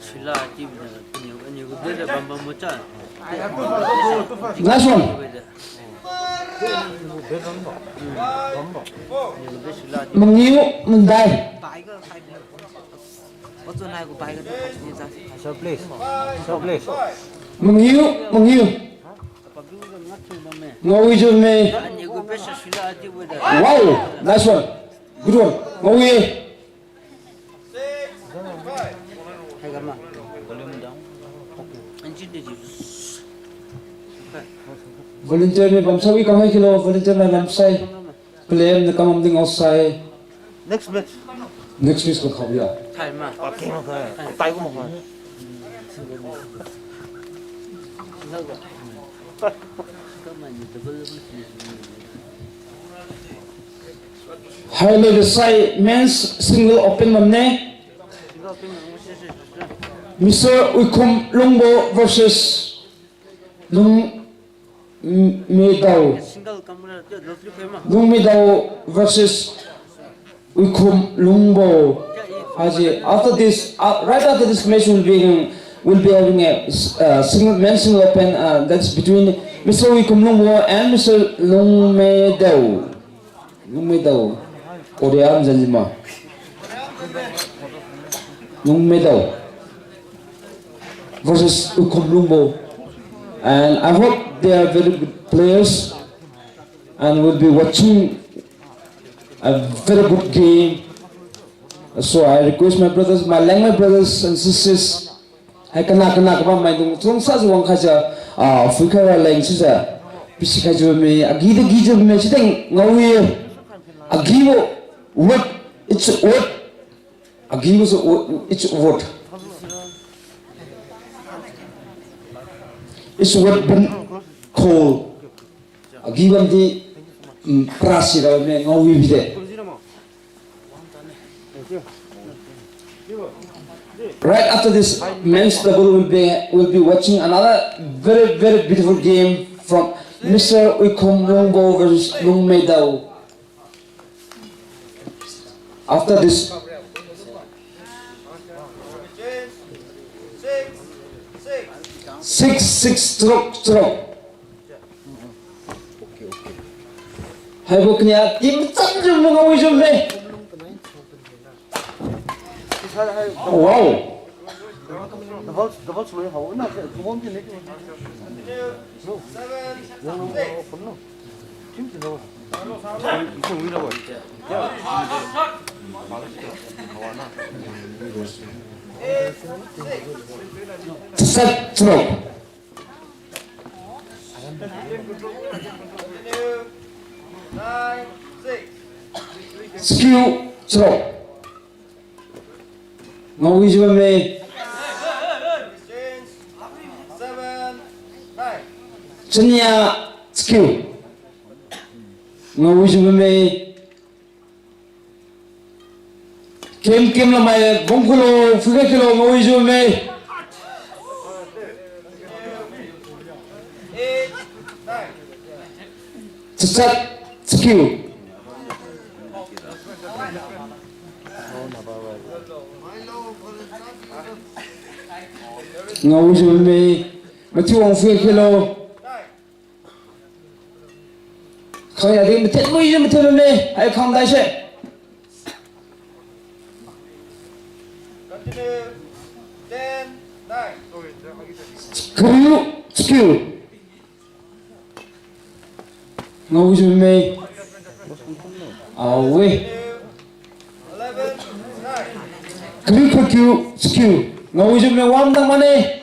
sila ti bina ni, ani ko bet sa bam bam mo cha. Last one. Ani ko bet sila ti. Mangiu mandai. So please. So please. Mangiu, mangiu. Ngawi jume. Ani ko bet sa sila ti bina. Wow, nice one. Good one. Ngawi. Volunteer ni bamsai wi kamai kilo, volunteer na bamsai. Player na kamam ding outside. Next match. Next match ko khabi ya. Thai ma. Okay, okay. Tai ko ma. Hai le sai men's single open bamne. Mister Wikhum Lungbo versus Lung, M-, Medao. Lung Medao versus Wikhum Lungbo. Haji, after this, uh, right after this match, we'll be, we'll be having a, uh, single, men's single open, uh, that's between Mister Wikhum Lungbo and Mister Lung Medao. Lung Medao. Korea am janjima. Lung Medao versus Wikhum Lungbo. And I hope they are very good players. And we'll be watching a very good game. So I request my brothers, my Liangmai brothers and sisters, hai kana kana kabam maidung chungsa jiu wangkhaijiu, ah, phuikhai raleng sijiu, pisikhaijiu bamme, agi di gijiu bamme, siteng ngawi-e, agibo word, it's a word, agibo is a wo-, it's a word. It's a word bun call. Agi bamdi, mm, prasi rame ngawi bide. Right after this, men's double will be, will be watching another very, very beautiful game from Mister Wikhum Lungbo versus Lung Medao. After this, six six, charuk charuk. Haibo kania team cham jum ngawi jum le. Wow. Set, charuk. Skill. Kiu, charuk. Ngaowijiu bamme. Chania, chakiu. Ngaowijiu bamme. Kem kem lamai bang khulo, phuiga khulo, ngaowijiu bamme. Chachat, chakiu. Ngaowijiu bamme. Mathiu wang phuiga khulo. Khang yadi mathen muijiu mathen bamme, hai khang daise. Kariu, chakiu. Ngaowijiu bamme. Awe. Kariu, khakiu, chakiu. Ngaowijiu bamme, wang dang mane.